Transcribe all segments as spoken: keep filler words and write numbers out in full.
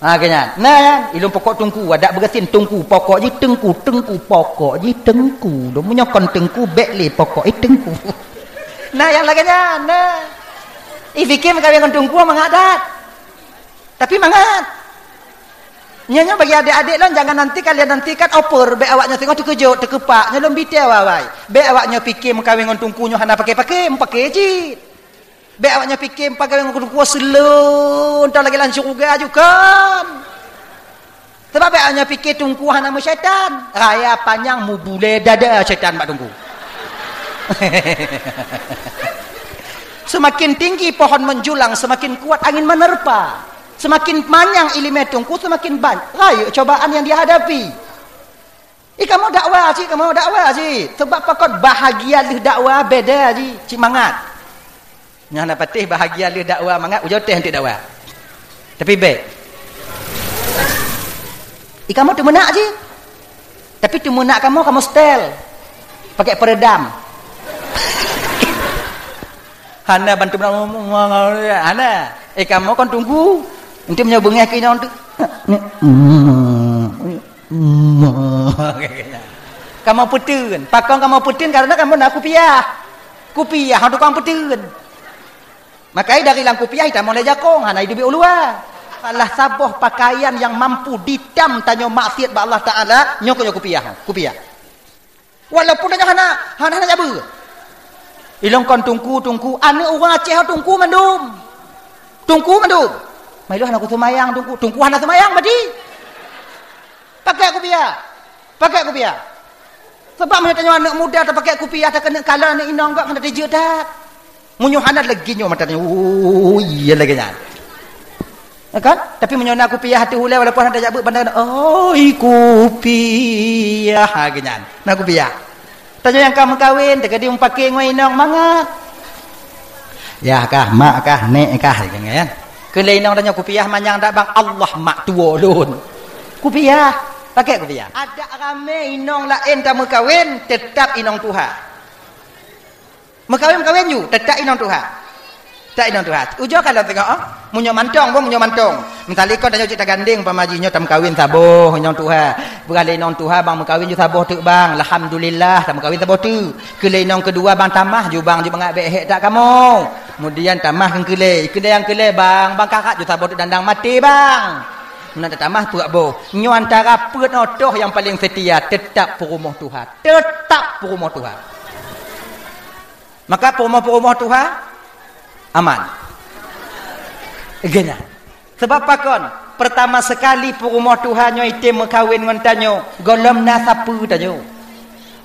Ha, keu nyan. Nah, nyan. Ilôn pokok teungku, adak beugasin teungku, pokok jih teungku, teungku, pokok jih teungku. Lôn meunyoe kon teungku, bèk lé pokok jih teungku. Nah, nyang lagèe nyan, nah. Ih, fikir meukawen ngon teungku mangat that. Tapi mangat. Nyoe, nyoe bagi adék-adék lôn, jangan nanti kalian nantikan over, bèk awak nyoe singoh teukeujot, teukeupak, nyoe lôn bite awai-awai. Bèk awak nyoe pike meukawen ngon teungku nyoe hana paké-paké, meupaké cit. Bèk awak nyoe pike meukawen ngon teungku seuleueng, entah lagèe lam syeuruga aju kon. Sabab bèk awak nyoe pike teungku hana meusyaitan, raya panyang mubulée dada syaitan bak teungku. Semakin tinggi pohon menjulang, semakin kuat angin menerpa. Semakin manyang ileumèe teungku, semakin banyak rayeuk cobaan nyang dihadapi. Eh, kamoe dakwa cit, kamoe dakwa cit. Sabab pakon bahagia lheueh dakwa beda cit, cit mangat. Nyan na patéh bahagia lheueh dakwa mangat, ujoe teh eunteuk dakwa. Tapi bèk. Eh, kamoe teumeunak cit. Tapi teumeunak kamoe, kamoe setel. Pakai peredam. Hana bantu, hana. Eh, kamoe kon teungku. Eunteuk meunyoe beungèh keu inong tu. Kamoe peuteun. Pakon kamoe peuteun? Karena kamoe na kupiah. Kupiah tukang peuteun. Maka dari lam kupiah itamong lé jakong, hana iduek u luwa. Salah saboh pakaian nyang mampu ditam tanyoe maksiat bak Allah Taala, nyoe keuh nyoe kupiah. Kupiah. Walaupun tanyoe hana, hana, hana jabeue. Ilôn kon teungku, teungku, aneuk ureueng Aceh teungku mandum. Teungku mandum. Mai lôn hana kuseumayang teungku, teungku hana seumayang berarti. Pakai kupiah. Pakai kupiah. Sabab meunyoe tanyoe aneuk muda tapakai kupiah, takeuneuk kalon aneuk inong gak hana teujeuet that. Meunyoe hana lagèe nyoe mata tanyoe, oh, iya lagèe nyan. Ya kan? Tapi meunyoe na kupiah ateueh ulèe walaupun hana tajak beuet banda, "Oi kupiah," ha, lagèe nyan. Na kupiah. Tanyoe nyang ka meukawen, teukeudi meupaké ngon inong mangat. Yah kah, mak kah, nek kah, lagèe nyan. Keu lé inong tanyoe kupiah manyang dak bang, Allah mak tuwo lôn. Kupiah, pakai kupiah. Adak ramé inong laén ka meukawen, teutap inong tuha. Meukawen-meukawen ju, teutap inong tuha. Teutap inong tuha. Ujoe kalon teungoh, oh. Meunyoe mantong, boh, meunyoe mantong. Misalnya kon tanyoe cit tagandeng, umpama jih nyoe tameukawen saboh inong tuha. Peugah lé inong tuha, bang meukawen ju saboh teuk bang. Alhamdulillah, tameukawen saboh teuk. Keu lé inong keudua bang tamah ju bang, ju mangat bèk hék that kamoe. Kemudian tamah keu keulé. Keulé nyang keulé bang, bang karat ju saboh teuk dandang maté bang. Meunan tamah peuet boh. Nyoe antara peuet nyoe toh nyang paleng seutia, teutap peurumoh tuha. Teutap peurumoh tuha. Maka peurumoh-peurumoh tuha aman. Geuh nyan. Sabab pakon? Peurtama seukali peurumoh tuha nyoe item meukawen ngon tanyoe, gohlom na sapeue tanyoe.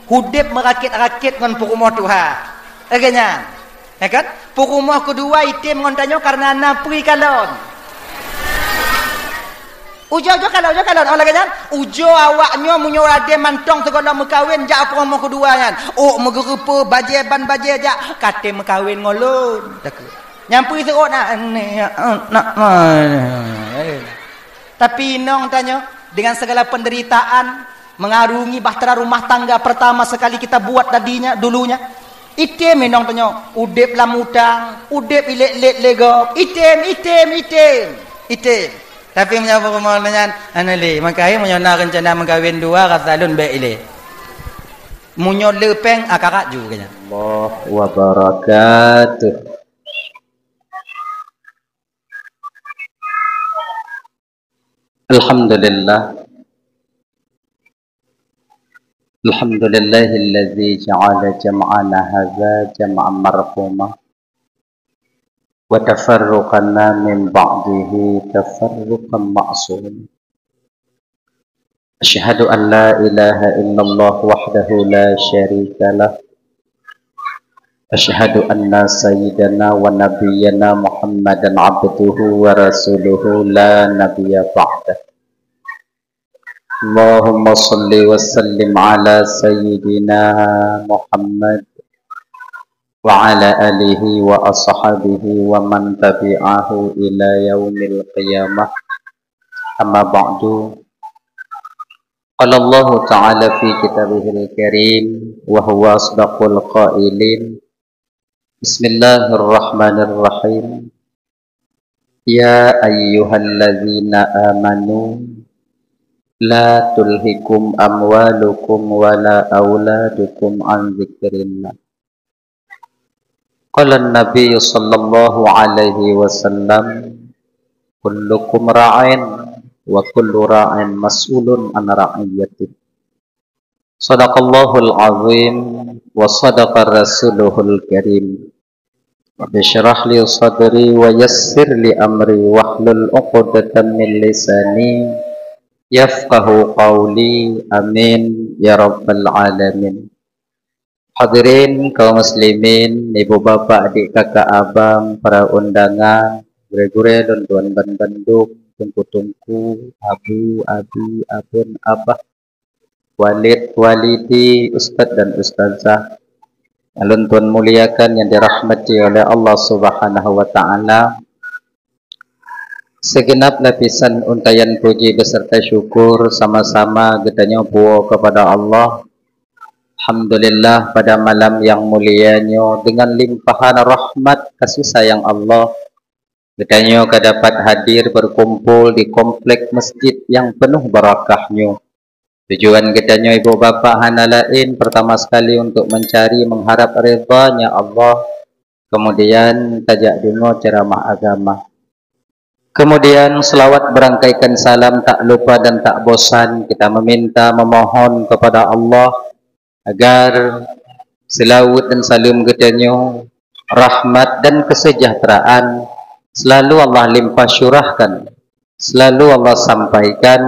Udeb meurakét-rakét ngon peurumoh tuha. Geuh nyan. Ya kan? Peurumoh keudua item ngon tanyoe kareuna na peue kalon. Ujoe-ujoe kalon, ujoe kalon. Oh, lagèe nyan, ujoe awak nyoe meunyoe ade mantong sigohlom meukawen jak peurumoh keudua nyan. Ôk meugeureupeue, bajèe ban bajèe jak, ka tem meukawen ngon lôn. Takheun. Nyang peue seuôt na, na, na, na. Tapi inong tanyoe dengan segala penderitaan, mengarungi bahtera rumah tangga pertama sekali kita buat tadinya, dulunya. Item inong tanyoe, udeb lam utang, udeb ilét-lét lé gob, item, item, item, item. Tapi meunyoe peurumoh nyan, hana lé, maka meunyoe na reuncana meukawen dua, rasa lôn bèk ilé. Meunyoe le péng, akarat ju keu nyan. Allah wabarakatuh. Alhamdulillah. Alhamdulillahilladzi ja'ala jam'ana hadza jam'an marhuma wa tafarruqana min ba'dihi tafarruqan ma'suma. Asyhadu an la ilaha illallah wahdahu la syarika lah. Asyhadu anna sayyidana wa nabiyyana Muhammadan abduhu wa rasuluhu la nabiyya ba'dah. Allahumma salli wa sallim ala sayyidina Muhammad wa ala alihi wa ashabihi wa man tabi'ahu ila yaumil qiyamah. Amma ba'du. Qala Allahu ta'ala fi kitabihil karim wa huwa asdaqul qailin. Bismillahirrahmanirrahim. Ya ayyuhallazina amanu, la tulhikum amwalukum wala auladukum an dzikrillah. Qala Nabi sallallahu alaihi wasallam, kullukum ra'in wa kullu ra'in mas'ulun an ra'iyatih. Sadaqallahul azim wa sadaqa rasuluhul karim. Rabbi syrah li sadri wa yassir li amri wahlul uqdatan min lisani yafqahu qawli. Amin ya rabbal alamin. Hadirin kaum muslimin, ibu bapak, adik kakak abang, para undangan, gurée-gurée lôn tuan ban bandum, teungku-teungku, abu, abi, abon, abah, walid, walidi, ustaz dan ustazah yang lôn tuan muliakan, yang dirahmati oleh Allah Subhanahu wa Ta'ala. Segenap lapisan untaian puji beserta syukur sama-sama geutanyoe puwoe kepada Allah. Alhamdulillah, pada malam yang mulia nyoe, dengan limpahan rahmat kasih sayang Allah, geutanyoe ka dapat hadir berkumpul di komplek masjid yang penuh barakah nyoe. Tujuan geutanyoe ibu bapak hana laén, pertama sekali untuk mencari, mengharap ridha-Nya Allah, kemudian tajak deungoe ceramah agama. Kemudian selawat berangkaikan salam tak lupa dan tak bosan kita meminta, memohon kepada Allah agar selawat dan salam geutanyoe, rahmat dan kesejahteraan selalu Allah limpah syurahkan, selalu Allah sampaikan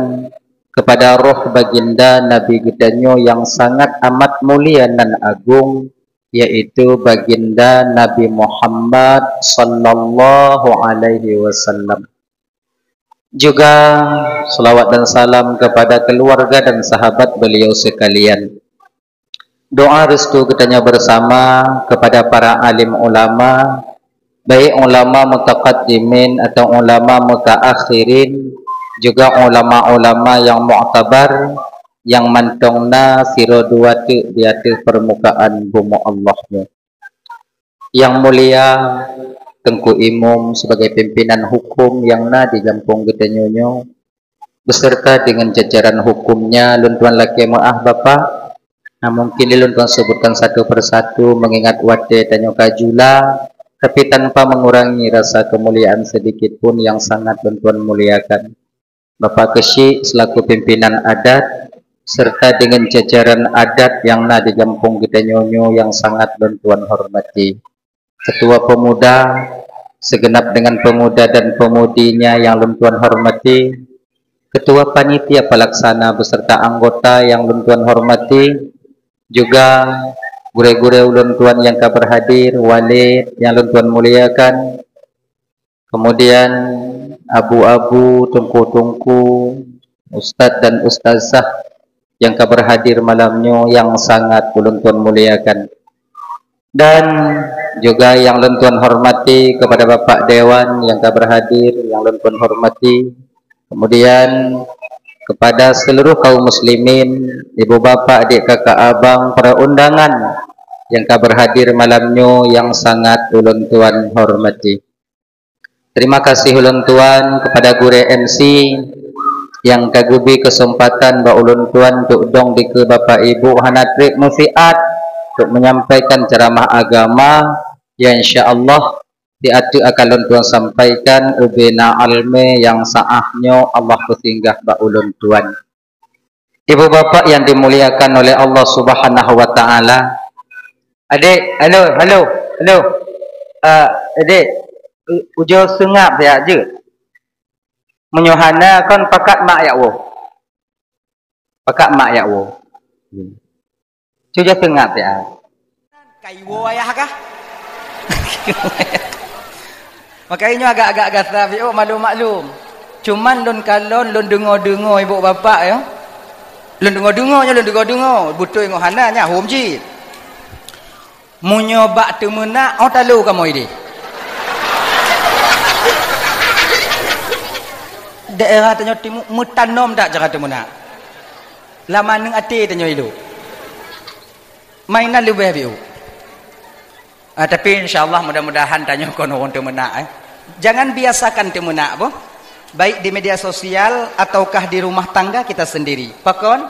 kepada roh baginda Nabi geutanyoe yang sangat amat mulia nan agung, yaitu baginda Nabi Muhammad sallallahu alaihi wasallam. Juga selawat dan salam kepada keluarga dan sahabat beliau sekalian. Doa restu geutanyoe bersama kepada para alim ulama, baik ulama mutaqaddimin atau ulama mutaakhirin, juga ulama-ulama yang mu'tabar, yang mantong na sidroe dua teuk di ateueh permukaan bumoe Allah nyoe. Yang mulia Teungku Imum sebagai pimpinan hukum yang na di gampông geutanyoe nyoe, beserta dengan jajaran hukumnya, lôn tuan lakée meu'ah Bapak. Nah, mungkin lôn tuan sebutkan satu persatu mengingat watée tanyoe ka jula, tapi tanpa mengurangi rasa kemuliaan sedikit pun yang sangat lôn tuan muliakan. Bapak Keuchik selaku pimpinan adat, serta dengan jajaran adat yang na di gampông geutanyoe nyoe yang sangat lôn tuan hormati. Ketua Pemuda, segenap dengan pemuda dan pemudinya yang lôn tuan hormati, Ketua Panitia Pelaksana beserta anggota yang lôn tuan hormati, juga gurée-gurée ulôn tuan yang ka berhadir, walid yang lôn tuan muliakan, kemudian abu-abu, teungku-teungku, ustaz dan ustazah yang ka berhadir malam nyoe yang sangat ulôn tuan muliakan. Dan juga yang lôn tuan hormati kepada Bapak Dewan yang ka berhadir, yang lôn tuan hormati. Kemudian kepada seluruh kaum muslimin, ibu bapak, adik kakak abang, para undangan yang ka berhadir malam nyoe yang sangat ulôn tuan hormati. Terima kasih ulôn tuan kepada gurée M C yang ka geubri kesempatan bak ulôn tuan untuk dong dikeue Bapak Ibu hana treb meusiat untuk menyampaikan ceramah agama, ya, insya Allah di ateueh akan lôn tuan sampaikan ubena almé nyang saah nyoe Allah peusinggah bak ulôn tuan. Ibu bapak yang dimuliakan oleh Allah Subhanahu wa Ta'ala. Adik, halo, halo, halo. Ah, adik, u-, ujoe seungab siat jeuet. Meunyoe hana kon pakat mak jak woe. Pakat mak jak woe. Cuba seungab siat. Kaiwoe ayah kah? Makajih nyoe agak-agak gasa, Biôk, maklum-maklum. Cuman lôn kalon, lôn deungoe-deungoe ibu bapak nyoe. Lôn deungoe-deungoe nyoe, lôn deungoe-deungoe. Beutôi ngon hana nyan, hom cit. Meunyoe bak teumeunak, oh, talo kamoe ideh. Daerah tanyoe timu meutanom that cara teumeunak. Lam aneuk até tanyoe ilok. Mainan leubeh, Biôk. Ah, tapi insya Allah mudah-mudahan tanyoe kon ureueng teumeunak, eh. Jangan biasakan teumeunak boh, baik di media sosial ataukah di rumah tangga kita sendiri. Pakon?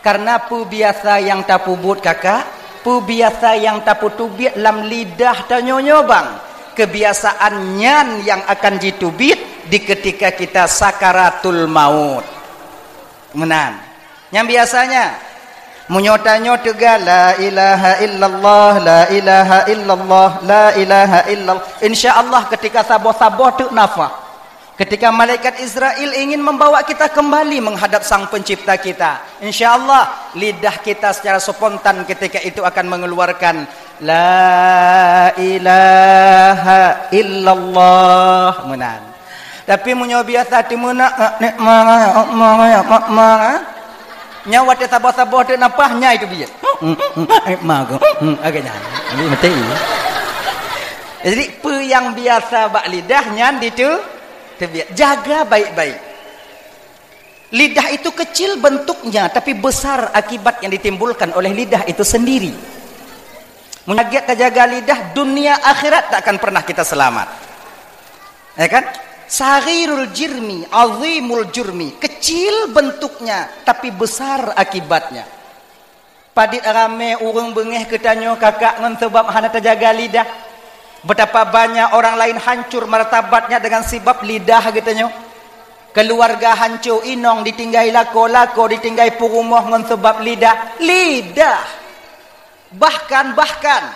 Karena peubiasa nyang tapeubuet kakak, peubiasa nyang tapeuteubiet lam lidah tanyoe nyoe bang, kebiasaan nyan nyang akan jiteubiet di ketika kita sakaratul maut. Meunan. Nyang biasanya, meunyoe tanyoe teuga, "La ilaha illallah, la ilaha illallah, la ilaha illallah." Insya Allah ketika saboh-saboh teuk nafah, ketika malaikat Israel ingin membawa kita kembali menghadap Sang Pencipta kita, insya Allah lidah kita secara spontan ketika itu akan mengeluarkan, "La ilaha illallah." Meunan. Tapi meunyoe biasa teumeunak, "Nek ma, nek ma, nek ma," nyan watèe saboh-saboh teuk nafah, nyan teubiet. "Nek ma," agak nyan. Jadi, meuti. Jadi, peue nyang biasa bak lidah, nyan ditu teubiet. Jaga baik-baik. Lidah itu kecil bentuknya, tapi besar akibat yang ditimbulkan oleh lidah itu sendiri. Meunyoe lagèe tajaga lidah, dunia akhirat tak akan pernah kita selamat. Ya kan? Saghirul jirmi, azimul jurmi. Kecil bentuknya, tapi besar akibatnya. Padit ramé ureueng beungéh keu tanyoe kakak ngon sabab hana tajaga lidah. Betapa banyak orang lain hancur martabatnya dengan sebab lidah geutanyoe. Keluarga hancô, inong ditinggai lakoe, lakoe ditinggai peurumoh ngon sabab lidah. Lidah! Bahkan, bahkan,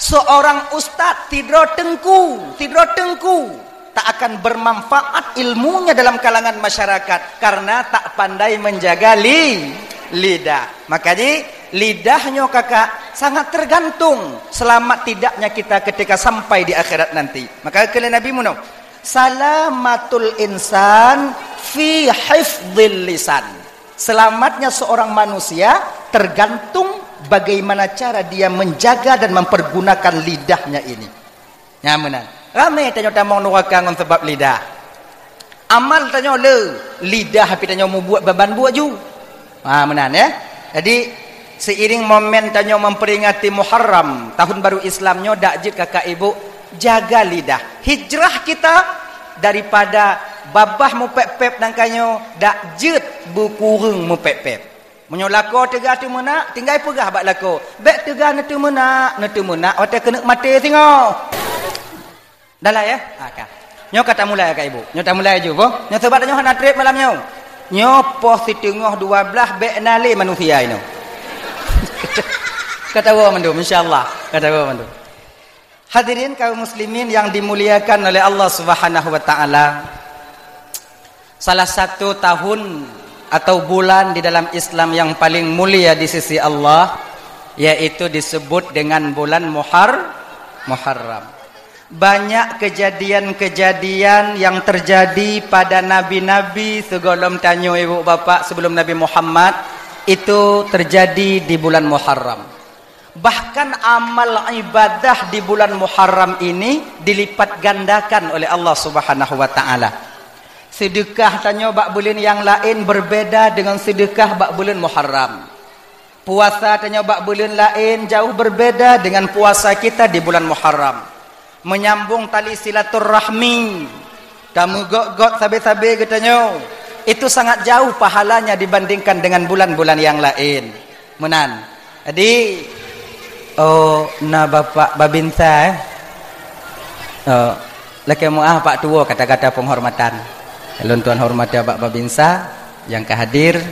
seorang ustaz sidroe teungku, sidroe teungku, tak akan bermanfaat ilmunya dalam kalangan masyarakat karena tak pandai menjaga li-, lidah. Maka ji, lidah nyoe kakak sangat tergantung selamat tidaknya kita ketika sampai di akhirat nanti. Maka kheun lé Nabi meunoe, "Salamatul insan fi hifdzil lisan." Selamatnya seorang manusia tergantung bagaimana cara dia menjaga dan mempergunakan lidahnya ini. Nyan meunan. Ramé tanyoe tamong nuraka ngon sabab lidah. Amal tanyoe le, lidah pih tanyoe mubuet ban buet ju. Ha, meunan, ya. Jadi, seiring momen tanyoe memperingati Muharram, tahun baru Islam nyoe, dak jeuet kakak ibu, jaga lidah. Hijrah kita daripada babah mupép-pép nangka nyoe, dak jeuet beukureueng mupép-pép. Meunyoe lakoe teuga teumeunak, tinggai peugah bak lakoe, "Bèk teuga neuteumeunak, neuteumeunak watèe keuneuk maté singoh." Dah lah, ya? Ha, ka. Nyoe ka tamulai, Kak Ibu. Nyoe tamulai ju, boh. Nyoe sabab nyoe hana trép malam nyoe. Nyoe poh siteungoh dua blaih bèk na lé manusia inoe. Ka tawoe mandum, insya Allah. Ka tawoe mandum. Hadirin kaum muslimin yang dimuliakan oleh Allah Subhanahu wa taala, salah satu tahun atau bulan di dalam Islam yang paling mulia di sisi Allah, yaitu disebut dengan bulan Muhar-, Muharram. Banyak kejadian-kejadian yang terjadi pada nabi-nabi sigohlom tanyoe, ibu bapak, sebelum Nabi Muhammad, itu terjadi di bulan Muharram. Bahkan amal ibadah di bulan Muharram ini dilipat gandakan oleh Allah Subhanahu wa taala. Sedekah tanyoe bak buleuen nyang laén berbeda dengan sedekah bak buleuen Muharram. Puasa tanyoe bak buleuen laén jauh berbeda dengan puasa kita di bulan Muharram. Menyambung tali silaturahmi, tameugöt-göt sabe-sabe geutanyoe, itu sangat jauh pahalanya dibandingkan dengan bulan-bulan yang lain. Meunan. Jadi, oh, na Bapak Babinsa, eh? Oh, lakèe meu'ah Pak Tuwo kata-kata penghormatan. Lôn tuan hormati Bapak Babinsa nyang ka hadir.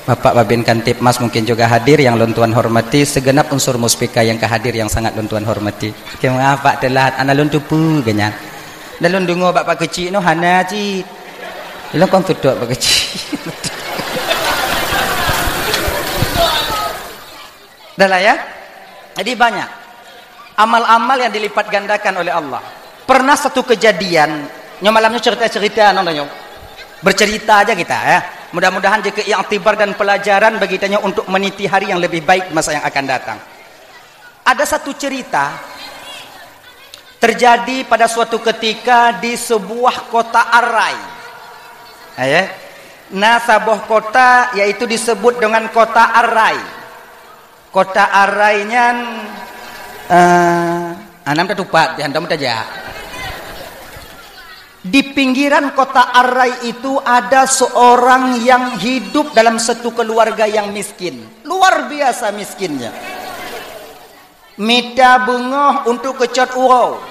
Bapak Babin Kamtibmas mungkin juga hadir, yang lôn tuan hormati, segenap unsur Muspika yang ka hadir yang sangat lôn tuan hormati. Lakèe meu'ah Pak teulat, hana lôn teupeue geuh nyan. Dan lôn deungoe bak Pak Keuchik nyoe hana cit. Lôn kon tutup Pak Keuchik. Dah lah, ya. Jadi banyak amal-amal yang dilipat gandakan oleh Allah. Pernah satu kejadian, nyoe malam nyoe cerita-cerita nyoe, nyoe. Bercerita aja kita, ya. Mudah-mudahan jadi iktibar dan pelajaran bagi kita nyoe untuk meniti hari yang lebih baik di masa yang akan datang. Ada satu cerita terjadi pada suatu ketika di sebuah kota Arai. Ya. Na saboh kota, yaitu disebut dengan kota Arai. Kota Arai nyan, eh, anam tatupat, di hantom tajak. Di pinggiran kota Ar-Rai itu ada seorang yang hidup dalam satu keluarga yang miskin. Luar biasa miskinnya. Mita beungoh untuk keu cot uroe.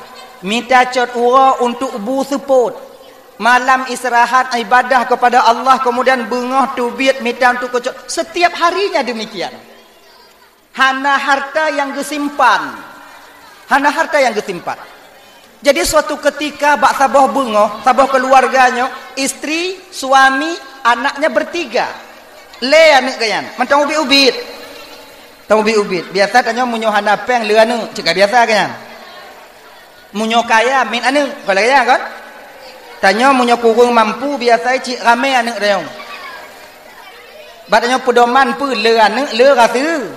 Mita cot uroe untuk bu seupôt. Malam istirahat ibadah kepada Allah, kemudian beungoh teubiet mita untuk keu cot. Setiap harinya demikian. Hana harta nyang geusimpan. Hana harta nyang geusimpan. Jadi suatu ketika bak saboh beungoh, saboh keluarga nyoe, istri, suami, anaknya bertiga. Lé aneuëk geuh nyan, mantong ubit-ubit. Tong ubit-ubit. Biasa tanyoe meunyoe hana péng lé aneuëk, cit ka biasa geuh nyan. Meunyoe kaya, miet aneuëk, kon lagée nyan kon? Tanyoe meunyoe kureueng mampu, biasa cit ramé aneuëk tanyoe. Bak tanyoe peudoman peue, le aneuëk, le raseu-,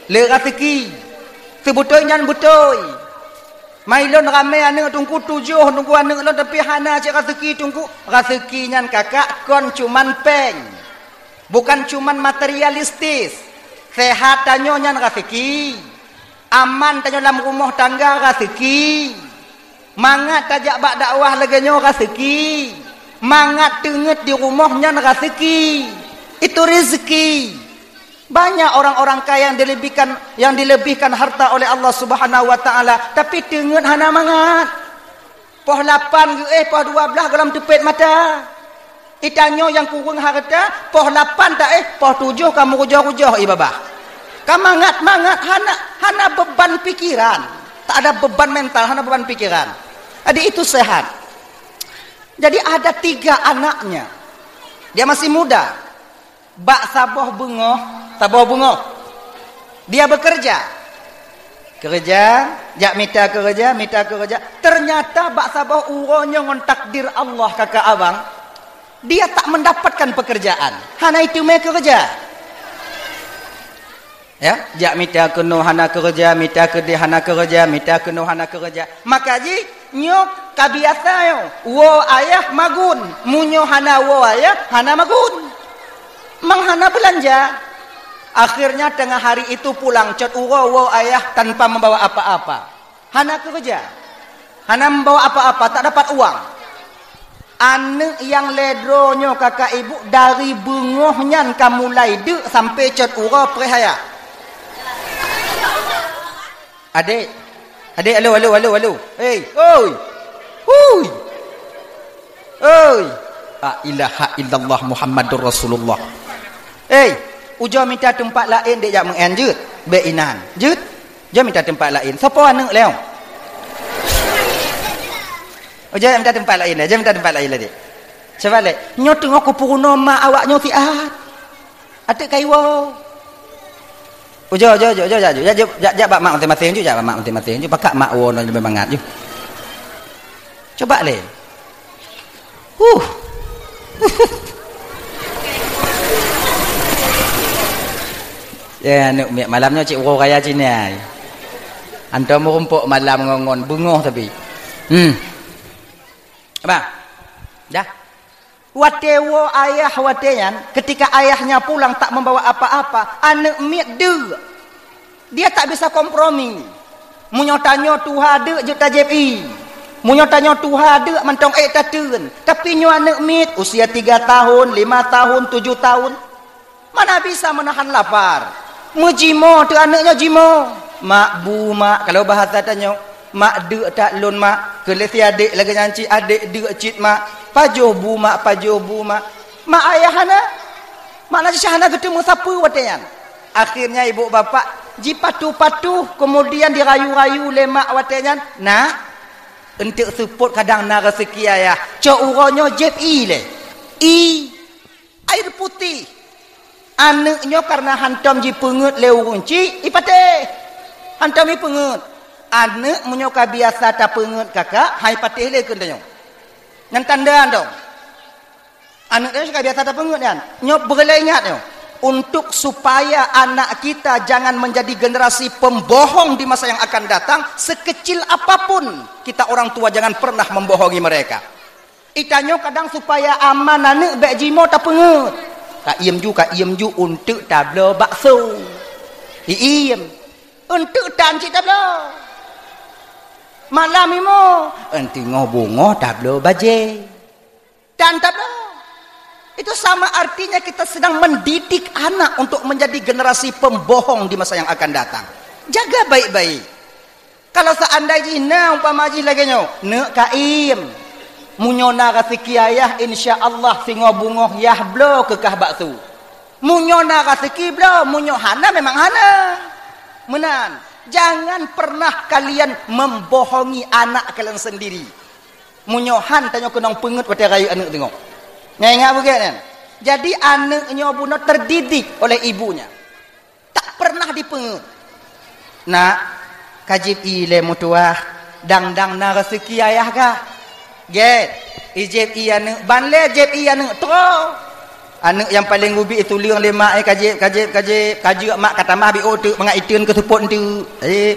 le raseuki. Seubeutôi nyan beutôi. Mai lôn ramé aneuëk teungku tujoh, teungku aneuëk lôn, tapi hana cit raseuki teungku. Raseuki nyan kakak kon cuman péng. Bukan cuman materialistis. Sehat tanyoe nyan raseuki. Aman tanyoe lam rumoh tangga raseuki. Mangat tajak bak dakwah lagée nyoe raseuki. Mangat teungeut di rumoh nyan raseuki. Itu rezeki. Banyak orang-orang kaya yang dilebihkan, yang dilebihkan harta oleh Allah Subhanahu wa Taala, tapi teungeut hana mangat. Poh lapan geuéh, poh dua blaih gohlom teupet mata. Itanyoe nyang kureueng hareuta, poh lapan taéh, poh tujoh ka meurujoh-rujoh ié babah. Ka mangat-mangat, hana, hana beban pikiran. Tak ada beban mental, hana beban pikiran. Jadi itu sehat. Jadi ada tiga anaknya. Dia masih muda. Bak saboh beungoh, saboh beungoh, dia bekerja. Keureuja, jak mita keureuja, mita keureuja. Ternyata bak saboh uroe nyoe ngon takdir Allah kakak abang, dia tak mendapatkan pekerjaan. Hana iteumé keureuja. Ya, jak mita keunoe hana keureuja, mita keudeh hana keureuja, mita keunoe hana keureuja. Maka jih nyoe ka biasa nyoe, woe ayah magun. Meunyoe hana woe ayah, hana magun. Mang hana beulanja. Akhirnya tengah hari itu pulang cot uroe woe ayah tanpa membawa apa-apa. Hana keureuja. Hana membawa apa-apa, tak dapat uang. Aneuëk nyang lhée droe nyoe kakak ibu dari beungoh nyan ka mulai deuk sampai cot uroe preh ayah. Adek, adek, alo, alo, alo, alo. Hei, oi. Hui. Oi. La ilaha illallah Muhammadur Rasulullah. Hei, ujoe mita teumpat laén dek jak meu'en jeuet. Bék inan. Jeuet. Jeuet mita teumpat laén. Soe po aneuëk lé? Ujoe jak mita teumpat laén, jeuet mita teumpat laén lé dek. Cuba lé, nyoe teungoh kupeurunoe mak awak nyoe siat. Ateuk kayue. Ujoe, ujoe, ujoe, ujoe, jak, jak, jak, jak bak mak maséng-maséng ju, jak bak mak maséng-maséng ju. Pakak mak woe nyoe leubeh mangat ju. Cuba lé. Huh. Ya, aneuëk miet malam nyoe cit uroe raya Cina. Antom meurumpok malam ngon-ngon beungoh tapi. Hmm. Abang. Dah. Watée woe ayah watée nyan, ketika ayahnya pulang tak membawa apa-apa, aneuëk miet deuk. Dia tak bisa kompromi. Meunyoe tanyoe tuha deuk jeuet tajép ié. Meunyoe tanyoe tuha deuk mantong ék tateun. Tapi nyoe aneuëk miet usia tiga tahun, lima tahun, tujuh tahun. Mana bisa menahan lapar. Meujimoe teuh aneuëk nyoe jimoe. Mak bu mak, kalau bahasa tanyoe, mak deuk that lôn mak. Keu lé si adek lagée nyan cit, adek deuk cit mak. Pajoh bu mak, pajoh bu mak. Mak ayah hana. Makna jih hana geuteumé sapeue watée nyan. Akhirnya ibu bapak jipatuh-patuh, kemudian dirayu-rayu lé mak watée nyan, "Nak, eunteuk seupôt kadang na raseuki ayah. Cok uroe nyoe jép ié lé. Ié, air putih." Aneuëk nyoe kareuna hantom jipeungeuet lé ureuëng chik, ipatéh. Hantom jipeungeuet. Aneuëk meunyoe ka biasa tapeungeuet kakak, hai patéh lé keu tanyoe. Nyan tanda hantom. Aneuëk nyoe ka biasa tapeungeuet nyan. Nyoe beureulee ingat nyoe. Untuk supaya anak kita jangan menjadi generasi pembohong di masa yang akan datang, sekecil apapun kita orang tua jangan pernah membohongi mereka. Itanyoe kadang supaya aman aneuëk bék jimoe tapeungeuet. Ka iem ju, ka iem ju eunteuk tabloe bakso. Iiem. Eunteuk tan cit tabloe. Malam imo, enteuk ngo bungoh tabloe bajée. Dan tabloe. Itu sama artinya kita sedang mendidik anak untuk menjadi generasi pembohong di masa yang akan datang. Jaga baik-baik. Kalau seandai jih na umpama jih lagée nyoe, neuk kaim. Meunyoe na raseuki ayah, insya Allah singoh bungoh yah bloe keu kah baksu. Meunyoe na raseuki bloe, meunyoe hana memang hana. Meunan, jangan pernah kalian membohongi anak kalian sendiri. Meunyoe han tanyoe keunong peungeuet watée rayeuk aneuk teungoh. Nyan ingat beugét nyan. Jadi aneuk nyoe bunoe terdidik oleh ibunya. Tak pernah dipeungeuet. Nak, ka jieb ié lé meutuwah, dang-dang na raseuki ayah kah? Gét, ijieb ié aneuk, ban lé jieb ié aneuk, troh. Aneuk nyang paleng geubi ituleueng lé mak, eh, ka jieb, ka jieb, ka jieb, ka jeuet mak ka tamah biôh teuk mangat iteun keu seupôt enteuk. Jieb.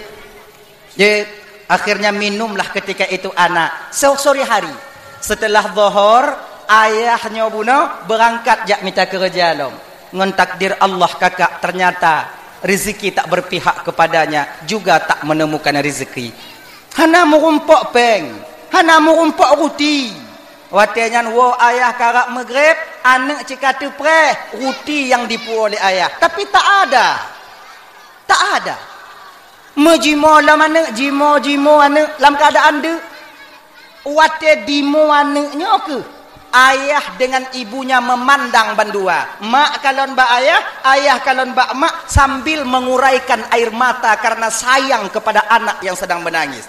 Jeuet, akhirnya minumlah ketika itu anak. So-, sore hari, setelah Zohor, ayah nyoe bunoe beurangkat jak mita keureuja lom. Ngon takdir Allah kakak, ternyata rezeki tak berpihak kepadanya, juga tak menemukan rezeki. Hana meurumpok péng, hana meurumpok ruti. Watée nyan woe ayah karab meugreb, aneuk cit ka teupreh ruti nyang dipuwoe lé ayah. Tapi tak ada. Tak ada. Meujimoe lom aneuk, jimoe-jimoe aneuk lam keuadaan deuk. Watée dimoe aneuk nyoe keuh, ayah dengan ibunya memandang bandua. Mak kalon bak ayah, ayah kalon bak mak sambil menguraikan air mata karena sayang kepada anak yang sedang menangis.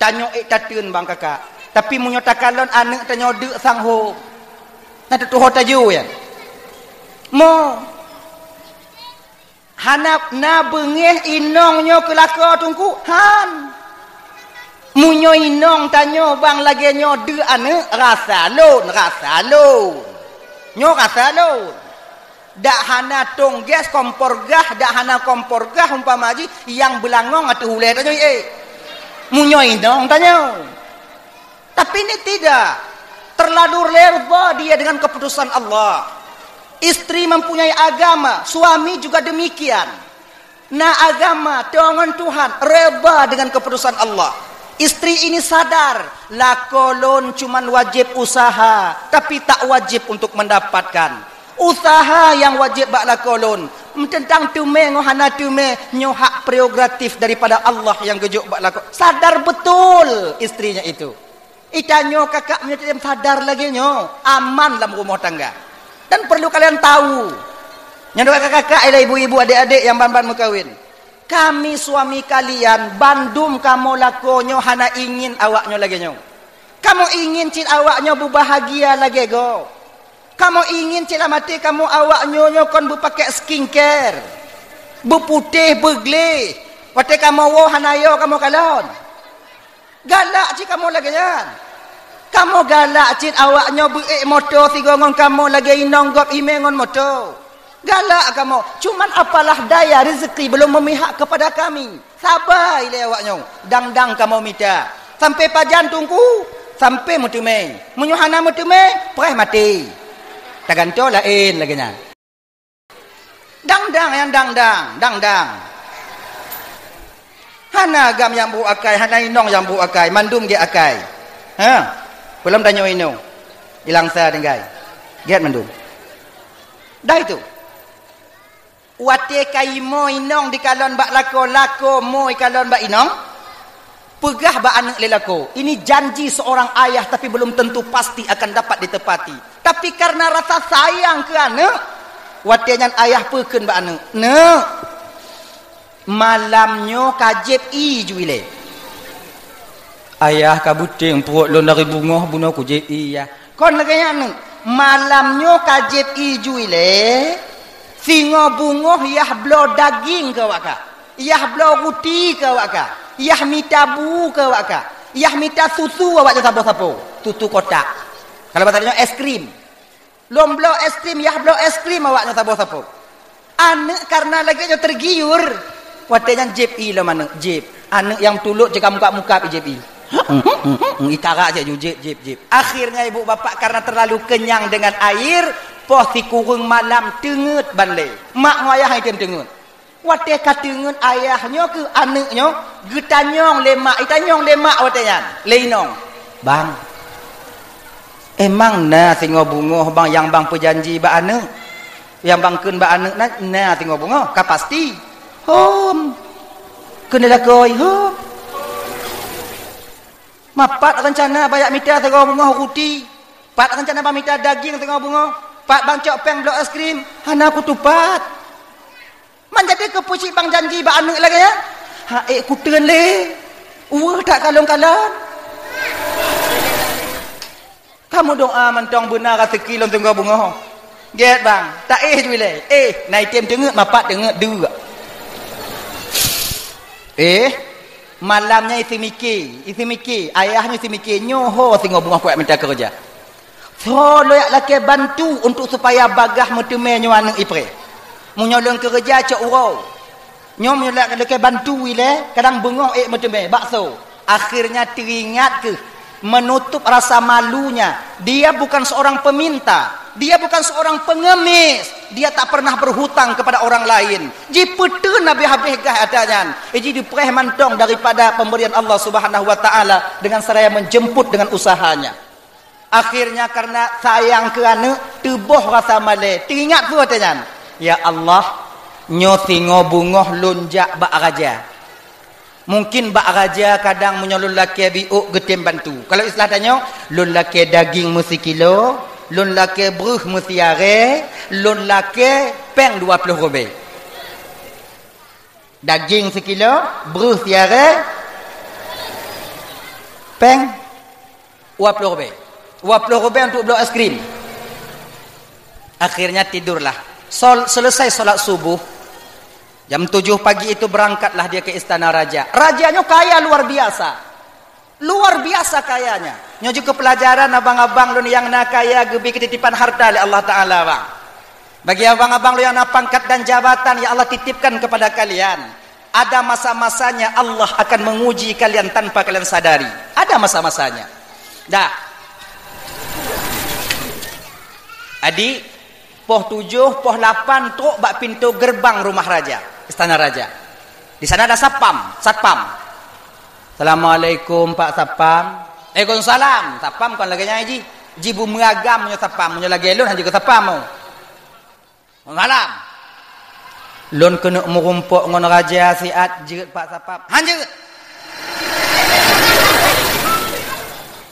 Tanyoe ék tateun bang kakak. Tapi meunyoe takalon aneuk tanyoe deuk sang hom. Na teutuho tajô nyan. Mo. Hana na beungéh inong nyoe keu lakoe teungku? Han. Meunyoe inong tanyoe bang lagée nyoe deuk aneuk, rasa lôn, rasa lôn. Nyoe rasa lôn. Dak hana tong gas, kompor gah, dak hana kompor gah umpama jih nyang beulangong ateueh ulée tanyoe, eh. Meunyoe inong tanyoe. Tapi ini tidak. Terlalu redha dia dengan keputusan Allah. Istri mempunyai agama, suami juga demikian. Na agama, teuh ngon Tuhan, redha dengan keputusan Allah. Istri ini sadar, lakoe lôn cuman wajéb usaha, tapi tak wajéb untuk mendapatkan. Usaha nyang wajéb bak lakoe lôn. Teuntang teumé ngon hana teumé, nyoe hak prerogatif daripada Allah nyang geujok bak lakoe. Sadar betul istrinya itu. Itanyoe kakak meunyoe sadar lagée nyoe, aman lam rumoh tangga. Dan perlu kalian tahu, nyan kakak-kakak, ialah ibu-ibu, adik-adik nyang ban-ban meukawen. Kami suami kalian, bandum kamoe lakoe nyoe hana ingin awak nyoe lagée nyoe. Kamoe ingin cit awak nyoe beubahagia lagée gob. Kamoe ingin cit lam até kamoe awak nyoe, nyoe kon beupakée skincare, beuputéh, beugleh. Watée kamoe woe hana yo kamoe kalon. Galak cit kamoe lagée nyan. Kamoe galak cit awak nyoe beuék moto sigoe ngon kamoe lagée inong gob imé ngon moto. Galak kamoe, cuman apalah daya rezeki belum memihak kepada kami. Saba ilée awak nyoe, dang-dang kamoe mita. Sampai pajan teungku? Sampai meuteumé. Meunyoe hana meuteumé, preh maté. Tagantoe laén lagée nyan. Dang-dang nyang dang-dang, dang-dang. Hana agam nyang brôk akai, hana inong nyang brôk akai, mandum gét akai. Ha? Peulom tanyoe inong. Di Langsa tinggai. Gét mandum. Dah itu. Watée ka imoe inong dikalon bak lakoe, lakoe moe ikalon bak inong, peugah bak aneuk lé lakoe, ini janji seorang ayah tapi belum tentu pasti akan dapat ditepati. Tapi karena rasa sayang keu aneuk, watée nyan ayah peukheun bak aneuk, "Neuk, malam nyoe ka jieb ié ju ilée." "Ayah, ka beuténg pruet lôn dari beungoh bunoe kujieb ié, yah." Kon lagée nyan, malam nyoe ka jieb ié ju ilée, singoh beungoh yah bloe daging keu awak kah, yah bloe ruti keu awak kah, yah mita bu keu awak kah, yah mita susu awak nyoe saboh sapo, susu kotak. Kalau bahasa nyoe es krim. Lôn bloe es krim, yah bloe es krim awak nyoe saboh sapo. Aneuk karena lagée nyoe tergiur. Watée nyan jieb ié lom aneuk, jieb. Aneuk nyang tulok cit ka mukab-mukab jieb ié. Ikarak cit ju jieb, jieb, jieb. Akhirnya ibu bapak karena terlalu kenyang dengan air, poh sikureueng malam teungeut ban lé. Mak ngon ayah item teungeut. Watée ka teungeut ayah nyoe keu aneuëk nyoe, geutanyong lé mak, itanyong lé mak watée nyan, lé inong, "Bang, emang na singoh beungoh bang nyang bang peujanji bak aneuëk? Nyang bang kheun bak aneuëk na, na singoh beungoh, ka pasti?" "Hom," kheun lé lakoe, "hom." "Ma pat reuncana bang jak mita singoh beungoh ruti? Pat reuncana bang mita daging singoh beungoh? Pat bang cok péng bloe es krim?" "Hana kutupat." "Man jadi keupeue cit bang janji bak aneuëk lagée nyan?" "Ha ék kuteun lé, ueh that kalon-kalon." "Kamoe doa mantong beuna raseuki lôn singoh beungoh." "Gét bang, taéh ju ilée." "Éh, na item teungeut, ma pat teungeut deuk." Éh, malam nyan iseumiké, iseumiké, ayah nyoe iseumiké, nyoe ho singoh beungoh kuat mita keureuja. Soe lôn jak lakée bantu untuk supaya bagaih meuteumé nyoe aneuëk ipreh. Meunyoe lôn keureuja cok uroe. Nyoe meunyoe lôn lakée bantu ilée, kadang beungoh ék meuteumé, bakso. Akhirnya teuingat keuh, menutup rasa malunya. Dia bukan seorang peminta, dia bukan seorang pengemis, dia tak pernah berhutang kepada orang lain. Jipeuteun habéh-habéh gaih atra nyan. Iji dipreh mantong daripada pemberian Allah Subhanahu wa Taala dengan seraya menjemput dengan usahanya. Akhirnya karena sayang keu aneuëk, teuboh rasa malée. Teuingat peue watée nyan? "Ya Allah, nyoe singoh beungoh lôn jak bak raja. Mungkin bak raja kadang meunyoe lôn lakée biôk geutem bantu. Kalau istilah tanyoe, lôn lakée daging meusikilo, lôn lakée breueh meusiarée, lôn lakée péng dua ploh rubée." Daging sikilo, breueh siarée, péng dua ploh rubée. Dua ploh rubée untuk bloe es krim. Akhirnya tidurlah. Sol-, selesai salat subuh, jam tujuh pagi itu berangkatlah dia ke istana raja. Raja nyoe kaya luar biasa. Luar biasa kayanya. Nyoe jeuet keu peulajaran abang-abang lôn nyang na kaya geubi keutitipan harta lé Allah Taala, bang. Bagi abang-abang lôn nyang na pangkat dan jabatan yang Allah titipkan kepada kalian, ada masa-masanya Allah akan menguji kalian tanpa kalian sadari. Ada masa-masanya. Dah. Adik, poh tujoh, poh lapan trok bak pintoe geureubang rumah raja, istana raja. Di sana ada satpam, satpam. "Assalamualaikum, Pak Satpam." "Waalaikumsalam." Satpam kon lagée nyan ji. Ji beumeuragam meunyoe satpam, meunyoe lagée lôn hana jeuet keu satpam. "Malam. Lôn keuneuk meurumpok ngon raja siat, jeuet Pak Satpam." "Han jeuet."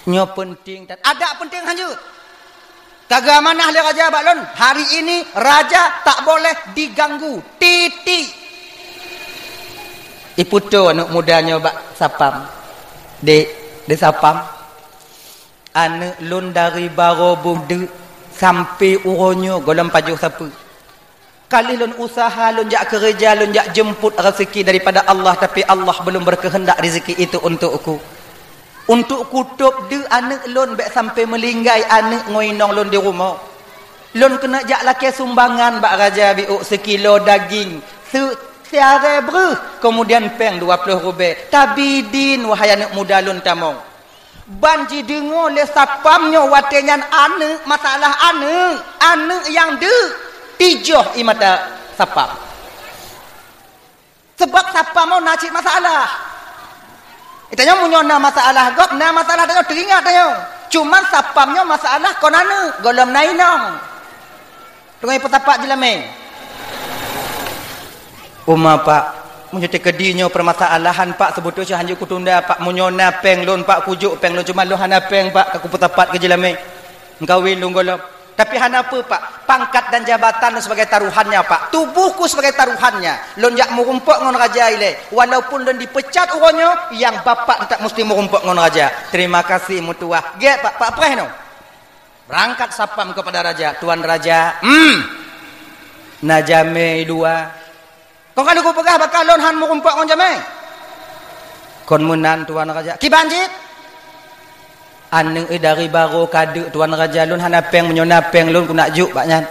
"Nyoe peunteng that." "Adak peunteng, han jeuet. Ka geuamanah lé raja bak lôn, hari ini raja tak boleh diganggu. Titik." Ipeutoe aneuëk muda nyoe bak satpam. "Dek, dek satpam, aneuëk lôn dari barô beudeuk sampai uroe nyoe gohlom pajoh sapeue. Ka lheueh lôn useuha, lôn jak keureuja, lôn jak jeumpot raseuki daripada Allah, tapi Allah belum berkehendak rezeki itu untukku. Untuk kutôb deuk aneuëk lôn bék sampai meulinggai aneuëk ngon inong lôn di rumoh. Lôn keuneuk jak lakée sumbangan bak raja biôk sikilo daging, se-, siarée breueh, keumudian péng dua ploh rubée. Tabidin, wahai aneuëk muda lôn, tamong." Ban jideungoe lé satpam nyoe watée nyan aneuëk, masalah aneuëk, aneuëk nyang deuk, tijoh ie mata satpam. Sabab satpam nyoe na cit masalah. Geutanyoe meunyoe na masalah gob, na masalah tanyoe teuingat tanyoe. Cuman satpam nyoe masalah kon aneuëk, gohlom na inong. Teungoh ipeusapat jeulamé. "Uma, Pak, meunyoe teukeudi nyoe peumasalahan, Pak, seubeutôi cit hanjeuet kutunda, Pak. Meunyoe na péng lôn, Pak, kujok péng lôn, cuma lôn hana péng, Pak, ka kupeusapat keu jeulamé. Meukawen lôn gohlom. Tapi hana peue, Pak. Pangkat dan jabatan lôn sebagai taruhannya, Pak. Tubohku sebagai taruhannya. Lôn jak meurumpok ngon raja ilée. Walaupun lôn dipeucat uroe nyoe, nyang bapak teutap musti meurumpok ngon raja. Terima kasih, meutuwah." Gét, Pak, Pak preh nyoe. Beurangkat satpam keupada raja, "Tuan raja, hmm, na jamé i luwa." "Kon ka lheueh kupeugah bak kah lôn han meurumpok ngon jamé?" "Kon meunan, Tuan raja." "Kiban cit?" "Aneuëk dari barô ka deuk, Tuan raja, lôn hana péng, meunyoe na péng lôn keuneuk jok bak nyan.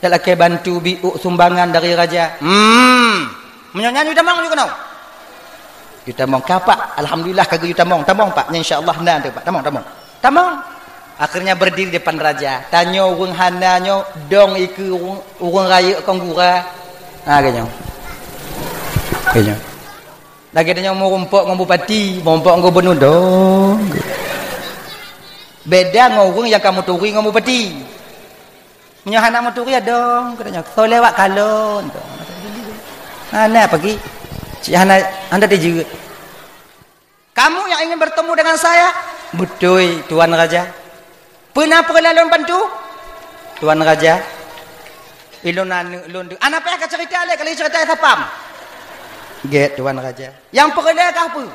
Jak lakée bantu biôk sumbangan dari raja." "Hmm, meunyoe nyan yue tamong yue keunoe." "Yue tamong ka, Pak. Alhamdulillah ka geuyue tamong. Tamong, Pak. Nyan insya Allah na teuh, Pak. Tamong, tamong." Tamong. Akhirnya berdiri depan raja. Tanyoe ureuëng hana nyoe dong ikeue ureuëng, ureuëng rayeuk kon gura. Ha, geutanyoe. Lagèe tanyoe meurumpok ngon bupati, meurumpok ngon gubernur dong. Beda ngon ureueng nyang ka meuturi ngon bupati. Meunyoe hana meuturi, ya dong, kata nyoe, "Soe lewat kalon." Hana pagi. Cit hana, hana teujeuet. "Kamu yang ingin bertemu dengan saya?" "Beutôi, Tuan Raja." "Peue na peureulèe lôn bantu?" "Tuan Raja, ilôn aneuk lôn deuek." "Hana payah kacerita lé, ka lheueh cerita sapam." "Gèt, Tuan Raja." "Nyang peureulèe kah peue?"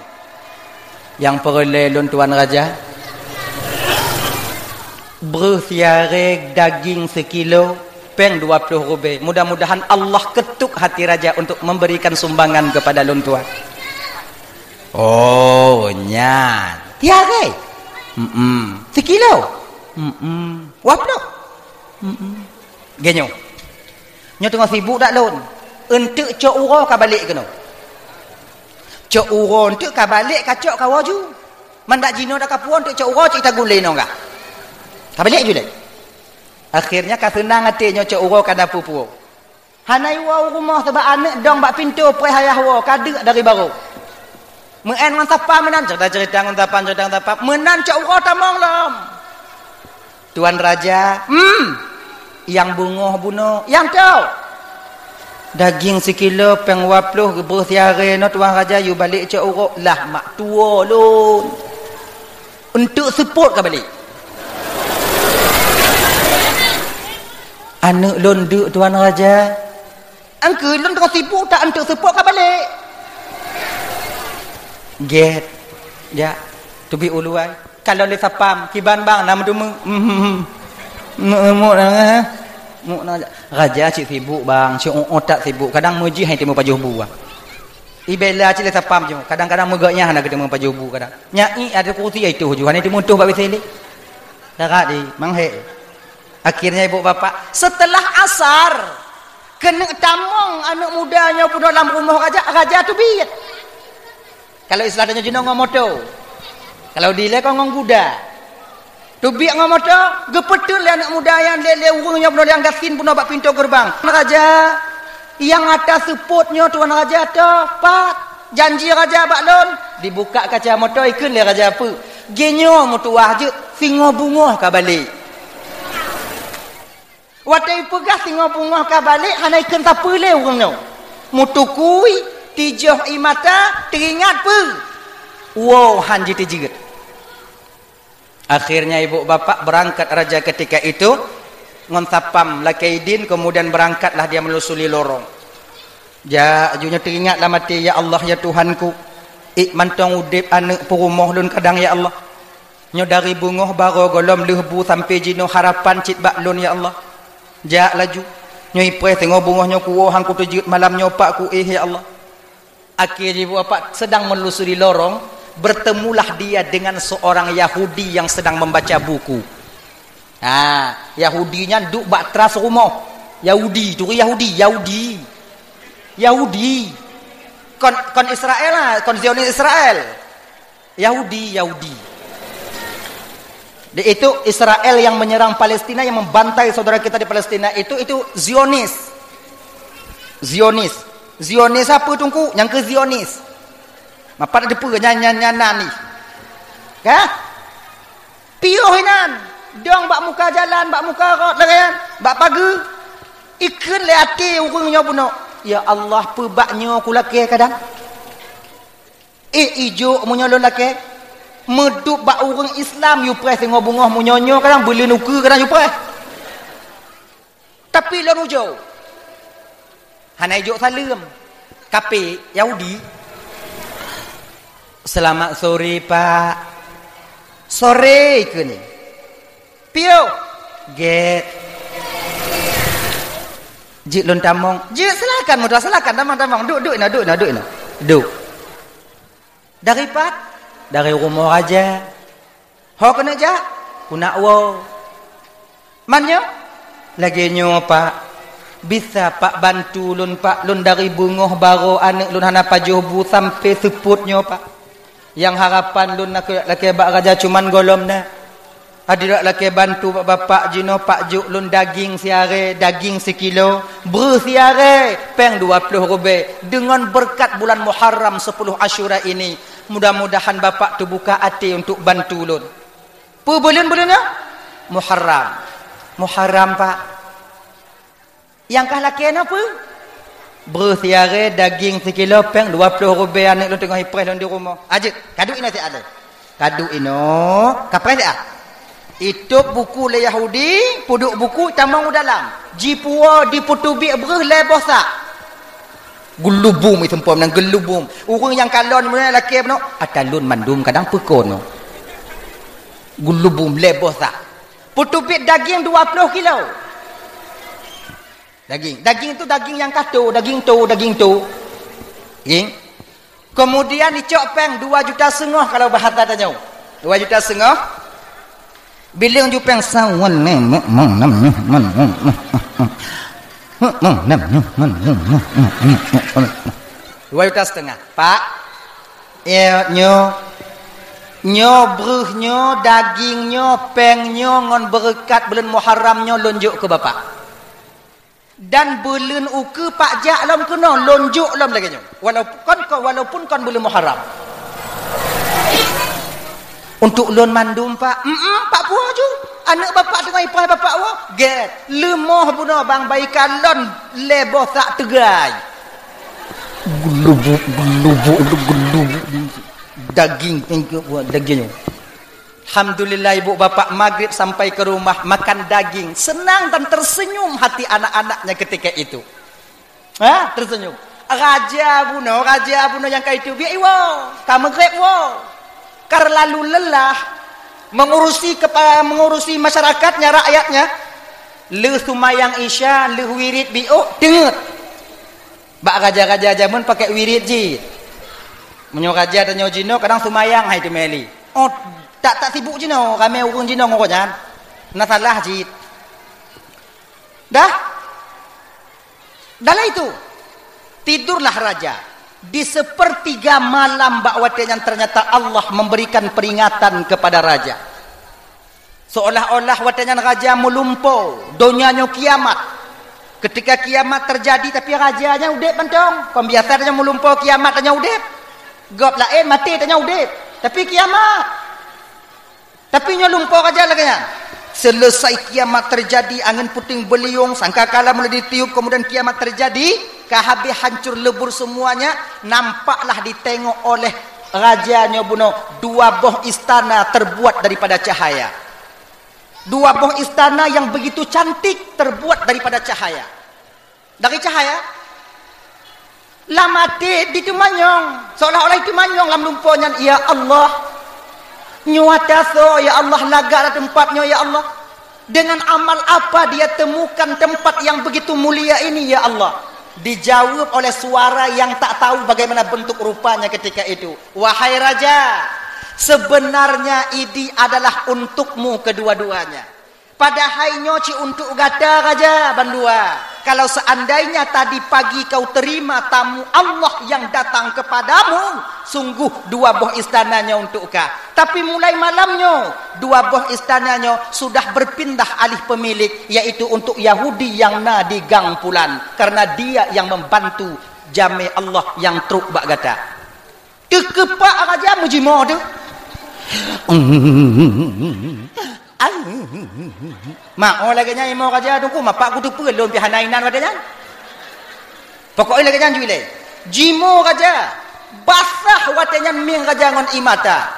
"Nyang peureulèe lôn, Tuan Raja, breueh siaré daging sikilo, péng dua ploh rubèe. Mudah-mudahan Allah ketuk hati raja untuk memberikan sumbangan kepada lôn, Tuan." "Oh, nyan. Siaré?" "Mm-mm." "Sikilo?" "Mm-mm." "Dua ploh?" "Mm-mm." "Gèt nyoe. Nyoe teungoh sibuk dak lôn. Eunteuk cok uroe ka balek keunoe. Cok uroe eunteuk ka balek, ka cok kawoe ju. Man dak jinoe dak ka puwoe, eunteuk cok uroe cit taguen lé inoe gah. Ka balek ju lé." Akhirnya ka seunang até nyoe, cok uroe ka na peue-peue. Hana iwoe u rumoh sabab aneuk dong bak pintoe, preh ayah woe, ka deuek dari barô. Meu'en ngon sapam meunan, cerita-cerita ngon sapam, cerita ngon sapam. Meunan cok uroe tamong lom. "Tuan Raja." "Hmm." "Nyang beungoh bunoe." "Nyang toe?" "Daging sikilo, péng dua ploh, breueh siaré noe, Tuan Raja, yue balek cok uroe." "Lah mak tuwoe lôn. Eunteuk seupôt ka balek." "Aneuk lôn deuek, Tuan Raja." "Angkeue lôn teungoh sibuk, tak eunteuk seupôt ka balek." "Gèt. Jak, teubiet u luwa. Kalon lé sapam, kiban bang, na meuteumé." "Hmm, hmm, hmm. Muk, muk, eh. Muk, na, raja cit sibuk bang, cit, oh, oh, tak sibuk. Kadang meujih hai timu pajoh bu, bang. Ibela cit lé sapam ju. Kadang-kadang meugok nyah hana geuteumé pajoh bu kadang. Nyai ada kursi ai tuh ju, hana timu tuh bak W C lé." Darat di, manghé. Akhirnya ibu bapak, setelah asar, keuneuk tamong aneuk muda nyoe bunoe lam rumoh raja, raja teubiet. Kalau istilah tanyoe jinoe ngon moto. Kalau dilèe kon ngon guda. Teubiet ngon moto, geupeuteun lé aneuk muda nyan lé, lé ureueng nyoe bunoe nyang gasien bunoe bak pintoe geureubang. "Raja, nyang ata seupôt nyoe, Tuan Raja, toh, pat? Janji raja bak lôn." Dibuka kaca moto, ikheun lé raja peue. "Gèt nyoe meutuwah jeuet, singoh beungoh ka balek." Watèe ipeugah singoh beungoh ka balek, hana ikheun sapeue lé ureueng nyoe. Meutukui, tijoh ie mata, teuingat peue? Woe han jiteujeut. Akhirnya ibu bapak berangkat raja ketika itu ngon sapam lakèe idin, kemudian berangkatlah dia menelusuri lorong. Jak, ju nyoe teuingat lam até, "Ya Allah, ya Tuhanku, ék mantong udép aneuk peurumoh lôn kadang, ya Allah. Nyoe dari beungoh barô gohlom lheueh bu sampoe jinoe harapan cit bak lôn, ya Allah. Jak laju, nyoe ipreh teungoh beungoh nyoe kuwoe han kuteujeuet malam nyoe pak kuéh, ya Allah." Akhé jiboh pat sedang menelusuri lorong, bertemulah dia dengan seorang Yahudi yang sedang membaca buku. Ha, Yahudi nyan duek bak teras rumoh. Yahudi, turi Yahudi, Yahudi. Yahudi. Kon, kon Israel lah, kon Zionis Israel. Yahudi, Yahudi. Di itu Israel yang menyerang Palestina, yang membantai saudara kita di Palestina itu, itu Zionis. Zionis. Zionis apa, Teungku? Nyang keu Zionis. Mapat ada peue nyan, nyan, nyan, nyan ni. Ka? Piôh inan. Dong bak muka jalan, bak muka rot lagèe nyan, bak pageue. Ikheun lé até ureueng nyoe bunoe, "Ya Allah, peue bak nyoe kulakèe kadang?" Éh, ijok meunyoe lôn lakèe, meudup bak ureueng Islam yue preh singoh beungoh, meunyoe nyoe kadang beuleuen ukeue kadang yue preh. Tapi lôn ujoe, hana ijok saleuem. Kafé, Yahudi. "Selamat sore, Pak." "Sore," ikheun. "Piôh." "Gèt." "Jeuet lôn tamong." "Jeuet, silakan, muda, silakan, tamong, tamong. Duek, duek inoe, duek inoe, duek inoe. Duek." "Dari pat?" "Dari rumoh raja." "Ho keuneuk jak?" "Keuneuk woe." "Man nyoe?" "Lagèe nyoe, Pak. Bisa, Pak, bantu lôn, Pak. Lôn dari beungoh barô aneuk lôn hana pajoh bu sampoe seupôt nyoe, Pak. Nyang harapan lôn lakèe, lakèe bak raja cuman gohlom na." Adak lakée bantu bak bapak jinoe, pak jok lôn daging siarée, daging sikilo, breuh siarée, péng dua ploh rubée, deungon beureukat bulan Muharram sepuluh Asyura ini. Mudah-mudahan bapak teubuka até untuk bantu lôn. Peue buleuen-buleuen nyoe? Muharram. Muharram, Pak. Nyang ka lakée na peue? Breuh siarée, daging sikilo, péng dua ploh rubée, aneuk lôn teungoh ipreh lôn di rumoh. Ajeuet, kaduek inoe siat lé. Kaduek inoe, kapreh siat. Itôb buku lé Yahudi, peuduek buku tamong u dalam. Jipuwoe, dipeuteubiet breuh lhée boh sak. Geulubum, iseumpom nan geulubum. Ureuëng nyang kalon meunyoe lakée bunoe, ata lôn mandum kadang peukon. Geulubum lhée boh sak. Peuteubiet daging dua ploh kilo. Daging. Daging tu daging nyang ka to, daging to, daging to. Daging. Kemudian icok péng dua juta seungoh kalau bahasa tanyoe. Dua juta seungoh. Bileueng ju péng sawan. Dua juta setengah. Pak, ya, nyoe, nyoe breuh nyoe, daging nyoe, péng nyoe ngon beureukat buleuen Muharram nyoe lôn jok keu bapak. Dan buleuen ukeue pak jak lom keunoe, lôn jok lom lagée nyoe. Walaupun kon, walaupun kon buleuen Muharram. Untuk lôn mandum, Pak. Mm-mm, Pak, puwoe ju. Aneuk bapak teungoh ipreh bapak woe. Gét. Leumoh bunoe bang bayi kalon lhée boh sak teugai. Geulubuk, geulubuk, geulubuk. Daging, daging nyoe. Alhamdulillah, ibu bapak magrib sampai ke rumah makan daging. Senang dan tersenyum hati anak-anaknya ketika itu. Ha, tersenyum. Raja bunoe, raja bunoe nyang ka itu biek iwoe, ka magrib woe. Ka lalu lelah mengurusi kepa-, mengurusi masyarakatnya, rakyatnya. Lheueh seumayang Isya, lheueh wirid biôk, teungeut. Bak raja-raja jameun pakai wirid jih. Meunyoe raja tanyoe jinoe kadang seumayang hai teumeli. Oh, tak, tak sibuk jinoe, ramé ureuëng jinoe ngon gobnyan. Na salah jih. Dah? Dalam itu, tidurlah raja. Di sepertiga malam bak watée nyan ternyata Allah memberikan peringatan kepada raja. Seolah-olah watée nyan raja meulumpo, donya nyoe kiamat. Ketika kiamat terjadi, tapi raja nyan udeb mantong. Kon biasa tanyoe meulumpo kiamat tanyoe udeb. Gob laén maté tanyoe udeb. Tapi kiamat. Tapi nyoe lumpo raja lagée nyan. Selesai kiamat terjadi, angin puting beliung, sangkakala mulai ditiup, kemudian kiamat terjadi, ka habéh hancur lebur semuanya, nampaklah ditengok oleh raja nyoe bunoe dua boh istana terbuat daripada cahaya. Dua boh istana yang begitu cantik terbuat daripada cahaya. Dari cahaya. Lam até diteumanyong, seolah-olah diteumanyong lam lumpo nyan, "Ya Allah, nyoe ata soe, ya Allah, lagak lam teumpat nyoe, ya Allah? Dengan amal apa dia temukan tempat yang begitu mulia ini, ya Allah?" Dijawab oleh suara yang tak tahu bagaimana bentuk rupanya ketika itu, "Wahai raja, sebenarnya ini adalah untukmu kedua-duanya." Padahai nyoe cit untuk gata raja bandua. Kalau seandainya tadi pagi kau terima tamu Allah yang datang kepadamu, sungguh dua boh istana nyoe untuk kah. Tapi mulai malam nyoe, dua boh istana nyoe sudah berpindah alih pemilik, yaitu untuk Yahudi yang na di gang pulan, karena dia yang membantu jamé Allah yang trok bak gata. Teukeupak raja meujimoe teuh. Ai. Mak, oh lagée nyan imoe raja teungku, mapak kuteupeue lôn pih hana inan watée nyan. Pokoknya lagée nyan jui lé. Jimoe raja, basah watée nyan mieng raja ngon ie mata.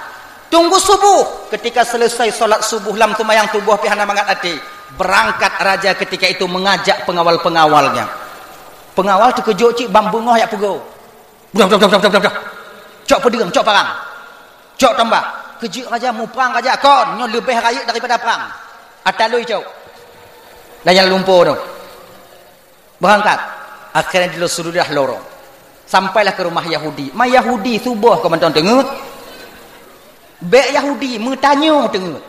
Tunggu subuh, ketika selesai salat subuh lam seumayang subuh pih hana mangat até, berangkat raja ketika itu mengajak pengawal-pengawalnya. Pengawal teukeujot cit bang beungoh jak peugo. Udah, udah, udah, udah, udah, udah. Cok peudeueng, cok parang. Cok tombak. Keujeuet raja, muprang raja, kon, nyoe leubeh rayeuk daripada prang. Ata lôn cok. Lam lumpo tu. Berangkat. Akhirnya di sudah lorong. Sampailah ke rumah Yahudi. Ma Yahudi suboh keu mantong teungeut. Bék Yahudi meutanyoe teungeut.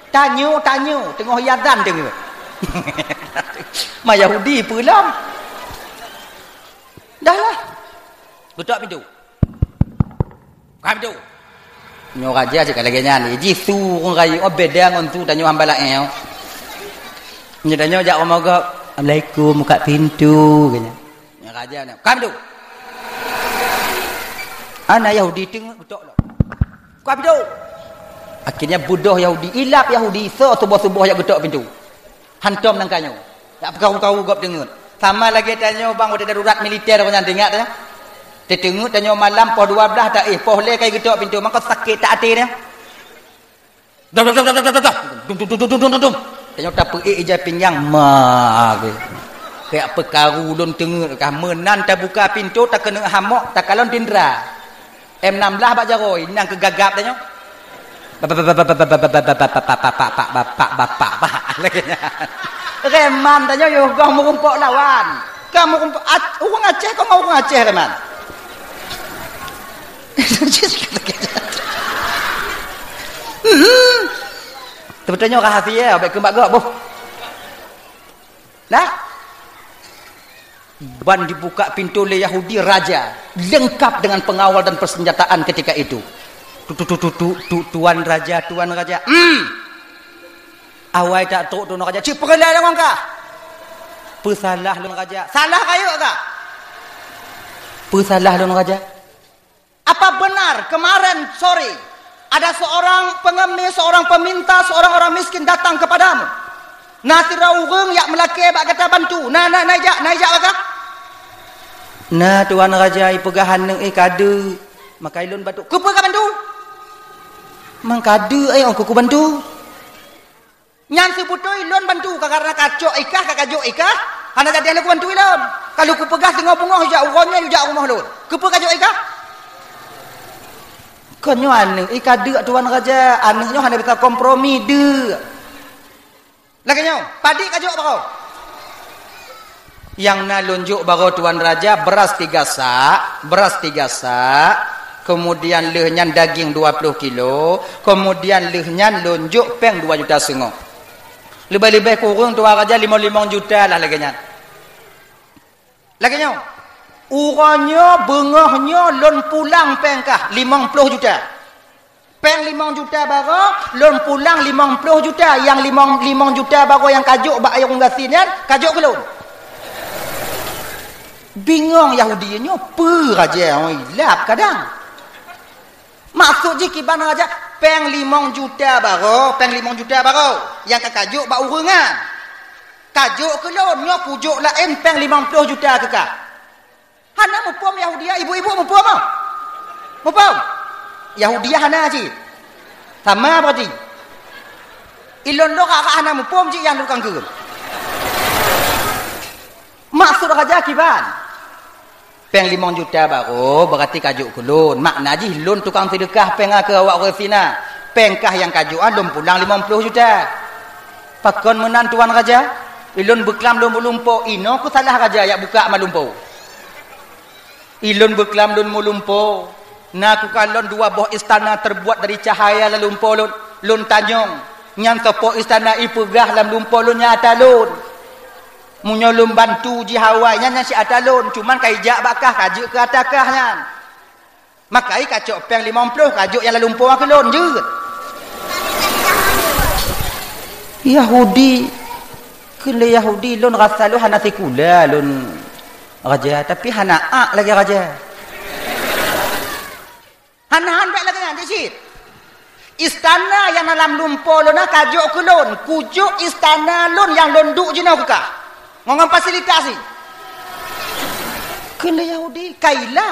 Tanyoe, tanyoe, teungoh iazan teungeut. Ma Yahudi peue lom. Dah lah. Geutok pintoe. Buka pintoe. Nyoe raja cit ka lagèe nyan, jih su ureueng rayeuk, oh, beda ngon su tanyoe hamba laén, oh. Nyoe tanyoe jak rumoh gob, "Assalamualaikum, buka pintu," keu nyan. Nyoe raja nyan, "Buka pintu!" Ana Yahudi teungeut geutok lom. "Buka pintu!" Akhirnya beudôh Yahudi, ilap Yahudi, soe suboh-suboh jak geutok pintu. Hantom nangka nyoe. Jak peukaru-karu gob teungeut. Sama lagèe tanyoe bang watèe darurat militer nyan teuingat ya. Teuteungeut tanyoe malam poh dua blah taéh, poh lhèe kai geutok pintu, mangko sakét that até nyan. Dom, dom, dom, dom, dom, dom, dom. Dum, dum, dum, dum, dum, dum, dum. Tanyoe tapeuék ija pinggang, ma, ge. Kayak peukaru lôn teungeut kah, meunan tabuka pintu, takeuneuk hamok, takalon tindra. M enam belas bak jaroe, nyan keu gagap tanyoe. Bapak, bapak, bapak, bapak, bapak, bapak, bapak, bapak, bapak, bapak, bapak, lagèe nyan. Reman tanyoe yoh goh meurumpok lawan. Ka meurumpok, Ac-, ureueng Aceh, kau ngon ureueng Aceh reman. Hmm. Tapi tanyoe rahasia, baik keu mak gob, boh. Nah. Ban dibuka pintu lé Yahudi raja, lengkap dengan pengawal dan persenjataan ketika itu. Tu, tu, tu, tu, tu, tu, tuan raja, tuan raja. Hmm. Awai tak trok tuan raja. Cit peureulèe lôn ngon kah. Peusalah lôn raja. Salah rayeuk kah? Peusalah lôn raja. Apa benar kemarin sore ada seorang pengemis, seorang peminta, seorang orang miskin datang kepadamu? Na sidroe ureueng jak meulakèe bak gata bantu. Na, na, na ijak, na ijak bak kah? Na, tuan raja, ipeugah aneuk, eh, ka deuek. Maka ilôn bantu. Keupeue ka bantu? Mang ka deuek, eh, ôn keuku bantu. Nyan seubeutôi lôn bantu ka, karena kacok i kah, ka kajok i kah, hana jadi lôn bantu ilôn. Ka lôn kupeugah singoh beungoh jak uroe nyoe jak rumoh lôn. Keupeue kajok i kah? Kon nyoe aneuk, i ka deuek tuan raja, aneuk nyoe hana bisa kompromi deuek. Lagèe nyoe, padit kajok baroe. Nyang na lôn jok baroe tuan raja, beuras tiga sak, beuras tiga sak, keumudian lheueh nyan daging dua ploh kilo, keumudian lheueh nyan lôn jok péng dua juta seungoh. Leubeh-leubeh kureueng tuan raja limong-limong juta lah lagèe nyan. Lagèe nyoe, uroe nyoe beungoh nyoe lôn pulang péng kah limong ploh juta. Péng limong juta baroe, lôn pulang limong ploh juta. Nyang limong, limong juta baroe nyang kajok bak ureueng gasien nyan, kajok keu lôn. Bingong Yahudi nyoe, peue raja nyoe ilap kadang. Maksud jih kiban raja, péng limong juta baroe, péng limong juta baroe nyang ka kajok bak ureueng nyan. Kajok keu lôn, nyoe kujok laén péng limong ploh juta keu kah. Hana muphom Yahudiah, ibu-ibu muphom ah? Muphom? Yahudiah hana cit. Sama berarti. Ilôn lôn kakak hana muphom cit nyang tukang keureueng. Maksud raja kiban? Péng limong juta baroe, berarti kajok keu lôn. Makna jih lôn tukang seudeukah péng keu awak ureueng gasien na. Péng kah nyang kajok ah lôn pulang limong ploh juta. Pakon meunan tuan raja? Ilôn beuklam lôn meulumpo, inoe keuh salah raja jak buka ma lumpo. Ilôn beuklam lôn meulumpo, na kukalon dua boh istana terbuat dari cahaya lam lumpo lôn. Lôn tanyong, nyan soe po istana ipeugah lam lumpo lôn nyan ata lôn. Meunyoe lôn bantu jih awai nyan, nyan si ata lôn, cuman ka ijak bak kah, ka jeuet keu ata kah nyan. Maka i kacok péng limong ploh, kajok nyang lam lumpo keu lôn jeuet. Yahudi, keu lé Yahudi lôn rasa lôn hana sikula lôn raja, tapi hana ak lagèe raja. Hana han bèk lagèe nyan cit. Istana nyang na lam lumpo lôn na kajok keu lôn, kujok istana lôn nyang lôn duek jinoe keu kah. Ngon, ngon fasilitas jih. Keu lé Yahudi, kaila.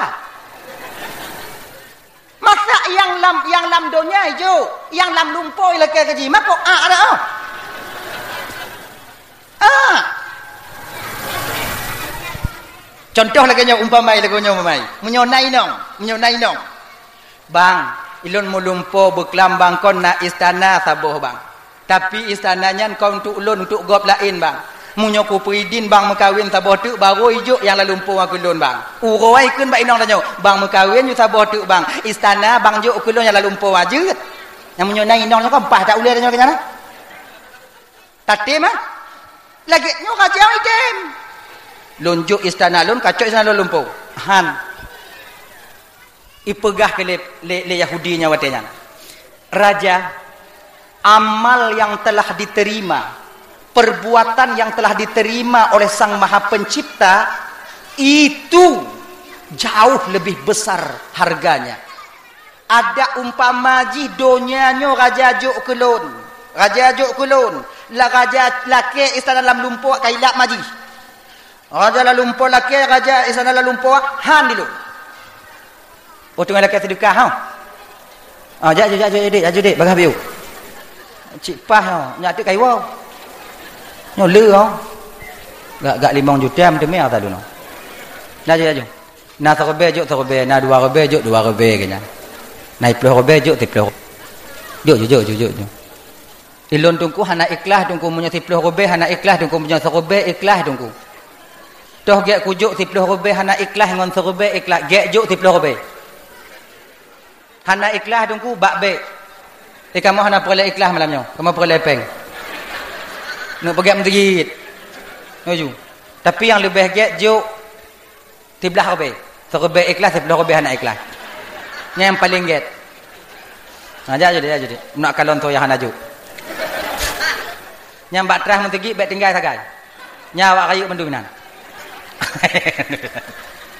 Masa nyang lam, nyang lam donya ijok, nyang lam lumpo ilakèe keu jih, mako ak dak oh? Ah. Contoh lagèe nyoe umpamai, lagèe nyoe umpamai. Meunyoe na inong, meunyoe na inong. Bang, ilôn meulumpo beuklam bang kon na istana saboh bang. Tapi istana nyan kon untuk lôn, untuk gob laén bang. Meunyoe kupeuidin bang meukawen saboh teuk baru ijok nyang lam lumpo keu lôn bang. Uroe kheun bak inong tanyoe, bang meukawen ju saboh teuk bang. Istana bang jok keu lôn nyang lam lumpo jeuet. Nyang meunyoe na inong nyoe kon paih ta ulèe tanyoe keu nyan. Tatem ah. Lagèe nyoe ka jeuet item. Lôn jok istana lôn, kacok istana lôn lumpo. Han. Ipeugah keu lé, lé, lé Yahudi nyan watèe nyan. Raja, amal yang telah diterima, perbuatan yang telah diterima oleh Sang Maha Pencipta, itu jauh lebih besar harganya. Ada umpama jih donya nyoe raja jok keu lôn. Raja jok keu lôn. La raja lakée istana lam lumpoe ka ilak ma jih. Raja lam lumpoe lakée, raja istana lam lumpoe han di lôn. Oh, teungoh lakée seudeukah, ha? Ah, jak, jak, jak, jak, dek, jak, dek, bagah biu. Cik pah, ha, nyak teuk kayuwa. Nyoe le, ha. Gak, gak limong juta meuteumé ata lôn. Laju, laju. Na siribèe jok siribèe, na dua ribèe jok dua ribèe keu nyan. Na siploh ribèe jok siploh. Jok, jok, jok, jok, jok, jok. Ilôn teungku hana ikhlas teungku, meunyoe siploh ribèe hana ikhlas teungku, meunyoe siribèe ikhlas teungku. Toh gèt kujok siploh ribèe hana ikhlas ngon siribèe ikhlas, gèt jok siploh ribèe. Hana ikhlas teungku, bak bèk. Eh, kamoe hana peureulèe ikhlas malam nyoe, kamoe peureulèe pèng. Neuk peugèt meuseujid. Laju. Tapi nyang leubeh gèt jok siblah ribèe. Siribèe ikhlas, siploh ribèe hana ikhlas. Nyan nyang paleng gèt. Ha, jak judek, jak judek. Nak kalon soe nyang hana jok. Nyang bak trah meuseujid bèk tinggai sagai. Nyan awak rayeuk mandum inan.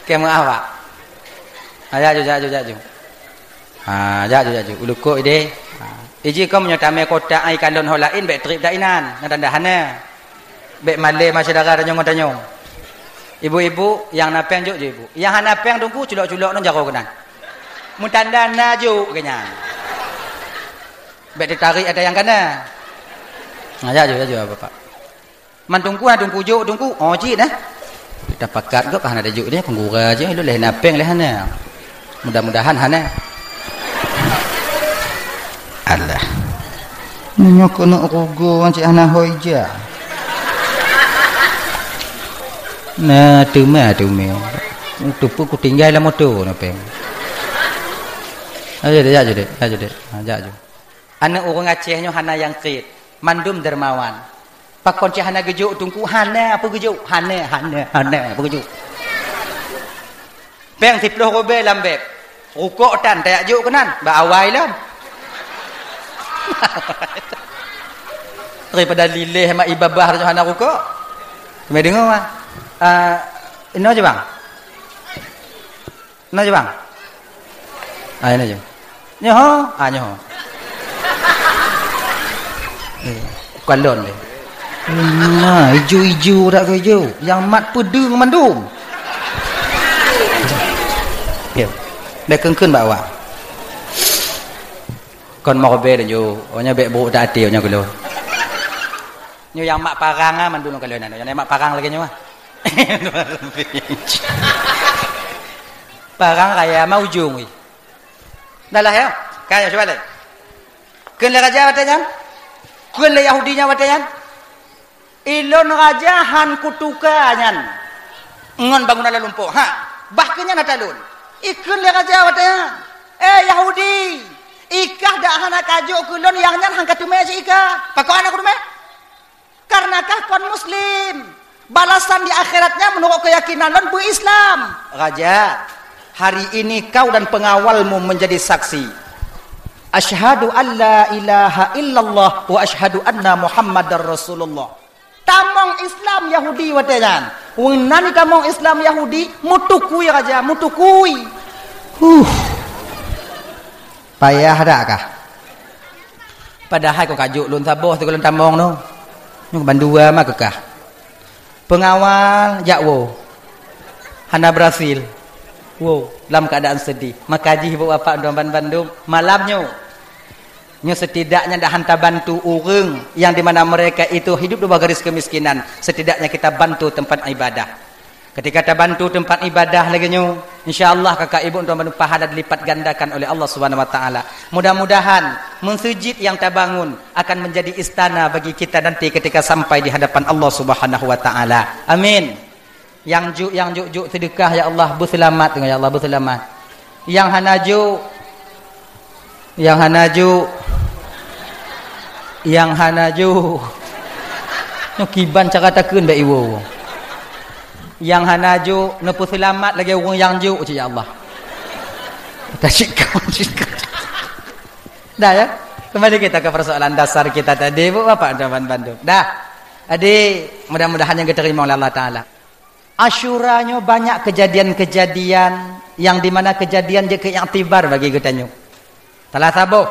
Keu meu'ah awak. Ha, jak jok, jak jok, jak jok. Ha, jak jok, jak jok. Ulukok ideh. Ha. Iji keu meunyoe tamè kotak ai kalon ho laén bèk trép dak inan. Nyan tanda hana. Bèk malèe ma syedara tanyong ngon tanyong. Ibu-ibu, nyang na pèng jok jok ibu. Nyang hana pèng teungku culok-culok ngon jaroe keunan. Meutanda na jok keu nyan. Bèk teutarek ata nyang kana. Ha, jak jok, jak jok, Bapak. Man teungku, na teungku jok, teungku. Oh, cit dah. Kita pakat gop hana ada jok dia, penggura je, lu leh na pèng leh hana. Mudah-mudahan hana. Alah. Nyoe keuneuk rugoe cit hana hôi ja. Nah, teuma, teuma. Teupeu kutinggai lam moto na pèng. Ayo deh, jak judek, jak judek. Ha, jak jok. Aneuk ureueng Aceh nyoe hana nyang kriet, mandum dermawan. Pakon cit hana geujok teungku? Hana peue geujok. Hana, hana, hana peue geujok. Pèng siploh ribèe lam bèb. Rukok tan tajak jok keunan, bak awai lom. Daripada lileh mak ibabah tu hana rukok. Kami dengar, ah. Ah, inoe je, bang. Na je, bang. Ah, na je. Nyoe ho, ah, nyoe ho. Eh, kalon deh. Nah, ijo-ijo dak ke ijo. Yang mat peudeueng mandum. Ya. Dah keun-keun bak awak. Kon mau beda jo. Oh, nyoe bèk buruk dak até nyoe keulo. Nyoe nyang mak parang ah mandum kalon nyoe. Nyang mak parang lagèe nyoe ah. Parang raya ma ujong weh. Dah lah ya. Kaya cuba lé. Kheun lé raja watèe nyan? Kheun lé Yahudi nyan watèe nyan? Ilôn raja han kutuka nyan ngon bangunan lam lumpoe. Ha, bah keu nyan ata lôn. Ikheun lé raja watèe nyan, "Eh Yahudi, ikah dak hana kajok keu lôn, nyang nyan han kateumé cit ikah." Pakon hana kuteumé? Karena kah kon muslim. Balasan di akhiratnya menurut keyakinan lôn beu-Islam. Raja, hari ini kau dan pengawalmu menjadi saksi. Asyhadu an la ilaha illallah wa asyhadu anna Muhammadar Rasulullah. Tamong Islam Yahudi watèe nyan. Weunan tamong Islam Yahudi, mutukui raja, mutukui. Huh. Payah dak kah? Padahai kon kajok lôn saboh sigohlom tamong nyoe. Nyoe bandua ma keukah. Pengawal jak woe. Hana berhasil. Woe lam keadaan sedih. Maka jih ibu bapak dan bandum malam nyoe. Nyoe setidaknya dah han tabantu ureueng yang di mana mereka itu hidup di bawah garis kemiskinan. Setidaknya kita bantu tempat ibadah. Ketika tabantu tempat ibadah lagèe nyoe, insya Allah kakak ibu tuan bandum pahala dilipat gandakan oleh Allah Subhanahu wa taala. Mudah-mudahan meuseujid yang tabangun akan menjadi istana bagi kita nanti ketika sampai di hadapan Allah Subhanahu wa taala. Amin. Nyang juk, nyang juk-juk seudeukah ya Allah, beuseulamat deungon ya Allah, beuseulamat. Nyang hana juk, nyang hana juk, nyang hana juk. Nyoe kiban cara takheun bak iwoe. Nyang hana juk, neupeuseulamat lagèe ureueng nyang juk cit ya Allah. Tasyik kau, syik kau. Dah ya? Kembali kita ke persoalan dasar kita tadi, Bu, Bapak, teman bandum. Dah. Jadi, mudah-mudahan yang diterima oleh Allah Ta'ala. Asyura nyoe banyak kejadian-kejadian yang di mana kejadian jeuet keu iktibar bagi geutanyoe. Salah saboh,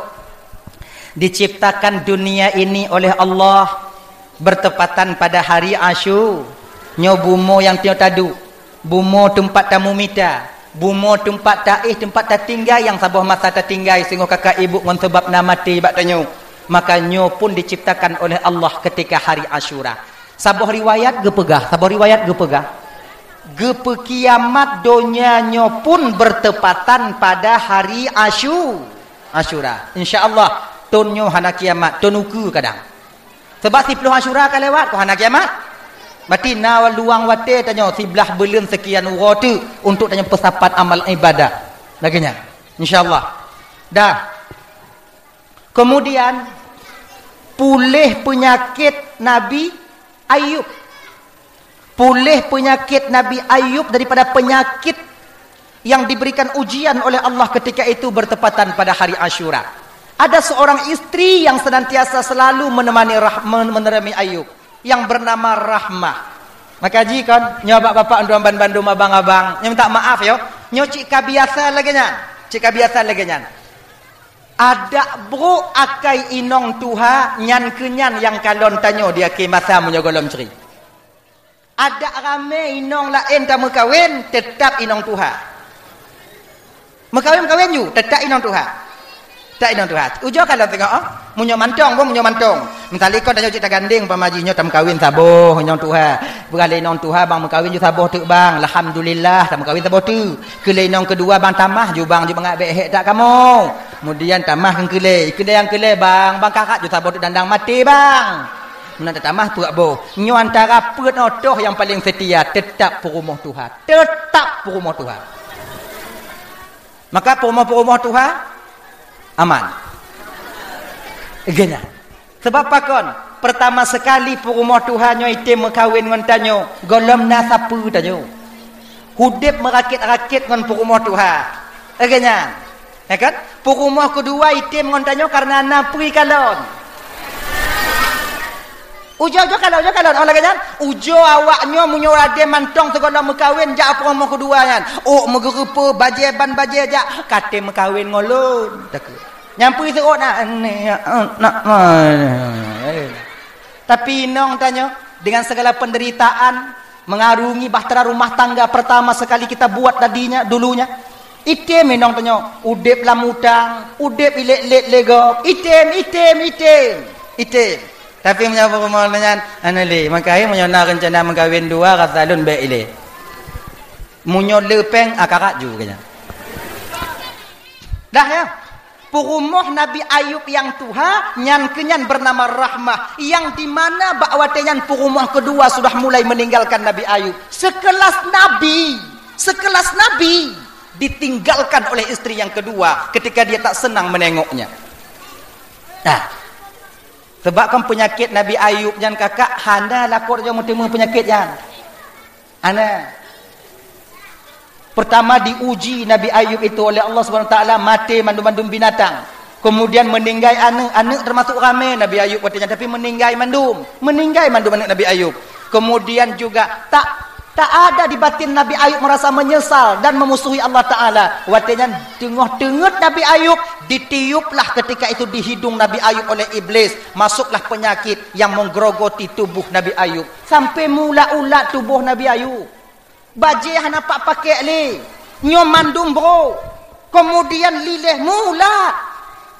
diciptakan dunia ini oleh Allah bertepatan pada hari Asyu. Nyoe bumoe nyang tanyoe taduek, bumoe teumpat tamumita, bumoe teumpat taéh, teumpat tatinggai nyang saboh masa tatinggai singoh kakak ibu ngon sabab na maté bak tanyoe. Maka nyoe pun diciptakan oleh Allah ketika hari Asyura. Saboh riwayat geupeugah, saboh riwayat geupeugah, geupeukiamat donya nyoe pun bertepatan pada hari Asyu-, Asyura. Insya Allah, thon nyoe hana kiamat, thon ukeue kadang. Sebab siplôh Asyura ka lewat, kok hana kiamat? Berarti na luang watée tanyoe siblaih buleuen sekian uroe teuk untuk tanyoe peusapat amal ibadah. Lagée nyan. Insya Allah. Dah. Kemudian, puléh peunyakét Nabi Ayub. Puléh peunyakét Nabi Ayub daripada penyakit yang diberikan ujian oleh Allah ketika itu bertepatan pada hari Asyura. Ada seorang istri yang senantiasa selalu menemani rah-, men-, menemani Ayub, yang bernama Rahmah. Maka ji kon, nyoe bapak-bapak, tuan bandum, abang-abang, nyoe minta maaf yo. Nyoe cit ka biasa lagée nyan. Cit ka biasa lagée nyan. Adak brok akai inong tuha, nyan keuh nyan nyang kalon tanyoe di akhé masa meunyoe gohlom cre. Adak ramé inong laén tameukawen, teutap inong tuha. Meukawen-kawen ju, teutap inong tuha. Teutap inong tuha. Ujoe kalon teungoh, oh. Meunyoe mantong, boh, meunyoe mantong. Misali kon tanyoe cit tagandeng, umpama jih nyoe tameukawen saboh inong tuha. Peugah lé inong tuha, bang meukawen ju saboh teuk, bang. Alhamdulillah, tameukawen saboh teuk. Keu lé inong keudua, bang, tamah ju, bang, ju bangat bék hék that kamoe. Kemudian tamah keu keulé, keulé nyang keulé, bang, bang, karat ju saboh teuk, dandang maté, bang. Meunan tatamah peuet boh. Nyoe antara peuet nyoe toh nyang paleng seutia, teutap peurumoh tuha. Teutap peurumoh tuha. Maka peurumoh-peurumoh tuha aman. Geuh nyan. Sebab pakon? Pertama sekali peurumoh tuha nyoe item meukawen ngon tanyoe, gohlom na sapeue tanyoe. Udeb meurakét-rakét ngon peurumoh tuha. Lagée nyan. Ya kan? Peurumoh keudua item ngon tanyoe kareuna na peue kalon. Ujoe-ujoe kalon, ujoe kalon. Oh, lagée nyan, ujoe awak nyoe meunyoe ade mantong sigohlom meukawen jak peurumoh keudua nyan. Ôk meugeureupeue, bajée ban bajée jak, ka tem meukawen ngon lôn. Takheun. Nyang peue seuôt na, ni, nak, nak. Tapi inong tanyoe dengan segala penderitaan, mengarungi bahtera rumah tangga pertama sekali kita buat tadinya, dulunya. Item inong tanyoe, udeb lam utang, udeb ilét-lét lé gob, item, item, item, item. Tapi meunyoe peurumoh nyan, hana lé, maka hai meunyoe na reuncana meukawen dua, rasa lôn bék ilée. Meunyoe le péng, akarat ju keu nyan. Dah ya. Peurumoh Nabi Ayub nyang tuha, nyan keuh nyan bernama Rahmah, nyang di mana bak watée nyan peurumoh keudua sudah mulai meninggalkan Nabi Ayub. Sekelas nabi, sekelas nabi ditinggalkan oleh istri yang kedua ketika dia tak senang menengoknya. Nah, sebab kan penyakit Nabi Ayub nyan kakak hana lakoe nyang meuteumé penyakit nyan. Hana. Pertama diuji Nabi Ayub itu oleh Allah Subhanahu Wa Taala, maté mandum-mandum binatang. Kemudian meninggai aneuk, aneuk termasuk ramé Nabi Ayub watée nyan, tapi meninggai mandum, meninggai mandum aneuk Nabi Ayub. Kemudian juga tak, tak ada di batin Nabi Ayub merasa menyesal dan memusuhi Allah Taala. Watée nyan teungoh teungeut Nabi Ayub, ditiuplah ketika itu di hidung Nabi Ayub oleh iblis, masuklah penyakit yang menggerogoti tubuh Nabi Ayub. Sampai meuulat-ulat tuboh Nabi Ayub. Bajée hana pat pakék lé. Nyoe mandum brok. Kemudian liléh meuulat.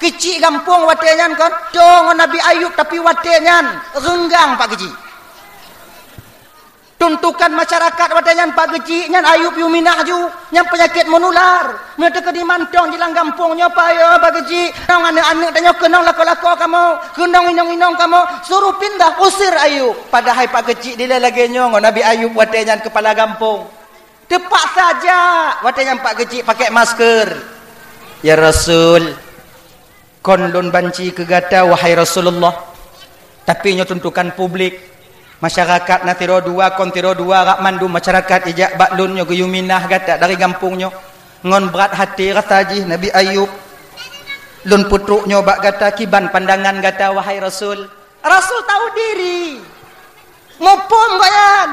Keuchik gampông watée nyan kon, toe ngon Nabi Ayub, tapi watée nyan reunggang Pak Keuchik. Tuntukan masyarakat watée nyan Pak Keuchik nyan Ayub yue minah ju, nyan peunyakét meunular. Meunyoe teukeudi mantong jilang gampông nyoe, payoe Pak Keuchik, nong aneuk-aneuk tanyoe keunong lakoe-lakoe kamoe, keunong inong-inong kamoe, suruh pindah, usir Ayub. Padahai Pak Keuchik dilée lagée nyoe ngon Nabi Ayub watée nyan keupala gampông. Teupaksa jak watée nyan Pak Keuchik pakai masker. Ya Rasul, kon lôn banci keu gata, wahai Rasulullah. Tapi nyoe tuntukan publik. Masyarakat na sidroe dua, kon sidroe dua, rak mandum masyarakat ijak bak lôn nyoe geuyue minah gata dari gampông nyoe. Ngon brat até rasa jih Nabi Ayub. Lôn peutrok nyoe bak gata, kiban pandangan gata, wahai Rasul. Rasul tahu diri. Muphom gobnyan.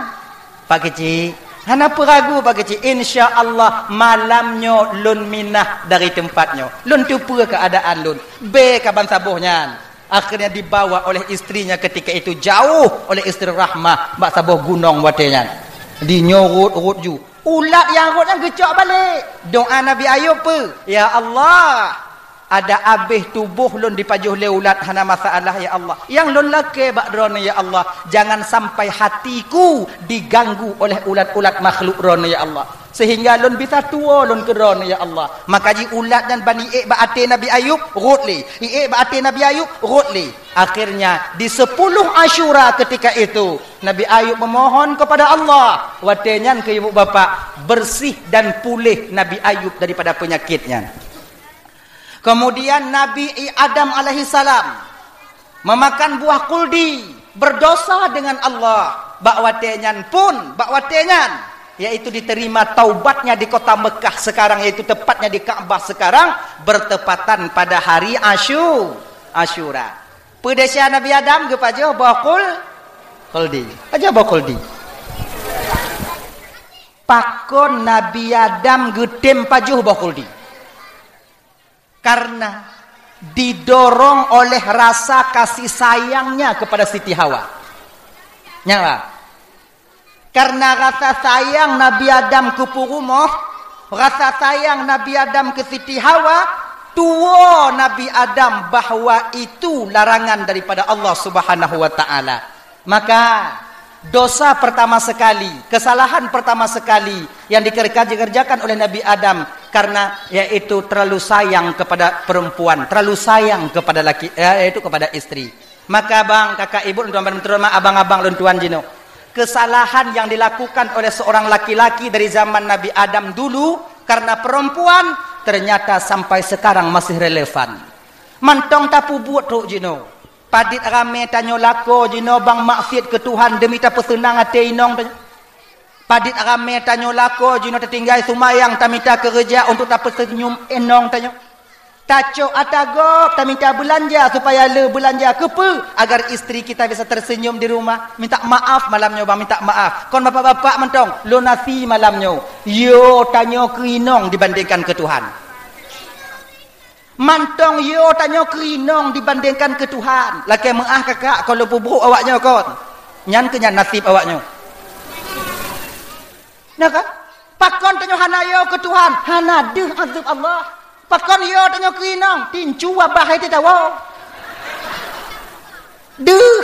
Pak Keuchik, hana peuragu, Pak Keuchik. Insya Allah, malam nyoe lôn minah dari teumpat nyoe. Lôn teupeue keuadaan lôn. Bèk ka ban saboh nyan. Akhirnya dibawa oleh istrinya ketika itu jauh oleh istri Rahmah bak saboh gunong watèe nyan. Di nyoe rhot-rhot ju. Ulat nyang rhot nyan geucok balek. Doa Nabi Ayub peue? "Ya Allah, adak abéh tuboh lôn dipajoh lé ulat, hana masalah, ya Allah. Nyang lôn lakèe bak Droeneuh, ya Allah, jangan sampai hatiku diganggu oleh ulat-ulat makhluk Droeneuh, ya Allah. Sehingga lôn bisa tuwoe lôn keu Droeneuh, ya Allah." Maka jiulat nyan ban iék bak até Nabi Ayub, rhot lé. Iék bak até Nabi Ayub, rhot lé. Akhirnya, di sepuluh Asyura ketika itu, Nabi Ayub memohon kepada Allah. Watèe nyan keu ibu bapak, bersih dan pulih Nabi Ayub daripada penyakit nyan. Kemudian Nabi Adam alaihissalam memakan buah khuldi, berdosa dengan Allah. Bak watèe nyan pun, bak watèe nyan, yaitu diterima taubatnya di kota Mekah sekarang, yaitu tepatnya di Ka'bah sekarang, bertepatan pada hari Asyu-, Asyura. Peue desya Nabi Adam geupajoh boh khul-, khuldi. Pajoh boh khuldi. Pakon Nabi Adam geutem pajoh boh khuldi? Karena didorong oleh rasa kasih sayangnya kepada Siti Hawa. Nyan, Pak. Karena rasa sayang Nabi Adam keu peurumoh, rasa sayang Nabi Adam keu Siti Hawa, tuwoe Nabi Adam bahwa itu larangan daripada Allah Subhanahu wa Ta'ala. Maka, dosa pertama sekali, kesalahan pertama sekali yang dikerja-, dikerjakan oleh Nabi Adam karena yaitu terlalu sayang kepada perempuan, terlalu sayang kepada laki, yaitu kepada istri. Maka bang, kakak, ibu, tuan-tuan, abang-abang lôn tuan jinoe, kesalahan yang dilakukan oleh seorang laki-laki dari zaman Nabi Adam dulu karena perempuan, ternyata sampai sekarang masih relevan. Mantong tapeubuet trok jinoe. Padit ramé tanyoe lakoe jinoe bang maksiet keu Tuhan demi tapeuseunang até inong tanyoe. Padit ramé tanyoe lakoe jinoe tatinggai seumayang tamita keureuja untuk tapeuseunyum inong tanyoe. Tacok ata gob tamita beulanja supaya le beulanja keupeue agar istri kita bisa tersenyum di rumah. Minta maaf malam nyoe bang, minta maaf. Kon bapak-bapak mantong, lôn asi malam nyoe. Yo tanyoe keu inong dibandingkan keu Tuhan. Mantong yo tanyoe keu inong dibandingkan keu Tuhan. Lakèe meu'ah kakak, kon lôn peubrôk awak nyoe kon. Nyan keuh nyan naseb awak nyoe. Nah kan? Pakon tanyoe hana yo keu Tuhan, hana deuh azeueb Allah. Pakon yo tanyoe keu inong, tincu babah hai teuh tawoe. Deuh.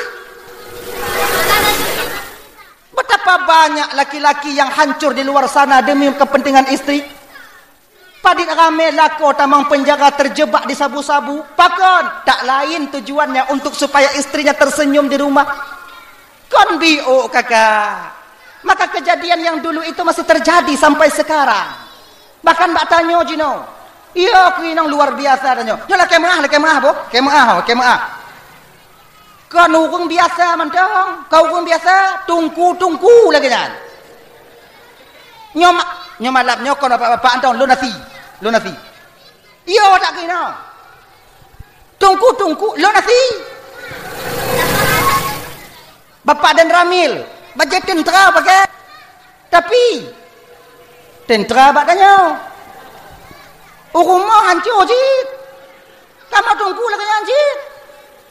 Betapa banyak laki-laki yang hancur di luar sana demi kepentingan istri. Padit ramé lakoe tamong penjara terjebak di sabu-sabu. Pakon? Tak lain tujuannya untuk supaya istrinya tersenyum di rumah. Kon biôk kakak. Maka kejadian yang dulu itu masih terjadi sampai sekarang. Bahkan bak tanyoe jinoe. Yo keu inong luar biasa tanyoe. Nyoe lakèe meu'ah, lakèe meu'ah boh. Lakèe meu'ah, lakèe meu'ah. Kon ureueng biasa mantong, kon ureueng biasa, teungku-teungku lagèe nyan. Nyoe ma-, nyoe malam nyoe kon bapak-bapak mantong, lôn asi, lôn asi. Yo tak keunoe. Teungku-teungku, lôn asi. Bapak dan Ramil, bajèe teuntra pakai. Tapi, teuntra bak tanyoe. Ureueng rumoh hancô cit. Kamoe teungku lagèe nyan cit.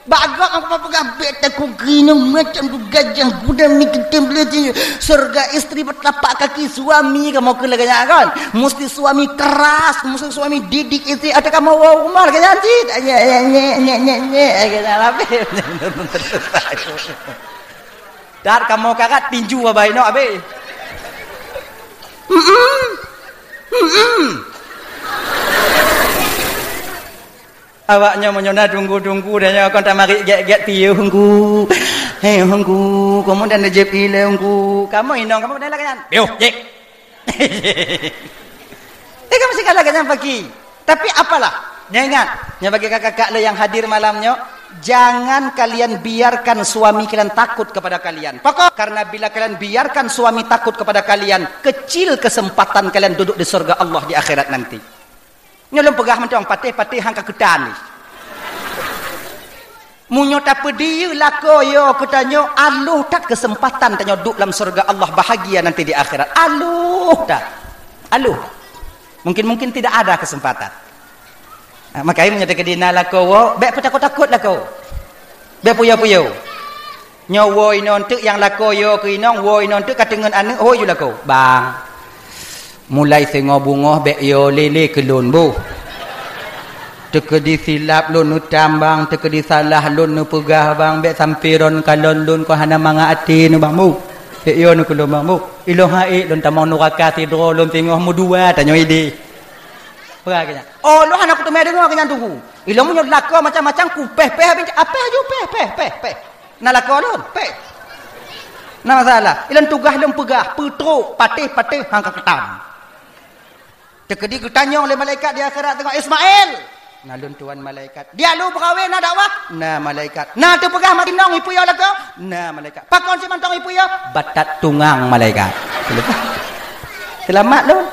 Bak gob aku peugah bèk takot keunoe macam tu gajah guda mi teutem leuti. Surga istri bertapak kaki suami kamoe keu lagèe nyan kan. Mesti suami keras, mesti suami didik istri. Ada kamoe woe rumoh lagèe nyan cit. Nyek, nyek, nyek, nyek, nyek, nyek. Lagèe nyan habis. Dat kamoe karat tinju abai nok abéh. Mm-mm. Mm-mm. Awak nyoe meunyoe na tunggu-tunggu dan nyoe kon tamarit gét-gét piôh hungku. Hei hungku, kamoe dan jép ilée hungku. Kamoe inong kamoe dan lagèe nyan. Piôh, jép. Eh, kamu sih lagèe nyan pagi. Tapi apalah, nyoe ingat, nyoe bagi kakak-kakak le yang hadir malam nyoe, jangan kalian biarkan suami kalian takut kepada kalian. Pokok, karena bila kalian biarkan suami takut kepada kalian, kecil kesempatan kalian duduk di surga Allah di akhirat nanti. Nyoe lôn peugah mantong patéh-patéh hang ka keutan ni. Meunyoe tapeudiyeu lakoe yo keu tanyoe, aloh that keuseumpatan tanyoe duek lam syeuruga Allah bahagia nanti di akhirat. Aloh that. Aloh. Mungkin-mungkin tidak ada kesempatan. Ah, makanya meunyoe teukeudi na lakoe woe, bék peutakot-takot lakoe. Bék puyo-puyo. Nyoe woe inong teuk nyang lakoe yo keu inong, woe inong teuk ka teungeut aneuk, hôi ju lakoe. Bang. Mulai singoh beungoh bék yo lé-lé keu lôn boh. Teukeudi silap lôn neutam bang, teukeudi salah lôn neupeugah bang, bék sampoe ron kalon lôn kon hana mangat até nyoe bang boh. Bék yo nyoe keu lôn bang boh. Ilôn han ék lôn tamong nuraka sidroe lôn singoh meudua tanyoe idéh. Peugah keu nyan. Oh, lôn hana kuteumé deungoe keu nyan teungku. Ilôn meunyoe lakoe macam-macam ku péh-péh habéh, apéh aju péh, péh, péh, péh. Na lakoe lôn, péh. Na masalah. Ilôn tugaih lôn peugah, peutrok, patéh-patéh, han ka keutam. Teukeudi geutanyong lé malaikat di akhirat teungoh, "Ismail!" "Na lôn tuan malaikat." "Diak lôn peugawé na dakwah?" "Na malaikat." "Na teupeugah mat inong ipuyo lakoe?" "Na malaikat." "Pakon si mantong ipuyo?" "Batat tungang malaikat." Seulamat lôn.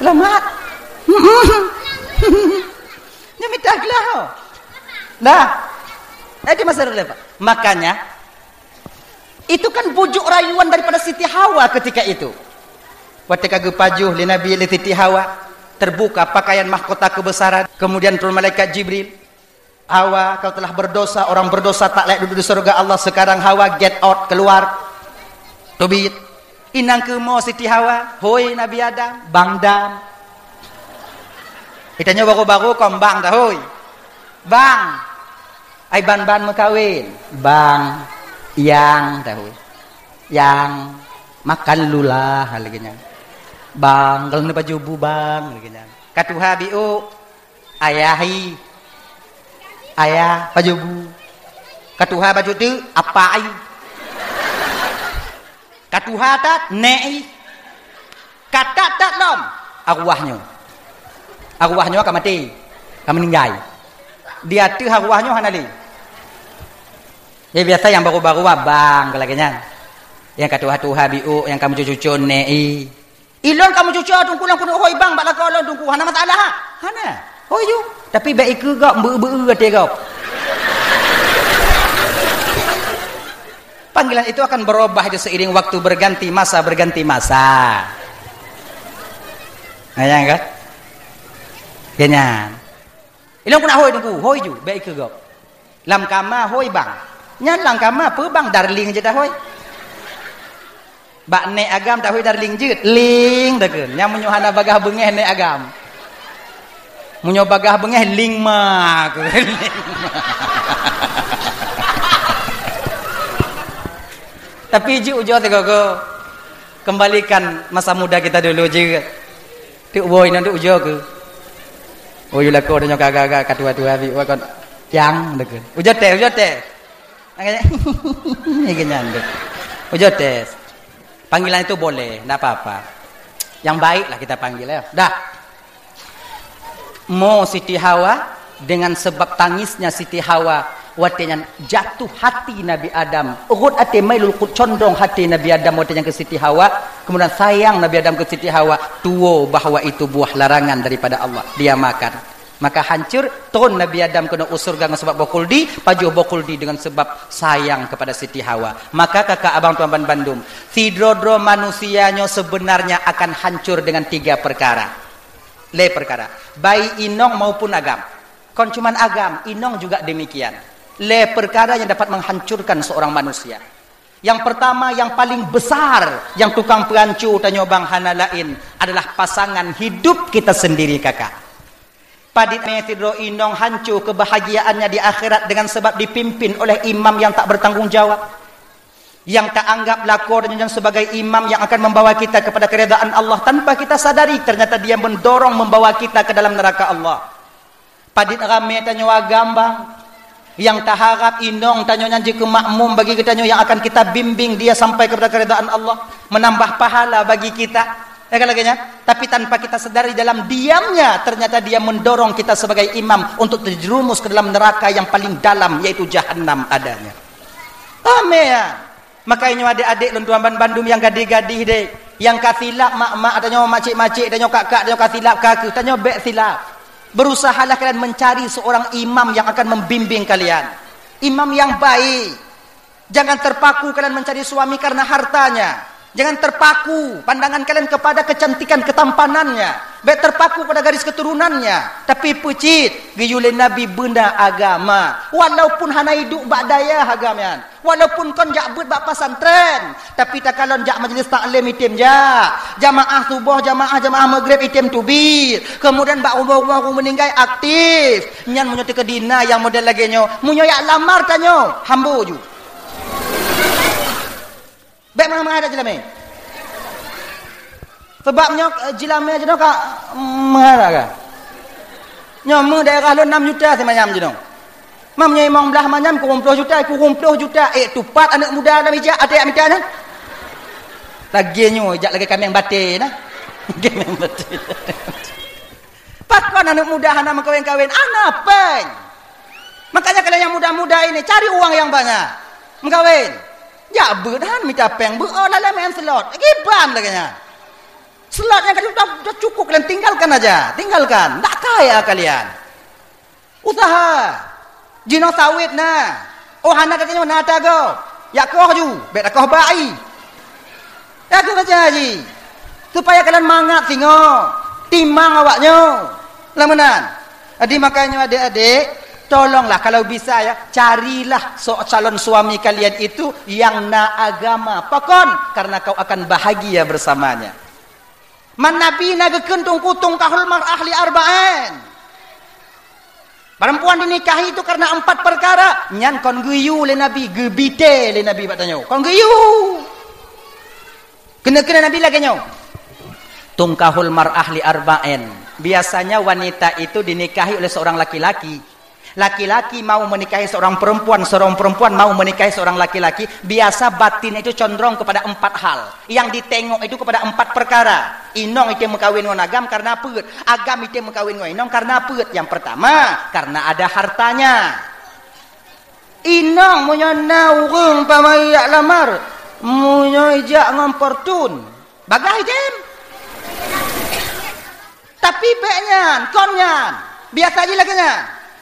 Seulamat. Nyoe mita glah. Dah. Eh, di masa relevan. Makanya, itu kan bujuk rayuan daripada Siti Hawa ketika itu. Watée ka geupajoh lé Nabi lé Siti Hawa, terbuka pakaian mahkota kebesaran, kemudian turun malaikat Jibril. "Hawa, kau telah berdosa, orang berdosa tak layak duduk di surga Allah. Sekarang Hawa, get out, keluar." Teubiet. "Inong keumo Siti Hawa?" "Hôi Nabi Adam." "Bang Dam." Geutanyoe baru-baru kon bang dah, hôi. "Bang." "Ai ban-ban meukawen." "Bang." "Yang," dah, hôi. "Yang." "Makan dulu lah," lagée nyan. "Bang, kalau ni baju bu bang," lagée nyan. "Ka tuha biuk." "Ayah hi." "Ayah, baju bu." "Ka tuha baju tu, apa ai?" "Ka tuha that, nek i." "Ka that-that lom." "Arwah nyoe. Arwah nyoe ka maté. Ka meuninggai. Di ateueh arwah nyoe hana lé." Ya biasa nyang baru-baru abang lagée nyan. Nyang ka tuha-tuha biuk, nyang ka meucucu-cucu nek i. Ilôn ka meucucu teungku lôn keuneuk hôi bang bak lakoe lôn teungku. Hana masalah ha? Hana. Hôi ju. Tapi bék ikeue gob, beu-beu até gob. Panggilan itu akan berubah itu seiring waktu berganti masa, berganti masa. Nah, ya kan? Ganyan. Ilôn keuneuk hôi teungku, hôi ju, bék ikeue gob. Lam kama hôi bang. Nyan lam kama peue bang, darling jeuet dah hôi. Bak nek agam dak hôi darling jeuet, ling takheun. Nyan meunyoe hana bagaih beungéh nek agam. Meunyoe bagaih beungéh ling ma kheun. Tapi jeuet ujoe sigoe-goe. Kembalikan masa muda kita dulu jeuet. Teuk woe inong teuk ujoe keu. Oh, yue lakoe tanyoe ka agak-agak ka tuha-tuha bit, wah kon yang takheun. Ujoe tes, ujoe tes. Makanya, ni kenyan tu. Ujoe tes. Panggilan itu boleh, ndak apa-apa. Yang baiklah kita panggil ya. Dah. Mo Siti Hawa, dengan sebab tangisnya Siti Hawa, watée nyan jatuh hati Nabi Adam. Rhot até mailul qut condong hati Nabi Adam watée nyan keu Siti Hawa. Kemudian sayang Nabi Adam keu Siti Hawa, tuwo bahwa itu buah larangan daripada Allah. Dia makan. Maka hancur, tron Nabi Adam keunoe u syeuruga ngon sabab boh khuldi, pajoh boh khuldi dengan sebab sayang kepada Siti Hawa. Maka kakak abang tuan ban bandum, sidroe-droe manusia nyoe sebenarnya akan hancur dengan tiga perkara. Lé perkara. Baik inong maupun agam. Kon cuman agam, inong juga demikian. Lé perkara yang dapat menghancurkan seorang manusia. Yang pertama, yang paling besar, yang tukang peuhanco tanyoe bang hana laén adalah pasangan hidup kita sendiri, kakak. Padit mé sidroe inong hanco kebahagiaannya di akhirat dengan sebab dipimpin oleh imam yang tak bertanggung jawab. Yang tak anggap lakoe dan sebagai imam yang akan membawa kita kepada keridaan Allah tanpa kita sadari, ternyata dia mendorong membawa kita ke dalam neraka Allah. Padit ramé tanyoe agam bang, nyang taharap inong tanyoe nyan jeuet keu makmum bagi geutanyoe yang akan kita bimbing dia sampai kepada keridaan Allah, menambah pahala bagi kita. Ya kan lagée nyan? Tapi tanpa kita sadari dalam diamnya, ternyata dia mendorong kita sebagai imam untuk terjerumus ke dalam neraka yang paling dalam, yaitu jahannam adanya. Ramé ya. Makanya nyoe adék-adék lôn tuan ban bandum nyang gadih-gadih deh, nyang ka silap mak-mak tanyoe, macik-macik tanyoe, kak-kak tanyoe ka silap ka keuh, tanyoe bék silap. Berusahalah kalian mencari seorang imam yang akan membimbing kalian. Imam yang baik. Jangan terpaku kalian mencari suami karena hartanya. Jangan terpaku pandangan kalian kepada kecantikan ketampanannya. Baik terpaku pada garis keturunannya. Tapi peucit, geuyue lé Nabi beuna agama. Walaupun hana iduek bak dayah agama nyan. Walaupun kon jak beuet bak pesantren, tapi takalon jak majlis taklim item jak. Jamaah suboh, jamaah, jamaah maghrib item teubiet. Kemudian bak rumoh-rumoh ureueng meuninggai aktif. Nyan meunyoe teukeudi na nyang model lagèe nyoe, meunyoe jak lamar tanyoe, hambo ju. Bèk mangat-mangat dak jilamé. Sebab nyoe, eh, jilamé jinoe ka, mm, mangat ka. Nyoe meu daerah lôn nam juta simanyam jinoe. Mam nyoe limong blah manyam kureueng ploh juta, kureueng ploh juta. Eh, tupat aneuk muda lam ijak até jak mita nyan. Lagèe nyoe ijak lagèe kaméng batèe na. Kaméng batèe. Pakon aneuk muda hana meukawen-kawen? Hana péng. Makanya kalian yang muda-muda ini cari uang yang banyak. Meukawen. Jak beuet han mita péng, beuet oh lalai main slot. Kiban lagèe nyan. Slot nyang ka sudah, sudah cukup kalian tinggalkan aja. Tinggalkan. Ndak kaya kalian. Usaha. Jinoe sawét na. Oh hana gata nyoe na tagoe. Jak koh ju, bèk takoh bak ie. Takoh baca ji. Supaya kalian mangat singoh. Timang awak nyoe. Lam meunan. Jadi makanya adik-adik, tolonglah kalau bisa ya, carilah so calon suami kalian itu yang na agama. Pakon? Karena kau akan bahagia bersamanya. Man Nabi na geukheun teungku tungkahul mar'ah li arba'in. Perempuan dinikahi itu karena empat perkara. Nyan kon geuyue lé Nabi, geubité lé Nabi bak tanyoe. Kon geuyue. Keuneuk-keuneuk Nabi lagèe nyoe. Tungkahul mar'ah li arba'in. Biasanya wanita itu dinikahi oleh seorang laki-laki. Laki-laki mau menikahi seorang perempuan, seorang perempuan mau menikahi seorang laki-laki, biasa batin itu condong kepada empat hal. Yang ditengok itu kepada empat perkara. Inong item meukawen ngon agam karena peuet. Agam item meukawen ngon inong karena peuet. Yang pertama, karena ada hartanya. Inong meunyoe na ureueng pamai jak lamar, meunyoe ijak ngon Fortune, bagah item. Tapi bèk nyan, kon nyan. Biasa ji lagèe nyan.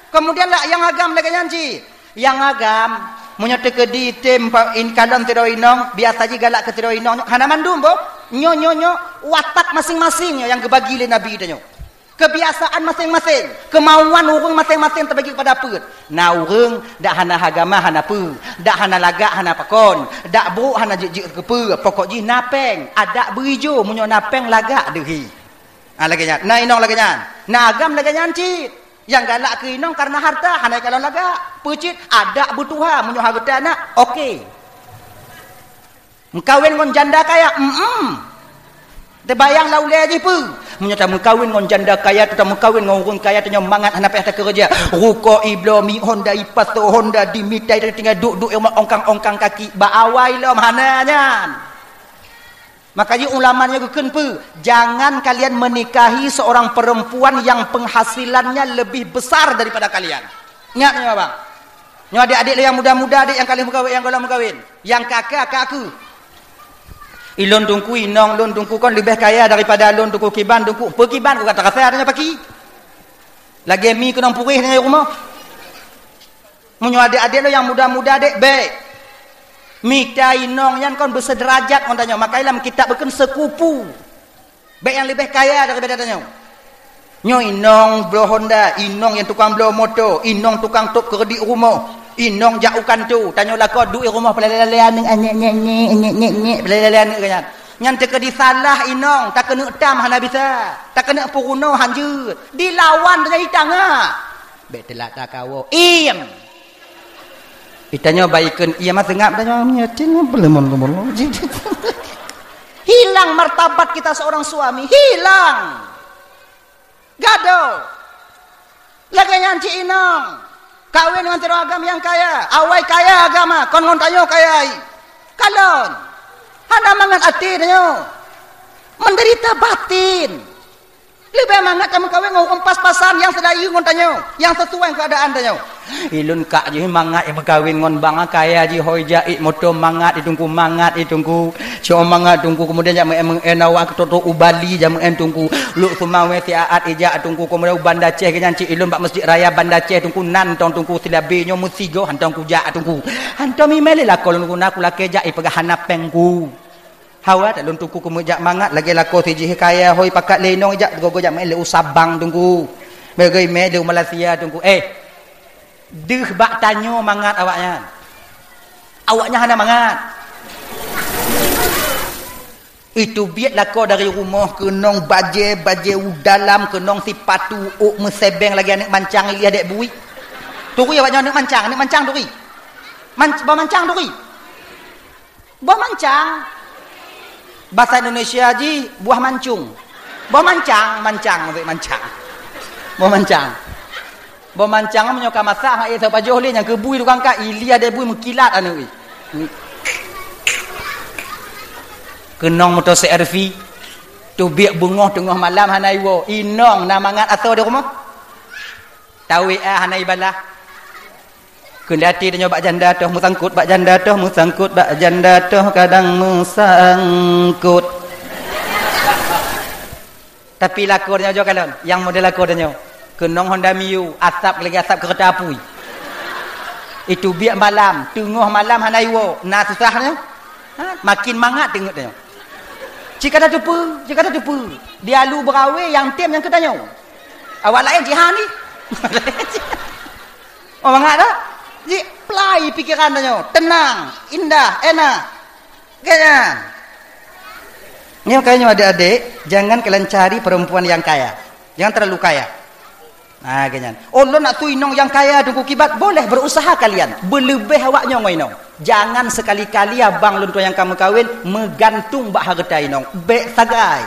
Kemudian lah nyang agam lagèe nyan cit. Nyang agam, meunyoe teukeudi item pa-, in-, kalon sidroe inong, biasa ji galak keu sidroe inong nyoe. Hana mandum boh. Nyoe, nyoe, nyoe, watak masing-masing nyoe nyang geubagi lé Nabi tanyoe. Kebiasaan masing-masing, kemauan ureueng masing-masing teubagi kepada peuet. Na ureueng dak hana agama hana peue, dak hana lagak hana pakon, dak brok hana jeuet-jeuet keu peue, pokok jih na péng, adak beuijo meunyoe na péng lagak deuh hi. Ha, lagèe nyan. Na inong lagèe nyan. Na agam lagèe nyan cit. Nyang galak keu inong karena harta, hana kalon lagak. Peucit, adak beutuha meunyoe hareuta na, oke. Meukawen ngon janda kaya, em. Teubayang lam ulèe jih peue? Meunyoe tameukawen ngon janda kaya, tameukawen ngon ureueng kaya, tanyoe mangat hana payah takeureuja. Rukok ibloe, mi Honda ipasoe, Honda dimita, tinggai duek-duek ongkang-ongkang kaki, bak awai lom hana nyan. Makanya ulama nyoe geukheun peue? Jangan kalian menikahi seorang perempuan yang penghasilannya lebih besar daripada kalian. Ingat nyoe, abang. Nyoe adik-adik nyang muda-muda, adik nyang ka lheueh meukawen, nyang gohlom meukawen. Nyang ka-ka, ka aku. Ilôn teungku, inong lôn teungku kon leubeh kaya daripada lôn teungku kiban teungku. Peu kiban ku ka tarasa tanyoe paki. Lagèe mi keunong puréh tanyoe rumoh. Meunyoe adik-adik lôn nyang muda-muda dek, bèk. Mita inong nyan kon beuseuderajat ngon tanyoe, maka lam kitab geukheun sekupu. Bèk nyang leubeh kaya daripada tanyoe. Nyoe inong bloe Honda, inong nyang tukang bloe moto, inong tukang top keureudit rumoh, inong jak u kantô, tanyoe lakoe duek rumoh peulale-lale aneuk, nyek, nyek, nyek, nyek, nyek, nyek, peulale-lale aneuk nyan. Nyan teukeudi salah inong, takeuneuk tam hana bisa, takeuneuk peurunoe hanjeuet. Dilawan tanyoe di tangah. Bèk teulak takawoe. Iem! Itanyoe baikon iem, seungab tanyoe nyoe, tin, beuleumun-leumun. Hilang martabat kita seorang suami, hilang. Gadoh. Lagèe nyan cit inong. Kawin ngon sidroe agam nyang kaya. Awai kaya agama, kon ngon tanyoe kaya. Kalon. Hana mangat até tanyoe. Menderita batin. Leubeh mangat tameukawen ngon ureueng pas-pasan nyang seulayeue ngon tanyoe, nyang sesuai keadaan tanyoe. Ilôn kak jih mangat imeukawen ngon bang kaya jih, hôi jak, moto mangat i Teungku, mangat i Teungku. Cok mangat Teungku, keumudian jak meu'en-meu'en awak keu trok-trok u Bali, jak meu'en Teungku. Lhok Seumawé siat ijak Teungku, keumudian u Banda Aceh, geuhnyan cit ilôn bak Masjid Raya Banda Aceh Teungku, nan tong Teungku, silabe nyoe meusigoe hantom kujak Teungku. Hantom imé lé lakoe lôn guna kulakée jak ipeugah hana péng ku. Hawa that lôn Teungku keumeujak mangat lagée lakoe sijih kaya hôi pakat lé inong ijak gogo jak meu'en lé u Sabang Teungku. Beugoi mé lé u Malaysia Teungku. Eh, deuh bak tanyoe mangat awaknyan. Awaknyan hana mangat. Itu biet lakoe dari rumoh keunong bajée, bajée u dalam keunong sipatu ôk meusebeng lagée aneuëk mancang ilih adék bui. Turi awaknyan aneuëk mancang, aneuëk mancang turi. Man, bah mancang turi. Boh mancang. Bahasa Indonesia jih buah mancung. Boh mancang, mancang maksud mancang. Boh mancang. Boh mancang meunyoe ka masak hak éh soe pajoh lé nyang keubui tukang ka ilia debui meukilat aneuk. Keunong moto C R V. Teubiet beungoh teungoh malam hana iwoe. Inong na mangat asoe di rumoh. Tawé ah hana ibalah. Keundati tanyoe bak janda toh meusangkot, bak janda toh meusangkot, bak janda toh kadang meusangkot. Tapi lakoe tanyoe jo kalon, nyang model lakoe tanyoe. Keunong Honda Mio, asap lagi asap keureuta apui. Itu biek malam, teungoh malam hana iwoe, na susah nyoe. Ha? Makin mangat teungeut tanyoe. Cik kata teupeu, cik kata teupeu. Di alu beurawe nyang tem nyang keu tanyoe. Awak laén jihan ni. Oh, mangat dah? Ji plai pikiran tanyoe, tenang, indah, enak. Kan? Nyoe kaya nyoe adik-adik, jangan kalian cari perempuan yang kaya. Jangan terlalu kaya. Nah, ganyan. Oh, lôn nak tui inong nyang kaya teungku kibat, boleh berusaha kalian. Beuleubeh awak nyoe ngon inong. Jangan sekali-kali abang lôn tuan nyang ka meukawen meugantung bak hareuta inong. Bék sagai.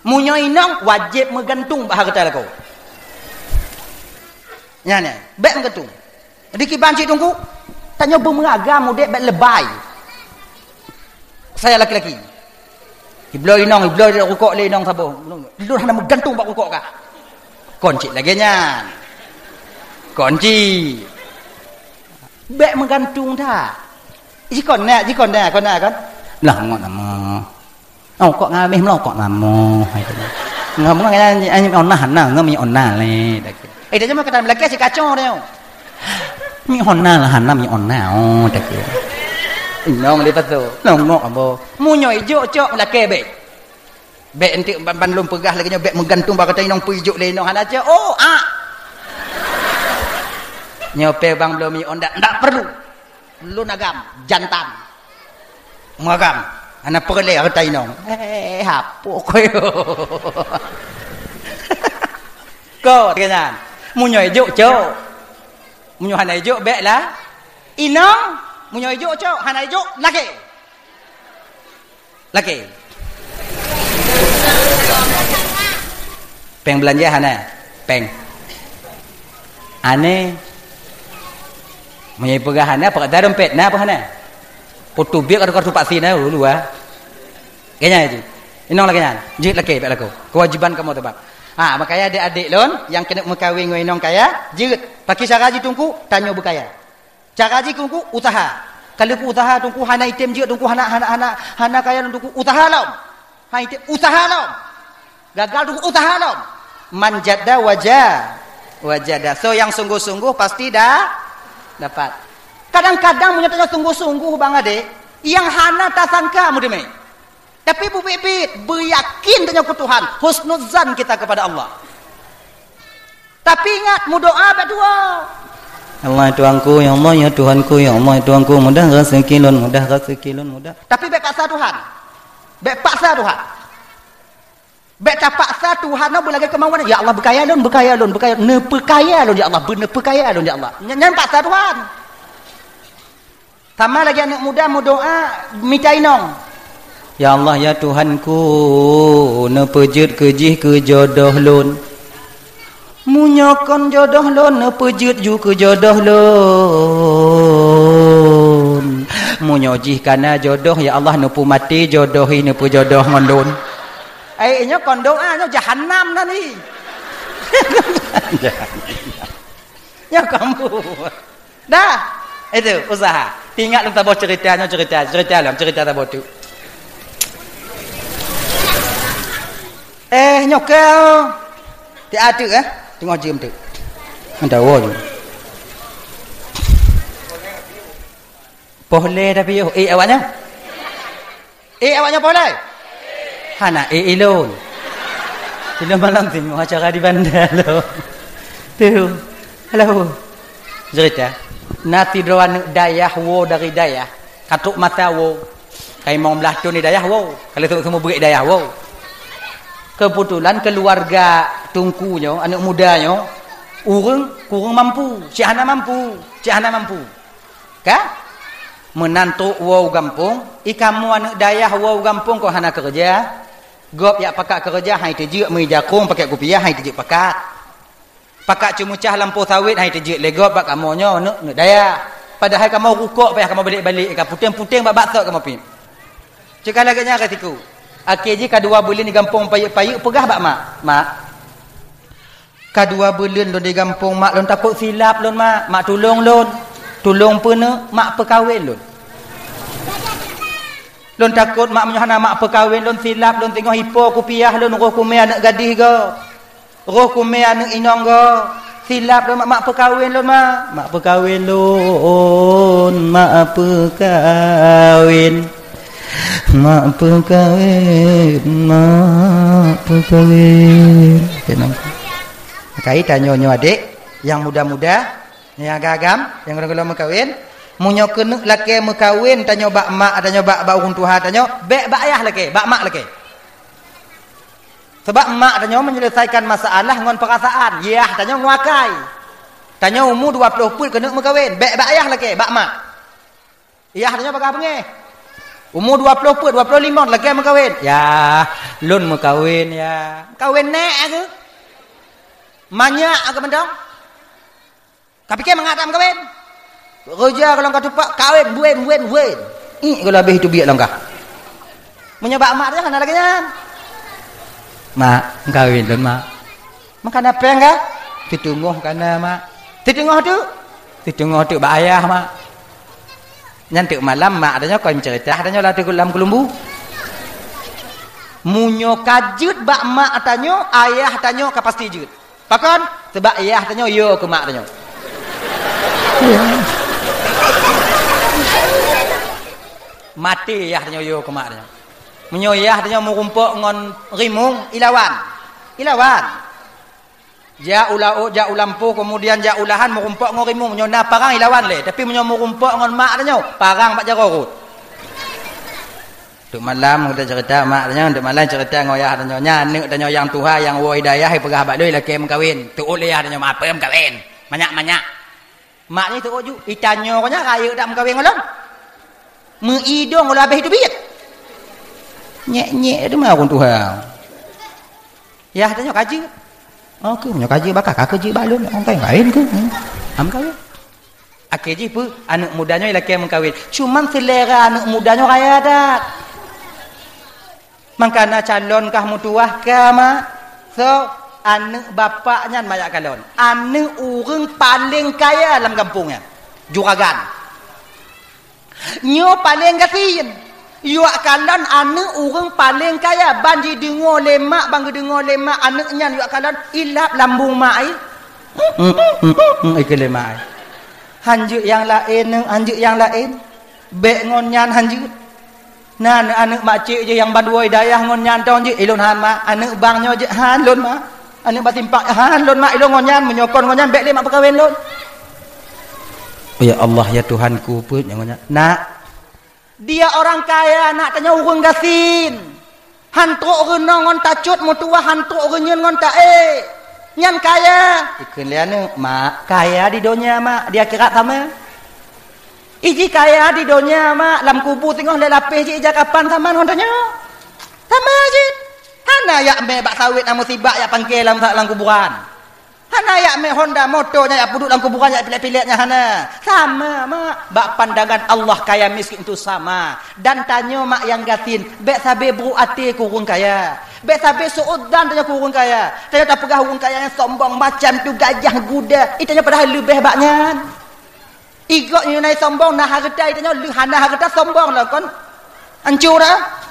Meunyoe inong wajéb meugantung bak hareuta lakoe. Nyan, nyan. Bék meugantung. Di kiban cit teungku, tanyoe beumeuragam udép bék lebai. Saya laki-laki. Ibloe inong, ibloe rukok lé inong saboh. Lôn hana meugantung bak rukok kah. Kon cit lagée nyan. Kon cit. Bék meugantung that. Jikon nyak, jikon nyak, kon nyak kan. Lah ngon nama. Oh, kok ngamih meulokok mamoh, hai tu. Ngomong nyan, nyan, nyan, onah na, ngom nyan onah lé, dak. Eh, dah jameun kata lelaki si kacau dia. Mi onah lah, hana mi onah, oh, dak. Inong dia patu. Longok abo. Munyo ijuk cok lelaki bék. Bék entik ban, ban lôn peugah lagée nyoe bék meugantung bak kata inong peuijuk lé inong hana cok. Oh, ah. Nyoe pe bang belum mi ondak, ndak perlu. Lôn agam, jantan. Meuagam. Hana peureulée reuta inong. Eh, hapoh koyo. Ko, keu nyan. Meunyoe ijok, cok. Meunyoe hana ijok, bék lah. Inong, meunyoe ijok, cok. Hana ijok, lakée. Lakée. Péng beulanja hana? Péng. Aneh. Meunyoe peugah hana, peugah dompet na apa hana? Putôh biek atau kartu paksi na, luwa. Kaya nyan. Inong lagée nyan. Jeuet lakée bék lakoe. Kewajiban kamoe teubab. Ha, makanya adik-adik lôn nyang keuneuk meukawen ngon inong kaya, jeuet. Pakri cara jih teungku, tanyoe beukaya. Cara jih teungku, usaha. Kalau ku usaha teungku hana item jeuet teungku hana, hana, hana, hana kaya lôn teungku, usaha lom. Ha, item usaha lom. Gagal teungku usaha lom. Man jadda waja-, wajada. So nyang sungguh-sungguh pasti dah dapat. Kadang-kadang meunyoe tanyoe sungguh-sungguh bang adek, nyang hana tasangka meudeungoe. Tapi beubiet-biet, beuyakin tanyoe keu Tuhan, husnuzan kita kepada Allah. Tapi ingat, meudoa bak dua. Allah Tuhanku, ya Allah ya Tuhanku, ya Allah ya Tuhanku, mudah rezeki lôn, mudah rezeki lôn, mudah. Tapi bék paksa Tuhan. Bék paksa Tuhan. Bék tapaksa Tuhan na beulagée kemauan. Ya Allah, beukaya lôn, beukaya lôn, beukaya, neupeukaya lôn ya Allah, beuneupeukaya lôn ya Allah. Nyan, nyan paksa Tuhan. Sama lagée aneuëk muda meudoa mita inong. Ya Allah, ya Tuhanku, neupeujeuet keu jih keu jodoh lôn. Meunyoe kon jodoh lôn, neupeujeuet ju keu jodoh lôn. Meunyoe jih kana jodoh, ya Allah, neupeumaté jodoh hi neupeujodoh ngon lôn. Eh, nyoe kon doa, nyoe jahanam nan ni. Nyoe kamu. Dah. Itu usaha. Ingat lôn saboh cerita, nyoe cerita, cerita lom, cerita saboh tu. Eh, nyoe keu. Ti ateuh, eh. Tengok jam tu. Ada wo. Poh lé tapi, oh, eh, awaknya. Eh, awaknyan poh lé? Hana, eh, ilôn. Ilôn malam singoh acara di Banda lôn. Tu. Halo. Cerita. Na sidroe aneuk dayah woe dari dayah. Ka trok masa woe. Ka limong blaih thon di dayah woe. Ka lheueh seumeubeuet dayah woe. Keubeutulan keuluwarga teungku nyoe, aneuk muda nyoe, ureueng kureueng mampu, cit hana mampu, cit hana mampu. Ka? Meunan trok woe u gampông, i kamoe aneuk dayah woe u gampông kon hana keureuja. Gob jak pakat keureuja, han teujeuet, meuija krueng pakai kupiah, han teujeuet pakat. Pakat ceumeucah lampôh sawét, han teujeuet lé gob bak kamoe nyoe aneuk, aneuk dayah. Padahai kamoe rukok payah kamoe balek-balek, ka puténg-puténg bak baksot kamoe piep. Cit ka lagèe nyan ka siku. Akhé jih ka dua buleuen di gampông payeuk-payeuk peugah bak mak, "Mak, ka dua buleuen lôn di gampông, mak, lôn takot silap lôn, mak. Mak, tulông lôn. Tulông peue neuk, mak, peukawen lôn. Lôn takot, mak, meunyoe hana mak peukawen lôn, silap lôn, singoh ipo kupiah lôn, roh kumé aneuk gadih goe. Roh kumé aneuk inong goe. Silap lôn, mak, mak peukawen lôn, mak. Mak peukawen lôn, mak peukawen." Mak peukawen, mak peukawen. Kenapa? Kai tanyoe nyoe adek, nyang muda-muda, nyang agam-agam, nyang gohlom-gohlom meukawen. Meunyoe keuneuk lakèe meukawen tanyoe bak mak tanyoe, bak, bak ureueng tuha tanyoe, bèk bak ayah lakèe, bak mak lakèe. Sabab mak tanyoe menyelesaikan masalah ngon perasaan, yah tanyoe ngon akai. Tanyoe umu dua ploh peuet keuneuk meukawen, bèk bak yah lakèe, bak mak. Yah tanyoe bagah beungèh. Umu dua ploh peuet, dua ploh limong lakèe meukawen. Yah, lôn meukawen, yah. Meukawen nèk keuh? Manyak keuh mantong? Ka pike mangat that meukawen. Roja gohlom ka tupak, kawen, buen, buen, buen. Ih, gohlom habéh teubiet lom kah. Meunyoe bak mak tanyoe hana lagèe nyan. "Mak, meukawen lôn, mak." "Meukawen péng kah?" "Siteungoh kana, mak." "Siteungoh teuk?" "Siteungoh teuk bak ayah, mak." Nyan teuk malam mak tanyoe kon cerita tanyoe lam keulumbu. Meunyoe ka jeuet bak mak tanyoe, ayah tanyoe ka pasti jeuet. Pakon? Sabab yah tanyoe yo keu mak tanyoe. Maté yah tanyoe yo keu mak tanyoe. Meunyoe yah tanyoe meurumpok ngon rimueng, ilawan. Ilawan. Jak u laôt, jak u lampôh, keumudian jak u lahan meurumpok ngon rimueng. Meunyoe na parang, ilawan lé. Tapi meunyoe meurumpok ngon mak tanyoe, parang bak jaroe rhot. Teuk malam geutanyoe cerita mak tanyoe, teuk malam cerita ngon yah tanyoe. Nyan aneuk tanyoe nyang tuha nyang woe di dayah, ipeugah bak lôn lakèe meukawen. Teuôt lé yah tanyoe, "Mak, peue meukawen? Manyak-manyak." Mak nyan teuôt ju, "Itanyoe nyan rayeuk that meukawen ngon lôn? Meuidong lôn habéh teubiet." Nyek-nyek teuma ureueng tuha. Yah tanyoe ka jeuet. Oh, keuh nyoe ka jeuet, baka ka keuh jeuet bak lôn, orang lain keuh. Hmm. Am kawen. Akhé jih peue? Aneuk muda nyoe ilakèe meukawen. Cuman seulera aneuk muda nyoe raya that. Mangkana calon kah meutuwah ka, mak. So, aneuk bapak nyan manyak kalon. Aneuk ureueng paleng kaya lam gampông nyan. Juragan. Nyoe paleng gasien. Yuak kalon aneuk ureueng paleng kaya. Ban jideungoe lé mak, ban geudeungoe lé mak aneuk nyan yuak kalon, ilap lambung mak ai. Ikeu lé mak ai. Han jeuet nyang laén, han jeuet nyang laén. Bèk ngon nyan han jeuet. Na aneuk-aneuk makcik jih nyang bandua i dayah ngon nyan tong jeuet, ilôn han mak. Aneuk bang nyoe jeuet han lôn mak. Aneuk bak simpang han lôn mak, ilôn ngon nyan, meunyoe kon ngon nyan bèk lé mak peukawen lôn. Ya Allah, ya Tuhanku, peue nyang ngon nyan. Nak, dia orang kaya, nak tanyoe ureueng gasien. Han trok reunoe ngon tacot meutuwah, han trok reunyeun ngon taék. Nyan kaya. Ikheun lé aneuk, mak, kaya di donya, mak, di akhirat sama. Iji kaya di donya, mak, lam kubu singoh lé lapéh jih ija kapan sama ngon tanyoe. Sama jih. Hana jak mè bak sawét amu sibak jak pangké lam, lam kuburan. Hana jak mé Honda, moto nyan jak peuduek lam kuburan, jak pilek-pilek nyan hana. Sama, mak. Bak pandangan Allah kaya miskin itu sama. Dan tanyoe mak nyang gasien, bék sabe buruk até keu ureuëng kaya. Bék sabe su'udzan tanyoe keu ureuëng kaya. Tanyoe tapeugah ureuëng kaya nyang sombong macam tu, gajah guda. Ih, tanyoe padahai leubeh bak nyan. Igoe nyoe na sombong, na hareuta, ih, tanyoe lheueh hana hareuta sombong lom kon. Hancô dah.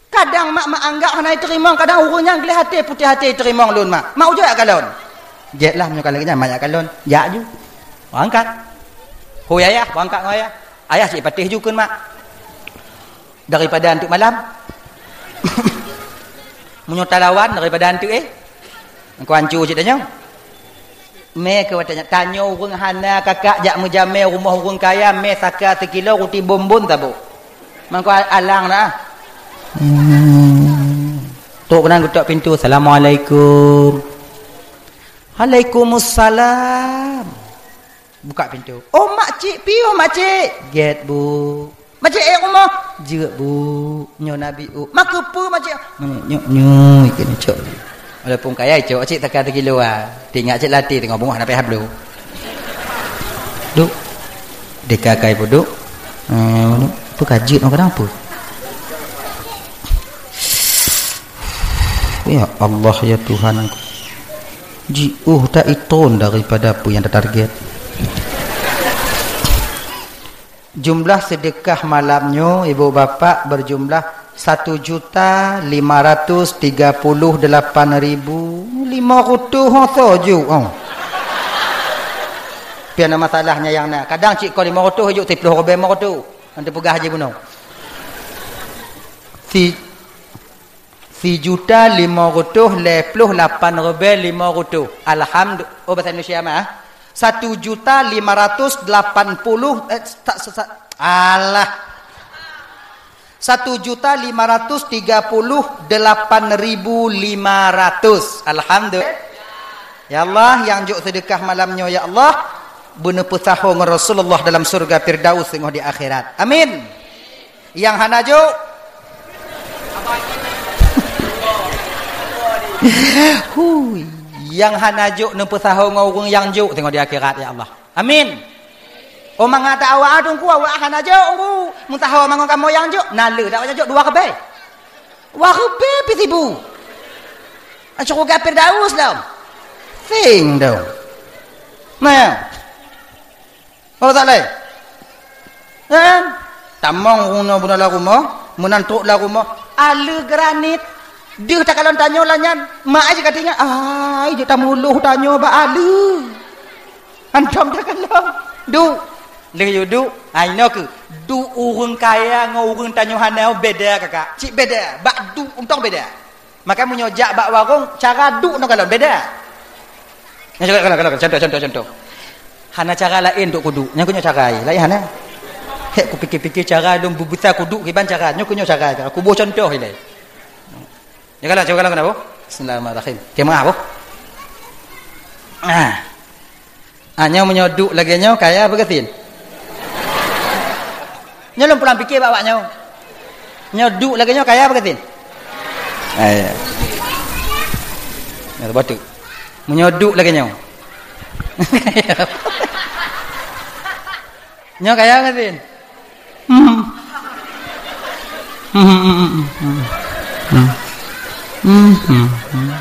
Kadang mak, mak anggap hana jiteurimong, kadang ureuëng nyang gleh até, putéh até jiteurimong lôn, mak. Mak, ujok jak kalon. Jeuet lah, meunyoe ka lagée nyan, mak jak kalon. Jak ju. Beurangkat. Hôi ayah, beurangkat ngon ayah. Ayah cit patéh ju kheun, mak. Daripada anteuk malam. Meunyoe talawan daripada anteuk, eh. Engkau hancô cit tanyoe. Mé keu watée nyan, tanyoe ureuëng hana kakak jak meujamé rumoh ureuëng kaya, mé saka sikilo, ruti bonbon saboh. Mangko alang na. Hmm. Trok keunan geutok pintoe, "Assalamualaikum." "Waalaikumsalam." Buka pintoe. "Oh, makcik, piôh makcik." "Gét, Bu." "Makcik, eh, rumoh?" "Jeuet, Bu. Nyoe na bi u." "Makeupeue makcik?" "Nyoe, nyoe, nyoe, ikeu nyoe cok." Walaupun kaya cok, cik taka sikilo ah. Teuingat cit latih teungoh beungoh na payah bloe. Duk. Deka kai peuduek. Eh, duk. Apa ka jeuet nyoe kadang apa? Ya Allah, ya Tuhan. Jiôh ta itron daripada apa yang ta target. Jumlah sedekah malam nyoe, ibu bapak, berjumlah satu juta lima ratus tiga puluh delapan ribu lima ratus ho soe ju, oh. Pian masalahnya nyang na. Kadang cit ko lima ratus ju, siplôh ribèe lima ratus. Nanti peugah haji bunoe. Si Sijuta lima ratus lhèe plôh lapan ribèe lima ratus. Alhamdu-, oh, bahasa Indonesia mah, ah. Satu juta lima ratus delapan puluh, eh, tak, sa-, sa-, alah. Satu juta lima ratus tiga puluh delapan ribu lima ratus. Alhamdulillah. Ya Allah, nyang jok sedekah malam nyoe, ya Allah, beuneupeusaho ngon Rasulullah dalam syurga Firdaus teungoh di akhirat. Amin. Nyang hana jok. Hui, nyang hana jok neupeusaho ngon ureuëng nyang jok teungoh di akhirat, ya Allah. Amin. Oh, mangat awak Teungku, awak hana jok, Teungku. Meusaho mangat kamoe nyang jok, na le dak awak nyang jok dua ribèe. Dua ribèe pih sibu. Syurga Firdaus lom. Sing dong. Nah. Oh, tak lé. Kan? Tamong ureuëng nyoe bunoe lam rumoh, meunan trok lam rumoh, ale granit. Deuh takalon tanyoe lagée nyan, mak ai ka teuingat, ai jeuet tameulôh tanyoe bak ale. Hantom takalon. Duek. Lheueh yue duek, ai noe keuh. Duek ureuëng kaya ngon ureuëng tanyoe hana beda, kakak. Cit beda. Bak duek untông beda. Maka meunyoe jak bak warong, cara duek nyoe kalon beda. Nyoe kalon, kalon, kalon. Contoh, contoh, contoh. Hana cara laén untuk kuduek. Nyoe keuh nyoe cara, laén hana. Hek kupikir-pikir cara lôn beubisa kuduek kiban cara. Nyoe keuh nyoe cara. Kuboh contoh ilée. Nyoe kalon, cuba kalon keunoe, boh. Bismillahirrahmanirrahim. Tema, boh. Ah. Ah, nyoe meunyoe duek lagée nyoe, kaya apa gasien? Nyoe lôn pulang pike bak awak nyoe. Nyoe duek lagée nyoe, kaya apa gasien? Ah, ya. Nyoe batuk. Meunyoe duek lagée nyoe. Nyoe kaya apa gasien? Hmm. Hmm, hmm, hmm, hmm, hmm. Hmm, hmm, hmm.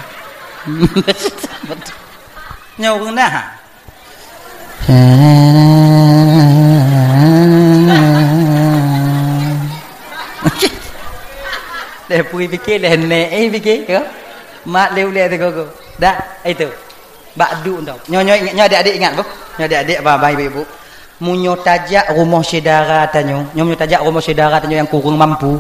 Nyoe ureuëng na, ha? Lé pui pike, lé nek, eh, pike, ya? Mak lé ulée teuk gogo. Dak, itu. Bak duek tu. Nyoe, nyoe ingat, nyoe adik-adik ingat, boh. Nyoe adik-adik, abang, abang, ibu-ibu. Meunyoe tajak rumoh syedara tanyoe, nyoe meunyoe tajak rumoh syedara tanyoe nyang kureueng mampu,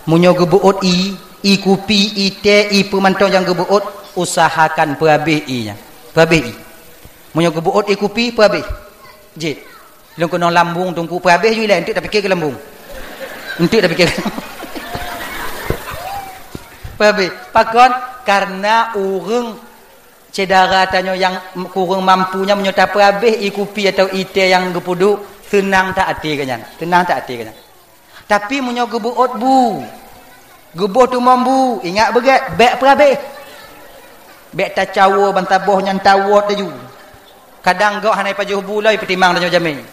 meunyoe geubeuôt ie, ie kupi, ie teh, ie peue mantong nyang geubeuôt, usahakan peuhabéh ie nyan. Peuhabéh ie. Meunyoe geubeuôt ie kupi, peuhabéh. Jeuet. Lôn keunong lambung teungku, peuhabéh ju ilée, enteuk tapike keu lambung. Enteuk tapike keu lambung. Peuhabéh. Pakon? Karena ureuëng syedara tanyoe nyang kureueng mampu nyan meunyoe tapeuhabéh ie kupi atawa ie teh nyang geupeuduek, seunang that até geuh nyan. Seunang that até geuh nyan. Tapi meunyoe geubeuôt bu, geuboh teumom bu, ingat beugét, bék peuhabéh. Bèk tacawoe bansaboh nyan tawot laju. Kadang gob hana ipajoh bu lom ipeutimang tanyoe jamèe.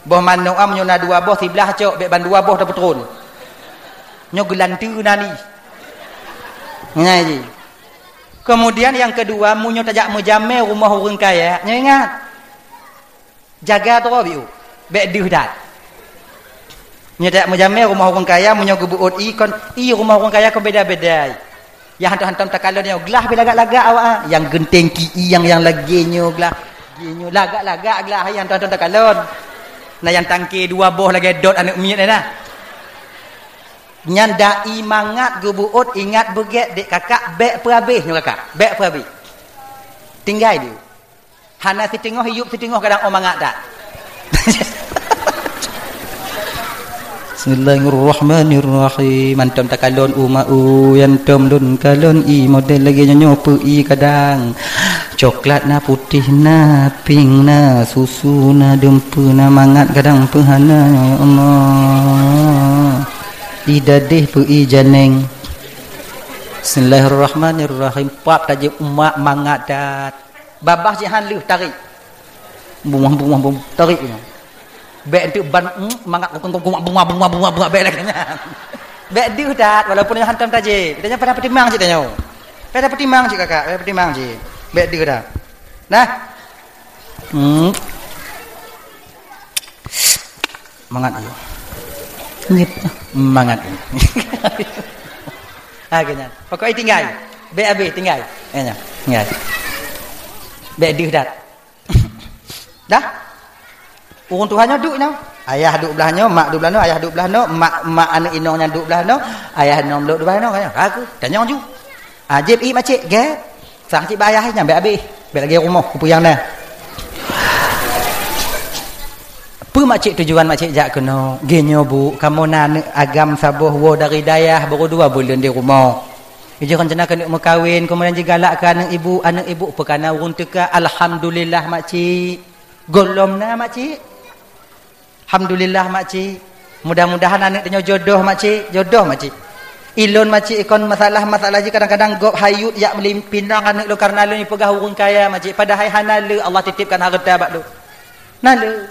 Boh manok am nyoe na dua boh, siblah cok, bèk ban dua boh tapeutron. Nyoe geulanteue na ni. Nyan jih. Kemudian nyang keudua, meunyoe tajak meujamèe rumoh ureueng kaya, nyoe ingat. Jaga droe biôh, bèk deuh that. Nyoe tajak meujamèe rumoh ureueng kaya, meunyoe geubeuôt ie kon, ie rumoh ureueng kaya kon beda-beda. Nyang hantom-hantom takalon nyoe, glah pih lagak-lagak awak, ah. Nyang geunteng ki ie, nyang, nyang lagèe nyoe glah. Lagèe nyoe lagak-lagak glah, nyang hantom-hantom takalon. Na nyang tangke dua boh lagèe dot aneuk miet na. Nyan dai mangat geubeuôt, ingat beugèt dek kakak, bèk peuhabéh nyoe kakak, bèk peuhabéh. Tinggai deuh. Hana siteungoh iyup siteungoh kadang, oh mangat that. Bismillahirrahmanirrahim. Hantom takalon u ma u, hantom lôn kalon ie model lagèe nyoe, nyoe peue ie kadang. Coklat na, putéh na, pink na, susu na, dumpeue na, mangat kadang peue hana, ya Allah. Ie dadeh peue ie janeng. Bismillahirrahmanirrahim. Pap tajeuet u ma mangat that. Babah jih han lheueh, tarék. Bungah, bungah, bungah, tarék nyan. Bèk enteuk ban, mm, mangat kukung, kukung, bungah, bungah, bungah, bungah, bèk lagèe nyan. Bèk deuh that, walaupun nyoe hantom tajép. Tanyoe payah peutimang cit tanyoe. Payah peutimang cit kakak, payah peutimang cit. Bèk deuh that. Nah. Hmm. Mangat. Ngiep. Mangat. Ha, keu nyan. Pokok jih tinggai. Bèk habéh, tinggai. Eh, nyan. Tinggai. Bèk deuh that. Dah? Ureueng tuha nyoe duek nyoe. Ayah duek blah nyoe, mak duek blah nyoe, ayah duek blah nyoe, mak, mak aneuk inong nyan duek blah nyoe, ayah inong duek blah nyoe, kan? Aku, tanyong ju. Ah, jieb ie makcik, gèt. Sang cit bak ayah nyan bèk habéh. Bèk lagèe rumoh kupeue nyang na. Peue makcik tujuan makcik jak keunoe? Geuh nyoe, Bu, kamoe na aneuk agam saboh woe dari dayah, baru dua buleuen di rumoh. Jih rencana keuneuk meukawen, keumudian jigalak keu aneuk ibu, aneuk ibu peukana ureueng teuka. Alhamdulillah, makcik. Gohlom na, makcik. Alhamdulillah, makcik. Mudah-mudahan aneuk tanyoe jodoh, makcik. Jodoh, makcik. Ilôn, makcik, ikon masalah-masalah jih kadang-kadang gob hayut jak meulim-, pinang aneuk lôn karena lôn jipeugah ureueng kaya, makcik. Padahai hana le Allah titipkan hareuta bak lôn. Na le.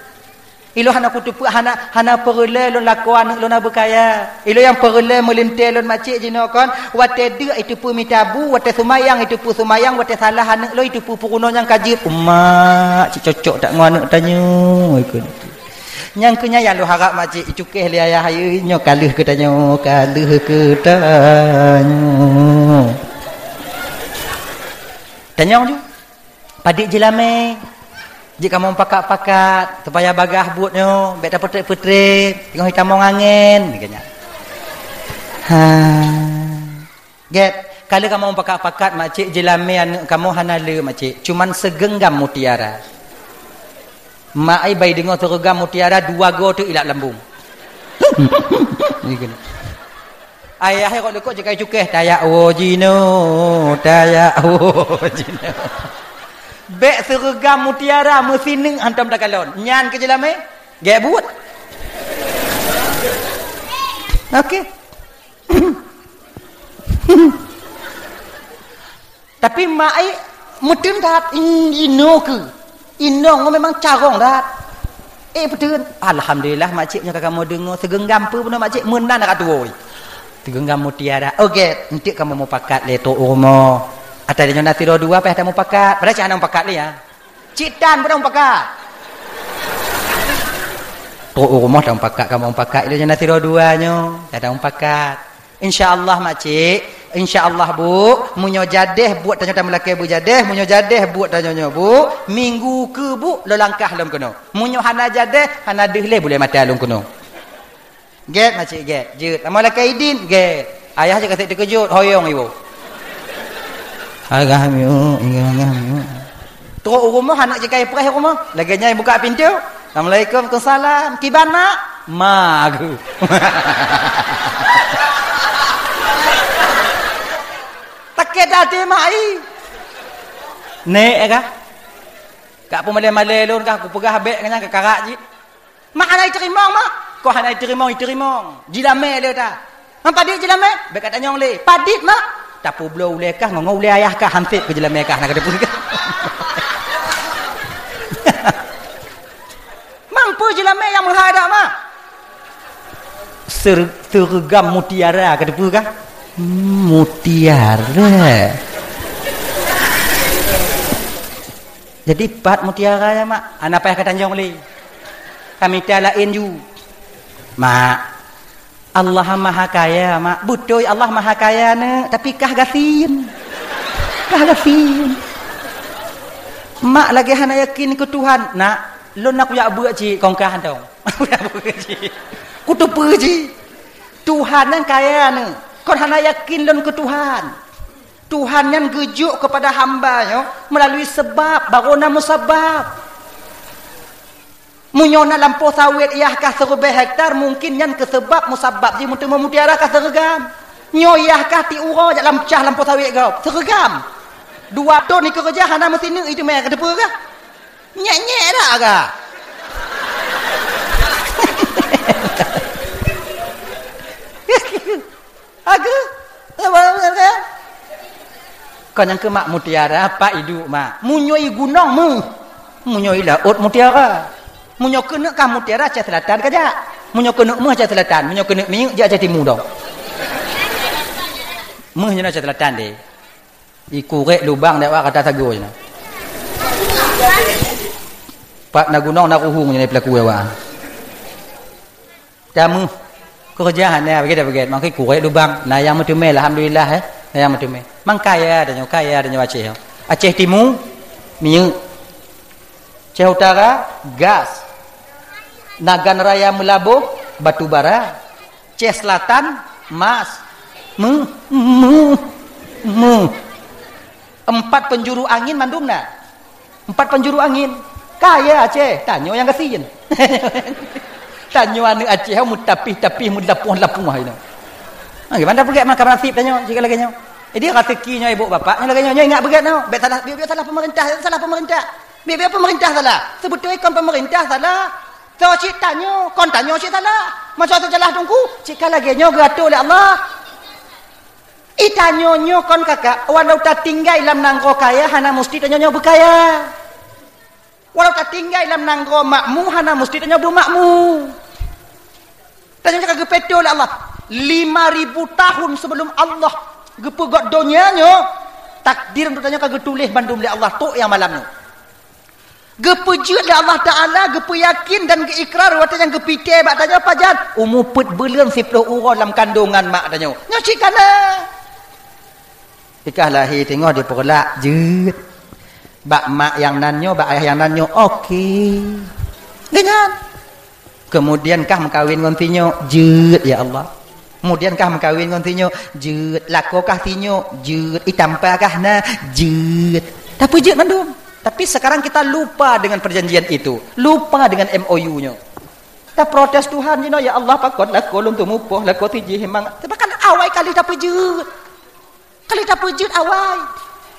Ilôn hana kuteupeu, hana, hana peureulèe lôn lakoe aneuk lôn na beukaya. Ilôn nyang peureulèe meulintèe lôn, makcik, jinoe kon, watèe deuk jiteupeu mita bu, watèe seumayang jiteupeu seumayang, watèe salah aneuk lôn jiteupeu peurunoe nyang ka jeuet. Umak, cit cocok that ngon aneuk tanyoe, ikon. Nyang keu nyan nyang lôn harap, makcik, icukéh lé ayah, ayo, nyoe ka lheueh keu tanyoe, ka lheueh keu tanyoe. Tanyong ju. Padit jeulamé. Jeuet kamoe pakat-pakat, supaya bagaih buet nyoe, bèk tapeutrép-peutrép, teungoh jitamong angén, geuh nyan. Ha. Gèt, ka lheueh kamoe pakat-pakat, makcik, jeulamé aneuk kamoe hana le, makcik, cuman segenggam mutiara. Mak ai bai deungoe segenggam mutiara, dua goe teuk ilap lambung. Ayah ai rot leukot jikai cukéh, tajak woe jinoe, tajak woe jinoe. Bèk segenggam mutiara meusineuk hantom takalon. Nyan keu jeulamé, gèt buet. Oke. Tapi mak ai meuteun that, in-, inoe keuh. Inong memang carông that. Eh, peuteun. Alhamdulillah, makcik nyoe ka kamoe deungoe. Segenggam peue bunoe makcik, meunan ka tuwoe. Segenggam mutiara. Oke, enteuk kamoe mupakat lé trok u rumoh. Ata nyoe na sidroe dua, payah tamupakat. Padahai cit hana mupakat lé, ya. Cit tan padahai mupakat. Trok u rumoh tamupakat, kamoe mupakat. Ilôn nyoe na sidroe dua nyoe, payah tamupakat. Insya Allah, makcik. Insya Allah, Bu. Meunyoe jadeh buet tanyoe tameulakèe beujadeh, meunyoe jadeh buet tanyoe nyoe, Bu, minggu keu, Bu, lôn langkah lom keunoe. Meunyoe hana jadeh, hana deuh lé buleuen mata lôn keunoe. Gèt, makcik, gèt. Jeuet. Lamong lakèe idin, gèt. Ayah jih ka sép teukeujot, hoyong iwoe. Agah miu, ingat agah miu. Trok u rumoh, aneuk jikai preh u rumoh. Lagèe nyan buka pintoe. Assalamualaikum, waalaikumsalam. Kiban, Mak? Ma aku. Takét até mak ai. Nek kah? Ka peumalèe-malèe lôn kah, kupeugah bèk nyan keu karak jih. Mak hana iteurimong, Mak. Kok hana iteurimong, iteurimong. Jilamé lé ta. Han padit jilamé, bèk katanyong lé. Padit, Mak. Tapeubloe ulèe kah ngon, ngon ulèe ayah kah, han sép keu jeulamèe kah, na ka teupeue kah? Mampu jeulamèe nyang meuhai dak, Mak? Ser-, seureugam mutiara, ka teupeue kah? Hmm, mutiara. Jadi pat mutiara nyan, Mak? Hana payah ka tanyong lé. Ka mita laén ju. Mak, Allah Maha Kaya, Mak. Beutôi Allah Maha Kaya, Neuk, tapi kah gasien. Kah gasien. Mak lagèe hana yakin keu Tuhan. Nak, lôn na kujak beuet cit, kon kah hantom. Kujak beuet cit. Kuteupeue cit. Tuhan nyan kaya, Neuk. Kon hana yakin lôn keu Tuhan. Tuhan nyan geujok keupada hamba nyoe meulalu seubab, barô na musabab. Meunyoe na lampôh sawét yah kah siribèe hektar, mungkin nyan keuh seubab musabab jih meuteumé mutiara kah seureugam. Nyoe yah kah tiep uroe jak lam cah lampôh sawét gob, seureugam. Dua thon ikeureuja hana meusineuk, itu mè ka teupeue kah? Nyèk-nyèk dak kah? Ageuh. Kon nyang keu mak mutiara, pat iduek mak. Meunyoe i gunong méuh, meunyoe i laôt mutiara. Meunyoe keuneuk kah mutiara, Aceh Selatan kajak. Meunyoe keuneuk méuh, Aceh Selatan. Meunyoe keuneuk minyeuk, jak Aceh Timu dong. Méuh nyoe Aceh Selatan deh. I kurek lubang dek awak kata sagoe nyoe. Pat na gunong na ruhueng nyoe peulaku awak. Tameuh. Keureuja hana, beugét-beugét. Mangkai kurek lubang. Na nyang meuteumé, alhamdulillah, eh. Na nyang meuteumé. Mang kaya tanyoe, kaya tanyoe Aceh. Aceh Timu, minyeuk. Aceh Utara, gas. Nagan Raya Meulaboh, batu bara. Aceh Selatan, mas. Méuh, méuh, méuh. Empat penjuru angin mandum na. Empat penjuru angin. Kaya Aceh, tanyoe nyang gasien. Tanyoe aneuk Aceh, meutapih-tapih, meulapoh-lapoh, you know. Ha, gimana peugét maka nasib tanyoe, jika lagèe nyoe. Jadi, raseuki nyoe ibu bapak, nyoe lagèe nyoe, nyoe ingat beugét nyoe. Bèk salah, bèk, bèk salah pemerintah, salah pemerintah. Bèk, bèk pemerintah salah. Seubeutôi kon pemerintah salah. Soe cit tanyoe, kon tanyoe cit salah. Masa seujalah teungku, cit ka lagèe nyoe geuatoe lé Allah. I tanyoe nyoe kon kakak, walau tatinggai lam nanggroe kaya, hana musti tanyoe nyoe beukaya. Walau tatinggai lam nanggroe makmu, hana musti tanyoe beumakmu. Tanyoe ka geupeutoe lé Allah. Lima ribu tahun sebelum Allah geupeugöt donya nyoe, takdir untuk tanyoe ka geutuléh bandum lé Allah, trok nyang malam nyoe. Geupeujeuet lé Allah Taala, geupeuyakin dan geuikrar watèe nyang geupitè bak tanyoe pajan? Umu peuet buleuen siplôh uroe lam kandongan mak tanyoe. Nyoe cit ka na. Ikah lahé teungoh dipeureulak, jeuet. Bak mak nyang nan nyoe, bak ayah nyang nan nyoe, oke. Deungon. Keumudian kah meukawen ngon si nyoe, jeuet, ya Allah. Keumudian kah meukawen ngon si nyoe, jeuet. Lakoe kah si nyoe, jeuet. Itampa kah na, jeuet. Tapeujeuet mandum. Tapi sekarang kita lupa dengan perjanjian itu, lupa dengan M O U nyoe. Taprotes Tuhan jinoe, "Ya Allah, pakon lakoe lôn teumupoh, lakoe si jih memang." Bahkan awai kali tapeujeuet. Kali tapeujeuet awai.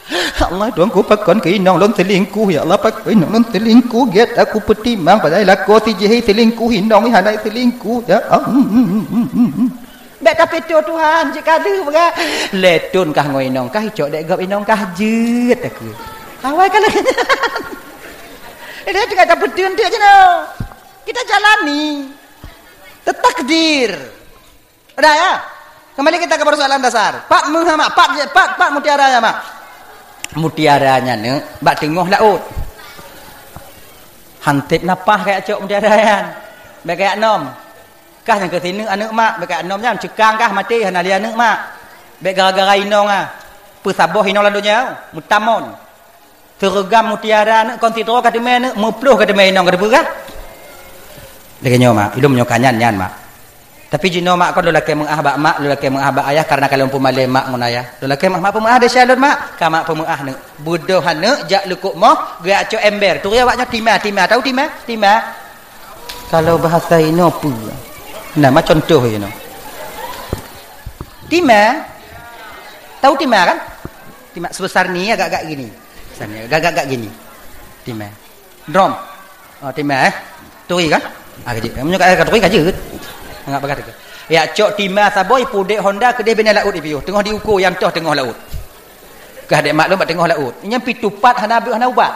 "Ya Allah, Tuhanku, pakon keu inong lôn selingkuh? Ya Allah, pakon inong lôn selingkuh? Gèt aku peutimang, padahai lakoe si jih selingkuh, inong hana selingkuh." Ya Allah. Bèk tapeutoe Tuhan, cit ka deuh peugah. Lhèe thon kah ngon inong kah, icok dèk gob inong kah, jeuet aku. Awai ka lagèe nyan. Ini tinggal tapeuteun teuk jinoe. Kita jalani. Takdir. Udah ya? Kembali kita ke persoalan dasar. Pat méuh, Mak, pat, pat, pat mutiara nyan, Mak. Mutiara nyan, Neuk, bak teungoh laôt. Han sép na paih kajak cok mutiara nyan. Bèk kajak nom. Kah nyang keu sineuk aneuk mak, bèk kajak nom nyan. Ceukang kah maté, hana lé aneuk mak. Bèk gara-gara inong ah. Peusaboh inong lam donya, meutamon. Seureugam mutiara, Neuk, kon sidroe ka teumé, Neuk, meuploh ka teumé inong, ka teupeue kah? Lagèe nyoe, Mak, ilôn nyoe ka nyan, nyan, Mak. Tapi jinoe, Mak, kon lôn lakèe meu'ah bak mak, lôn lakèe meu'ah bak ayah, karena ka lôn peumalèe mak ngon ayah. Lôn lakèe meu'ah, mak peumeu'ah desya lôn, Mak. Ka mak peumeu'ah, Neuk. Beudôh aneuk jak leukôk moh, geujak cok ember. Turi awak nyoe tima, tima. Tahu tima? Tima. Kalau bahasa inoe peue? Nah, ma contoh inoe. Tima. Tahu tima kan? Tima sebesar ni, agak-agak gini. Besar ni, agak-agak gini. Tima. Drum. Oh, tima, eh. Turi kan? Ah, kajeuet. Meunyoe ka, ka turi, kajeuet. Anggap bagah turi. Yak cok tima saboh, ipudek honda keudeh binéh laôt ipiôh, teungoh diuko nyang toh teungoh laôt. Kah dek maklum bak teungoh laôt. Nyan pih tupat hana beuet hana ubat.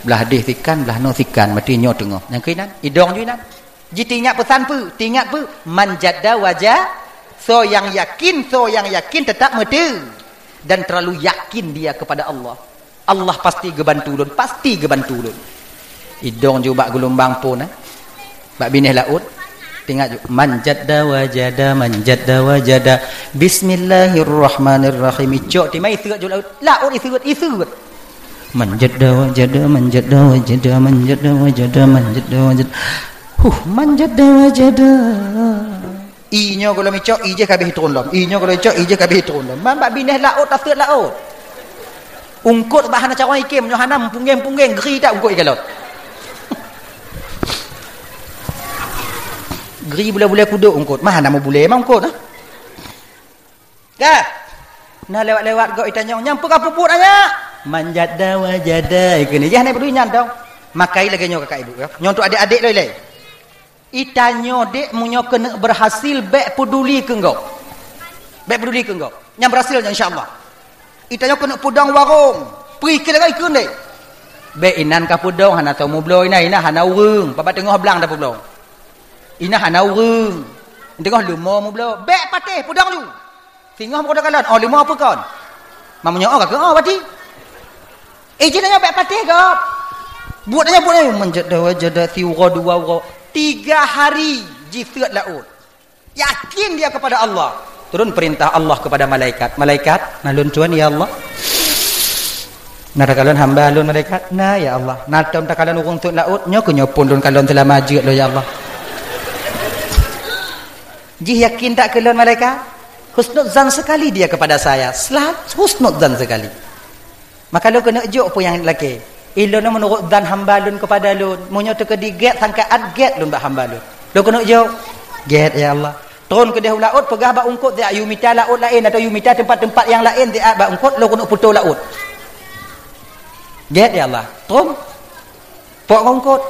Blah deh sikan, blah noe sikan, mati nyoe teungoh. Nyang keunan, idong ju inan. Ji tingat peusan peue? Tingat peue? Man jadda waja-, soe nyang yakin, soe nyang yakin teutap meuteue. Dan terlalu yakin dia kepada Allah. Allah pasti geubantu lôn, pasti geubantu lôn. Idong ju bak geulumbang phon, eh. Bak binéh laôt. Tingat ju. Man jadda wajada, man jadda wajada. Bismillahirrahmanirrahim. Icok timai iseuet ju laôt. Laôt iseuet, iseuet. Man jadda wajada, man jadda wajada, man jadda wajada, man jadda wajada. Huh, man jadda wajada. I nyoe gohlom icok, i jih ka abéh itron lom. I nyoe gohlom icok, i jih ka abéh itron lom. Man bak binéh laôt, taseuet laôt. Ungkot bah hana carông ikém, nyoe hana meupunggeng-punggeng, gri that ungkot ikalon. Gri bulée-bulée kudok ungkot, mah hana meubulée mah ungkot, ah. Ka. Nah lewat-lewat gok itanyong, nyang peugah peubuet anyak. Man jadda wajada, ikeu ni. Jah na beudui nyan tong. Makai lagée nyoe kakak ibu, ya. Nyoe untuk adek-adek loi lé. Itanyoe dek meunyoe keuneuk berhasil, bék peduli keu gob. Bék peduli keu gob. Nyang berhasil nyan insya Allah. Itanyoe keuneuk peudong warong, peue ikeu lagée ikeu dek. Bék inan ka peudong hana tau meubloe inan, inan hana ureuëng, babah teungoh blang tapeubloe. Inan hana ureuëng. Teungoh leumo meubloe, bék patéh peudong ju. Singoh meukeudeh kalon, oh leumo peue kon. Meunyoe oh ka keu oh berarti. Eh, jih nyoe bék patéh gob. Buet nyoe, buet nyoe, man jadda wajada, siuroe dua uroe. Tiga hari jiseuet laôt. Yakin dia kepada Allah. Turun perintah Allah kepada malaikat. "Malaikat, na lôn tuan, ya Allah." "Na takalon hamba lôn, malaikat?" "Na, ya Allah." "Na tom takalon ureuëng seuet laôt?" "Nyoe keuh nyoe phon lôn kalon seulama jeuet lôn, ya Allah." Jih yakin tak keu lôn, malaikat? Husnudzan sekali dia kepada saya. Selalu husnudzan sekali. Maka lôn keuneuk jok peue nyang lakée. Ilôn meunurot zan hamba lôn kepada lôn. Meunyoe teukeudi gét sangkaat gét lôn bak hamba lôn. Lôn keuneuk jok. Gét, ya Allah. Tron keudeh u laôt peugah bak ungkot siat yue mita laôt laén atau yue mita teumpat-teumpat nyang laén siat bak ungkot lôn keuneuk putôh laôt. Gét, ya Allah. Tron. Pok ngon ungkot.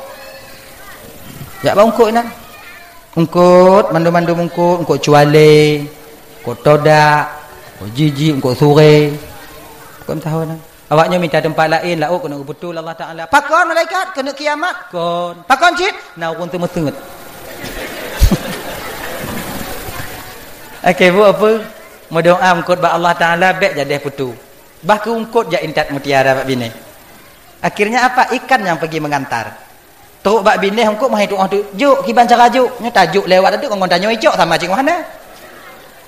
Jak bak ungkot inan. Ungkot, mandum-mandum ungkot, ungkot cualé, ungkot todak, ungkot jiji, ungkot suré. Ungkot meusaho inan. Awak nyoe mita teumpat laén, laôt keuneuk geubeutôi Allah Taala. Pakon malaikat? Keuneuk kiamat? Kon. Pakon cit? Na ureuëng teumeuseut. Oke, bu apa? Meudoa ungkot bak Allah Taala bék jadeh putôh. Bah keu ungkot jak intat mutiara bak binéh. Akhirnya apa? Ikan yang pergi mengantar. Trok bak binéh ungkot meuhai tuoh teuk. Jok, kiban cara jok. Nyoe tajok lewat teuk ngon tanyoe icok sama cit ngon hana.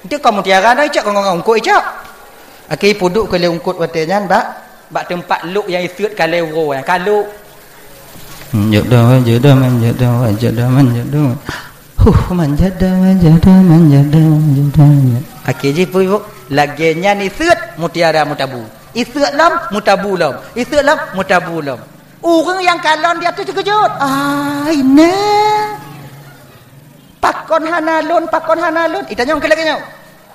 Enteuk kon mutiara na icok kon ngon ungkot icok. Akhé peuduek keu lé ungkot watée nyan bak, bak teumpat lok nyang iseuet ka lé uroe nyan. Ka lok. Jok dah, jok dah, man jok dah, jok dah, man jok dah. Huh, man jada, man jada, man jada, man jada, man jada. Akhé jih peue, Bu? Lagée nyan iseuet mutiara meutabu. Iseuet lom, meutabu lom. Iseuet lom, meutabu lom. Ureuëng nyang kalon di ateueh teukeujot. Ai, na. Pakon hana lôn, pakon hana lôn. Itanyong keu lagée nyoe.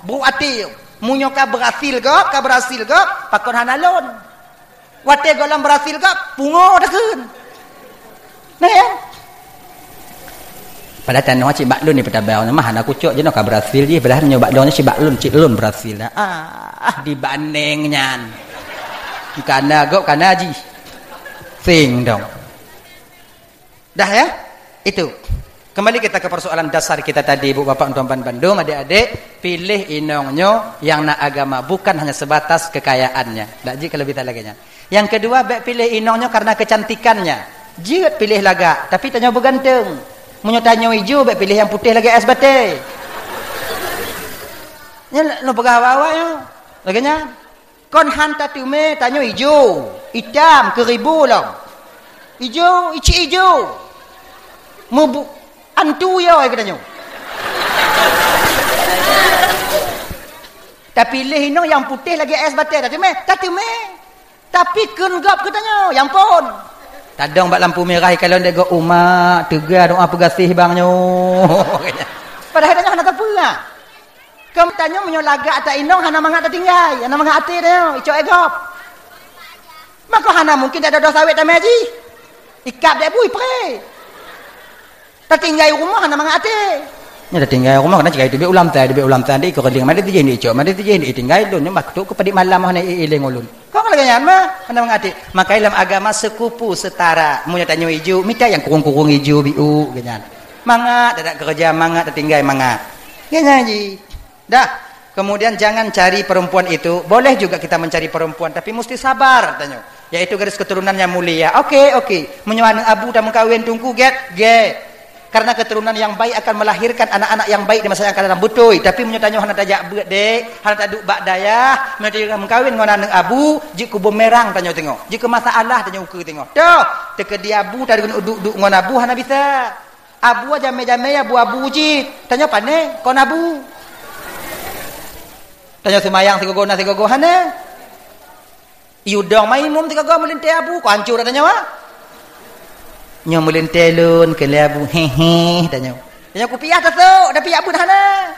Brok até. Meunyoe ka beurhasil gob, ka beurhasil gob, pakon hana lôn. Watée gohlom beurhasil gob, pungo takheun. Nah, ya. Padahai tanoh cit bak lôn ni peutabang, mah hana kucok jinoe ka beurhasil jih, padahai nyoe bak lôn cit bak lôn, cit lôn beurhasil dah. Ah, ah, dibandeng nyan. Kana gob, kana jih. Sing dong. Dah ya? Itu. Kembali kita ke persoalan dasar kita tadi, Bu, Bapak, Tuan, Ban, Bandung, adik-adik, pilih inong nyoe yang na agama, bukan hanya sebatas kekayaannya. Dak jih kalau bisa lagée nyan. Yang kedua, bék pilih inong nyoe karena kecantikannya. Jeuet pilih lagak, tapi tanyoe beuganteng. Meunyoe tanyoe ijo, bék pilih nyang putéh lagée ais batée. Nyan lôn peugah awak-awak nyoe. Lagée nyan. Kon han tateumé tanyoe ijo, itam, keuribu lom. Ijo, icik ijo. Mubu-, antu yo ai geutanyoe. Tapi lé inong nyang putéh lagée ais batée tateumé, tateumé. Tapi kheun gob keu tanyoe, nyang phon. Tadong bak lampu mirah ikalon dek gob umak, teuga doa peugaséh bang nyoe. Padahai tanyoe hana tapeugah. Keu tanyoe meunyoe lagak ata inong hana mangat tatinggai, hana mangat até tanyoe, icok éh gob. Maka hana mungken tadodoh sawét tamé jih. Ikab dek bui pré. Tatinggai rumoh hana mangat até. Nyoe tatinggai rumoh, kana cigai teubiet ulam tai, teubiet ulam tai, di keureuling, mari tijih di icok, mari tijih di tinggai lôn, nyoe bah keutuk keu padit malam hana i-, ileng ulôn. Kon lagèe nyan mah, hana mangat até. Maka lam agama sekupu, setara. Meunyoe tanyoe ijo, mita nyang kurung-kurung ijo biu, lagèe nyan. Mangat, tadak keureuja, mangat, tatinggai, mangat. Lagèe nyan jih. Dah. Kemudian jangan cari perempuan itu. Boleh juga kita mencari perempuan, tapi mesti sabar, tanyoe. Yaitu garis keturunan yang mulia. Oke, oke. Meunyoe aneuk abu tameukawen teungku, gét, gét. Karena keturunan yang baik akan melahirkan anak-anak yang baik di masa yang akan datang. Beutôi. Tapi meunyoe tanyoe hana tajak beuet, dek, hana taduek bak dayah, meunyoe tanyoe meukawen ngon aneuk abu, jeuet keu bumerang tanyoe teungoh. Jeuet keu masalah tanyoe ukeue teungoh. Toh, teukeudi abu, taduek duek ngon abu hana bisa. Abu jamé-jamé abu-abu cit. Tanyoe pané kon abu. Tanyoe seumayang sigogo na sigogo hana. Yue dong makmum sigogo meulintèe abu, kon hancô tanyoe, ah. Nyoe meulintèe lôn keu lé abu, hehe, tanyoe. Tanyoe kupiah tasok, tapi abu hana.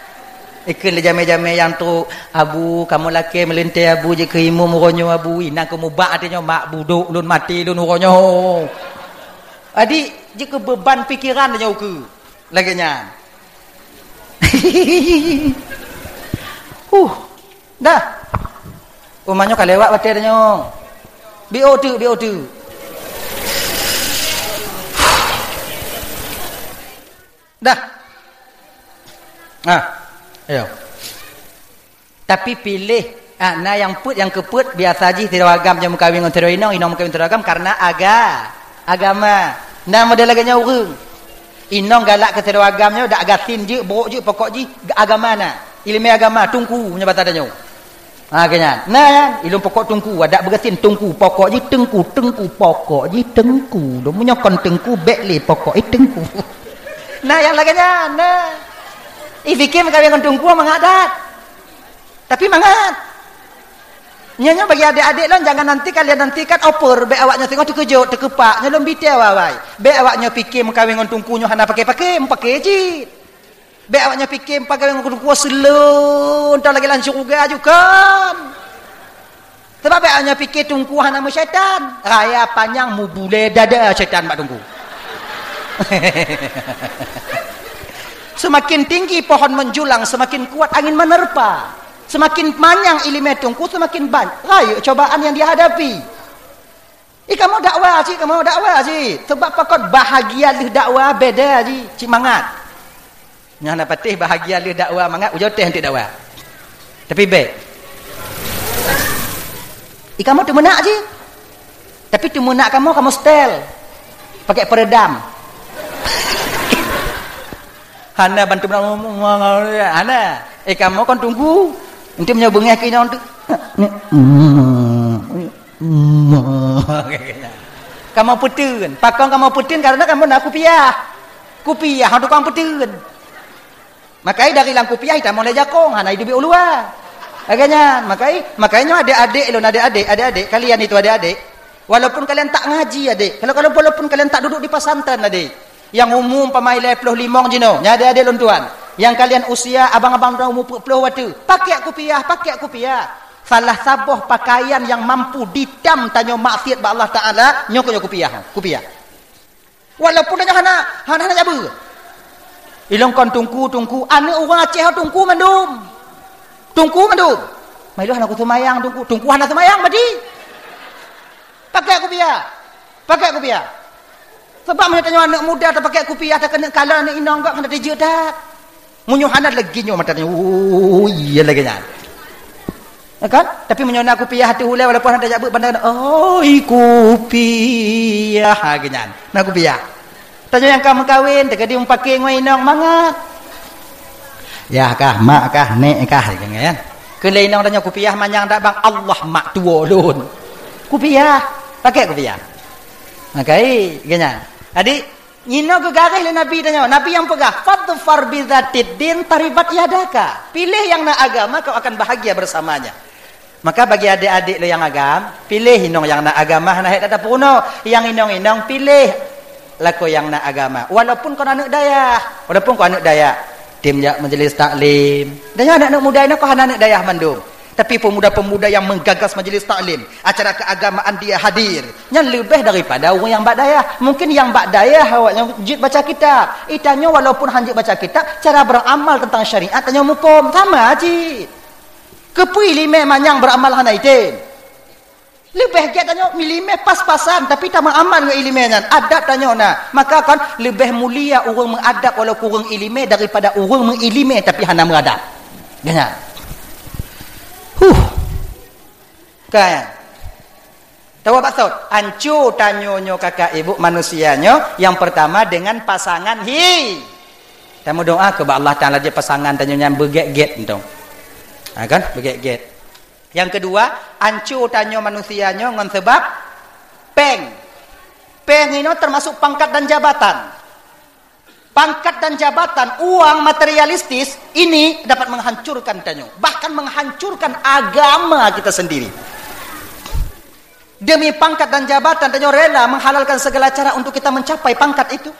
Ikheun lé jamé-jamé nyang trok, "Abu, kamoe lakèe meulintèe abu jeuet keu imum uroe nyoe, abu. Inan keu mubak até nyoe, mak budok lôn maté lôn uroe nyoe." Adik, jeuet keu beuban pikeran tanyoe ukeue. Lagèe nyan. Huh. Dah. Oh, manyoe ka lewat watèe tanyoe. Biôh teuk, biôh teuk. Dah. Ah. Ayo. Tapi piléh, ah, na nyang peuet, nyang keupeuet, biasa jih sidroe agam nyang meukawen ngon sidroe inong, inong meukawen sidroe agam karena aga-, agama. Na model lagèe nyan ureueng. Inong galak keu sidroe agam nyoe, dak gasien jeuet, brok jeuet, pokok jih agama na. Ileumèe agama, teungku, meunyoe basa tanyoe. Ha, lagèe nyan. Na nyan, ilôn pokok teungku, adak beugasien teungku, pokok jih teungku, teungku, pokok jih teungku. Lôn meunyoe kon teungku, bèk lé pokok, eh, teungku. Na nyang lagèe nyan, na. Ih, pike meukawen ngon teungku mangat that. Tapi mangat. Nyoe, nyoe bagi adék-adék lôn, jangan nanti kalian nantikan over, bèk awak nyoe singoh teukeujot, teukeupak, nyoe lôn bi teuh awai-awai. Bèk awak nyoe pike meukawen ngon teungku nyoe hana paké-paké, meupaké cit. Bèk awak nyoe pike meukawen ngon teungku seuleueng, entah lagèe lam syeuruga ju kon. Sabab bèk awak nyoe pike teungku hana meusyaitan, raya panyang meubulèe dada syaitan bak teungku. Semakin tinggi pohon menjulang, semakin kuat angin menerpa. Semakin manyang ileumèe teungku, semakin banyak rayeuk cobaan yang dihadapi. Ih, kamoe dakwa cit, kamoe dakwa cit. Sebab pakon bahagia lheueh dakwa beda cit, cit mangat. Nyang na patéh bahagia lheueh dakwa mangat, ujoe teh untuk dakwa. Tapi bèk. Ih, kamoe teumeunak cit. Tapi teumeunak kamoe, kamoe setel. Pakai peredam. Hana bantu, hana. Eh, kamoe kon teungku. Nanti meunyoe beungèh keu inong tu. Kamoe peuteun. Pakon kamoe peuteun? Karena kamoe na kupiah. Kupiah tukang peuteun. Makai dari lam kupiah itamong lé jakong, hana iduek u luwa. Lagèe nyan, makai, makai nyoe adék-adék lôn, adék-adék, adék-adék, kalian itu adék-adék. Walaupun kalian tak ngaji, adék. Kalau, kalau walaupun kalian tak duduk di pesantren, adék. Nyang umu umpama lhèe plôh limong jinoe, nyan adék-adék lôn tuan. Nyang kalian usia abang-abang tuan umu peuet plôh watèe, pakai kupiah, pakai kupiah. Salah saboh pakaian nyang mampu ditam tanyoe maksiat bak Allah Taala, nyoe keuh nyoe kupiah, kupiah. Walaupun tanyoe hana, hana, hana jabeue. Ilôn kon teungku, teungku, aneuk ureueng Aceh teungku mandum. Teungku mandum. Mai lôn hana kuseumayang teungku, teungku hana seumayang berarti. Pakai kupiah. Pakai kupiah. Sebab meunyoe tanyoe aneuk muda tapakai kupiah, takeuneuk kalon aneuk inong gob hana teujeuet that. Meunyoe hana lagi nyoe mata tanyoe, oh, iya lagèe nyan. Ya kan? Tapi meunyoe na kupiah ateueh ulèe walaupun hana tajak beuet pandang, "Oi, kupiah," ha, lagèe nyan. Na kupiah. Tanyoe nyang ka meukawen, teukeudi meupaké ngon inong mangat. Yah kah, mak kah, nèk kah, lagèe nyan. Keu lé inong tanyoe kupiah manyang dak bang, Allah mak tuwo lôn. Kupiah, pakai kupiah. Makai, lagèe nyan. Jadi, Inoe geugaréh lé Nabi tanyoe, Nabi nyang peugah, "Fadfar bizatid din taribat yadaka." Piléh nyang na agama, kau akan bahagia bersamanya. Maka bagi adék-adék lôn nyang agam, piléh inong nyang na agama hana hék that tapeurunoe. Nyang inong-inong piléh lakoe nyang na agama. Walaupun kon aneuk dayah, walaupun kon aneuk dayah, tem jak majlis taklim. Dan nyoe aneuk-aneuk muda inoe kon hana aneuk dayah mandum. Tapi pemuda-pemuda yang menggagas majlis taklim, acara keagamaan dia hadir, nyan leubeh daripada ureuëng nyang bak dayah. Mungkin nyang bak dayah awaknyan jeuet baca kitab. Itanyoe walaupun han jeuet baca kitab, cara beramal tentang syariat tanyoe muphom. Sama cit. Keupeue iéleumé manyang beramal hana item? Leubeh gét tanyoe iéleumé pas-pasan, tapi tameuamal ngon iéleumé nyan. Adab tanyoe na. Maka kan leubeh mulia ureuëng meuadab walaupun ureuëng iéleumé daripada ureuëng meuiéleumé tapi hana meuadab. Nyan. Huh. Kan? Tahu apa maksud? Anco tanyoe nyoe kakak ibu manusia nyoe, yang pertama dengan pasangan hi. Tameudoa keu bak Allah Taala jeuet pasangan tanyoe nyan beugét-gét entong. Ha kan? Beugét-gét. Yang kedua, anco tanyoe manusia nyoe ngon sebab péng. Péng inoe termasuk pangkat dan jabatan. Pangkat dan jabatan, uang materialistis ini dapat menghancurkan tanyoe, bahkan menghancurkan agama kita sendiri. Demi pangkat dan jabatan, tanyoe rela menghalalkan segala cara untuk kita mencapai pangkat itu.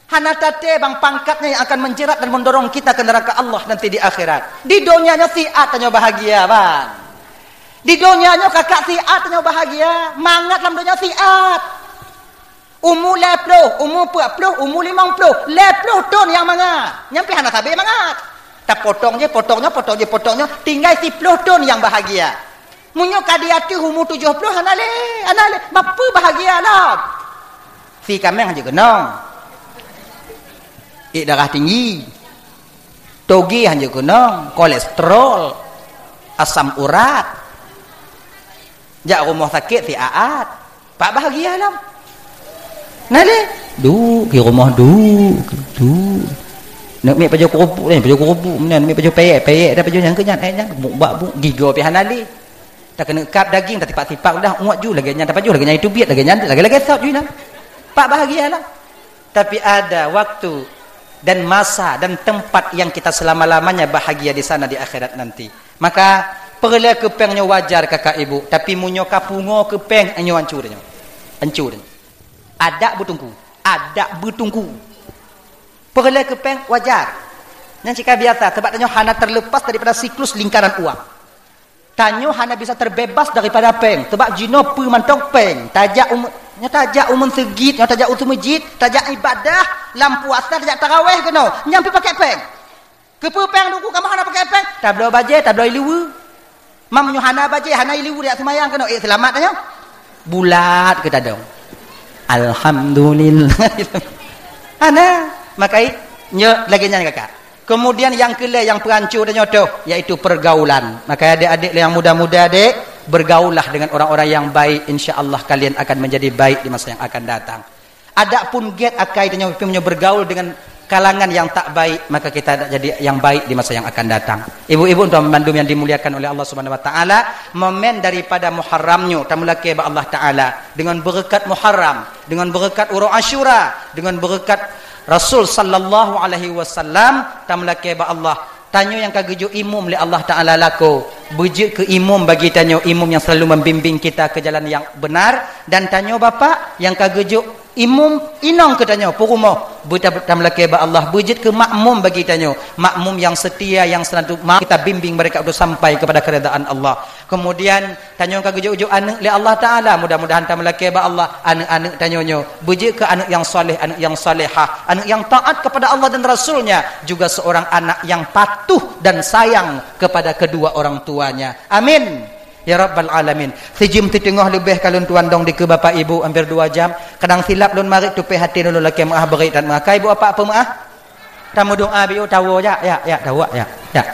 Hana taté bang pangkatnya yang akan menjerat dan mendorong kita ke neraka Allah nanti di akhirat. Di donya nyoe siat tanyoe bahagia, bang. Di donya nyoe kakak siat tanyoe bahagia, mangat lam donya siat. Umu lhèe ploh, umu peuet ploh, umu limong ploh, lhèe ploh thon nyang mangat. Nyan pih hana sabe mangat. Tapotong je, potong nyoe, potong je, potong nyoe, tinggai siploh thon nyang bahagia. Meunyoe ka di ateueh umu tujoh ploh, hana lé, hana lé. Bapeue bahagia lom? Si kaméng hanjeuet keunong. Ék darah tinggi. Toge hanjeuet keunong, kolesterol, asam urat. Jak rumoh sakét siat-at. Pak bahagia lom. Nah lé, duek di rumoh, duek, duek. Nak miet pajoh keurupuk, eh, pajoh keurupuk, meunan miet pajoh pèyek, pèyek dah pajoh nyang keu nyan, eh, nyan, buk bak buk, gigoe pih hana lé. Takeuneuk kab daging, tatipak-tipak udah, uet ju lagèe nyan, tapajoh lagèe nyan, itu biet lagèe nyan, lagèe-lagèe sot ju nyan. Pak bahagia lah. Tapi ada waktu dan masa dan tempat yang kita selama-lamanya bahagia di sana di akhirat nanti. Maka, peureulèe keu péng nyoe wajar kakak ibu, tapi meunyoe ka pungo keu péng, nyoe hancô nyoe. Hancô nyoe. Adak beuteungku, adak beuteungku. Peureulèe keu péng wajar. Nyan cit ka biasa, sebab tanyoe hana terlepas daripada siklus lingkaran uang. Tanyoe hana bisa terbebas daripada péng, sebab jinoe peue mantong péng. Tajak u-, nyoe tajak u meuseujid, nyoe tajak u seumeujid, tajak ibadah, lam puasa tajak taraweh keunoe, nyan pih pakèk péng. Keupeue péng Teungku, kamoe hana pakèk péng? Tabloe bajèe, tabloe ileue. Meunyoe hana bajèe, hana ileue, tajak seumayang keunoe, ék seulamat tanyoe? Bulat keu tadong. Alhamdulillah. Hana. Maka i-, nyoe lagèe nyan kakak. Kemudian nyang keulhèe nyang peuhanco tanyoe toh, yaitu pergaulan. Maka adék-adék nyang muda-muda dek, bergaullah dengan orang-orang yang baik, insya Allah kalian akan menjadi baik di masa yang akan datang. Adapun gét akai tanyoe, meunyoe bergaul dengan kalangan yang tak baik, maka kita tak jadi yang baik di masa yang akan datang. Ibu-ibu dan bandum yang dimuliakan oleh Allah Subhanahu Wa Taala, momen daripada Muharram nyoe tameulakèe bak Allah Taala dengan berkat Muharram, dengan berkat uroe Asyura, dengan berkat Rasul sallallahu alaihi wasallam, tameulakèe bak Allah. Tanyoe nyang ka geujok imum lé Allah Taala lakoe, beujeuet keu imum bagi tanyoe, imum nyang selalu membimbing kita ke jalan yang benar, dan tanyoe bapak nyang ka geujok imum inong keu tanyoe, peurumoh, beuta-, tameulakèe bak Allah, beujeuet keu makmum bagi tanyoe, makmum yang setia, yang selalu ma-, kita bimbing mereka untuk sampai kepada keridaan Allah. Kemudian, tanyoe ka geujok-jok aneuk lé Allah Taala, mudah-mudahan tameulakèe bak Allah, aneuk-aneuk tanyoe nyoe beujeuet keu aneuk yang saleh, aneuk yang salehah, aneuk yang taat kepada Allah dan Rasul-Nya, juga seorang anak yang patuh dan sayang kepada kedua orang tuanya. Amin ya rabbal alamin. Sijeuem siteungoh leubeh ka lôn tuan dong dikeue bapak ibu, hampir dua jam. Kadang silap lôn marit, tupéh até lôn lakèe meu'ah, beurit that meu'ah. Ka ibu apak peumeu'ah? Tameudoa biôh tawoe jak, jak, jak, tawoe jak, jak.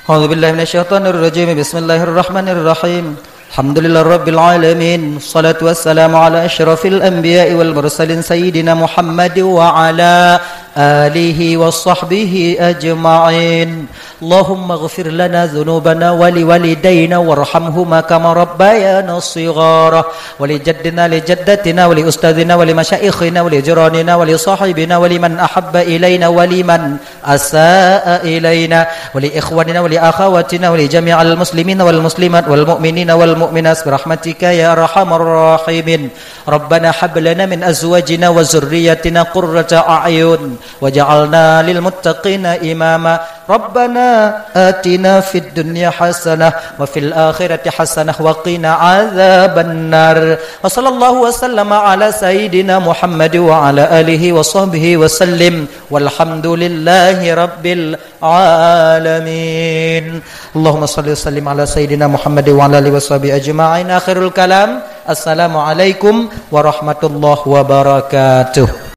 A'udzubillahi minasyaitonirrajim. Bismillahirrahmanirrahim. Alhamdulillahirabbil alamin. Wassalatu wassalamu ala asyrafil anbiya'i wal mursalin sayyidina Muhammad wa ala alihi wa sahbihi ajma'in. Allahumma ighfir lana dzunubana wa liwalidaina warhamhuma kama rabbayana shighara. Wa li jaddina, li jaddatina, wa li ustadzina, wa li masyaikhina, wa li jiranina, wa li sahibina, wa liman ahabba ilaina, wa liman asaa ilaina, wa li ikhwanina, wa li akhawatina, wa li jami'il muslimina wal muslimat, wal mu'minina wal mu'minat, bi rahmatika ya arhamar rahimin. Rabbana hab lana min azwajina wa dzurriyyatina qurrata a'yun واجعلنا للمتقين إماما. ربنا آتنا في الدنيا حسنة وفي الآخرة حسنة وقنا عذاب النار. وصلى الله وسلم على سيدنا محمد وعلى آله وصحبه وسلم. والحمد لله رب العالمين. اللهم صل وسلم على سيدنا محمد وعلى آله وصحبه أجمعين. آخر الكلام. السلام عليكم ورحمة الله وبركاته.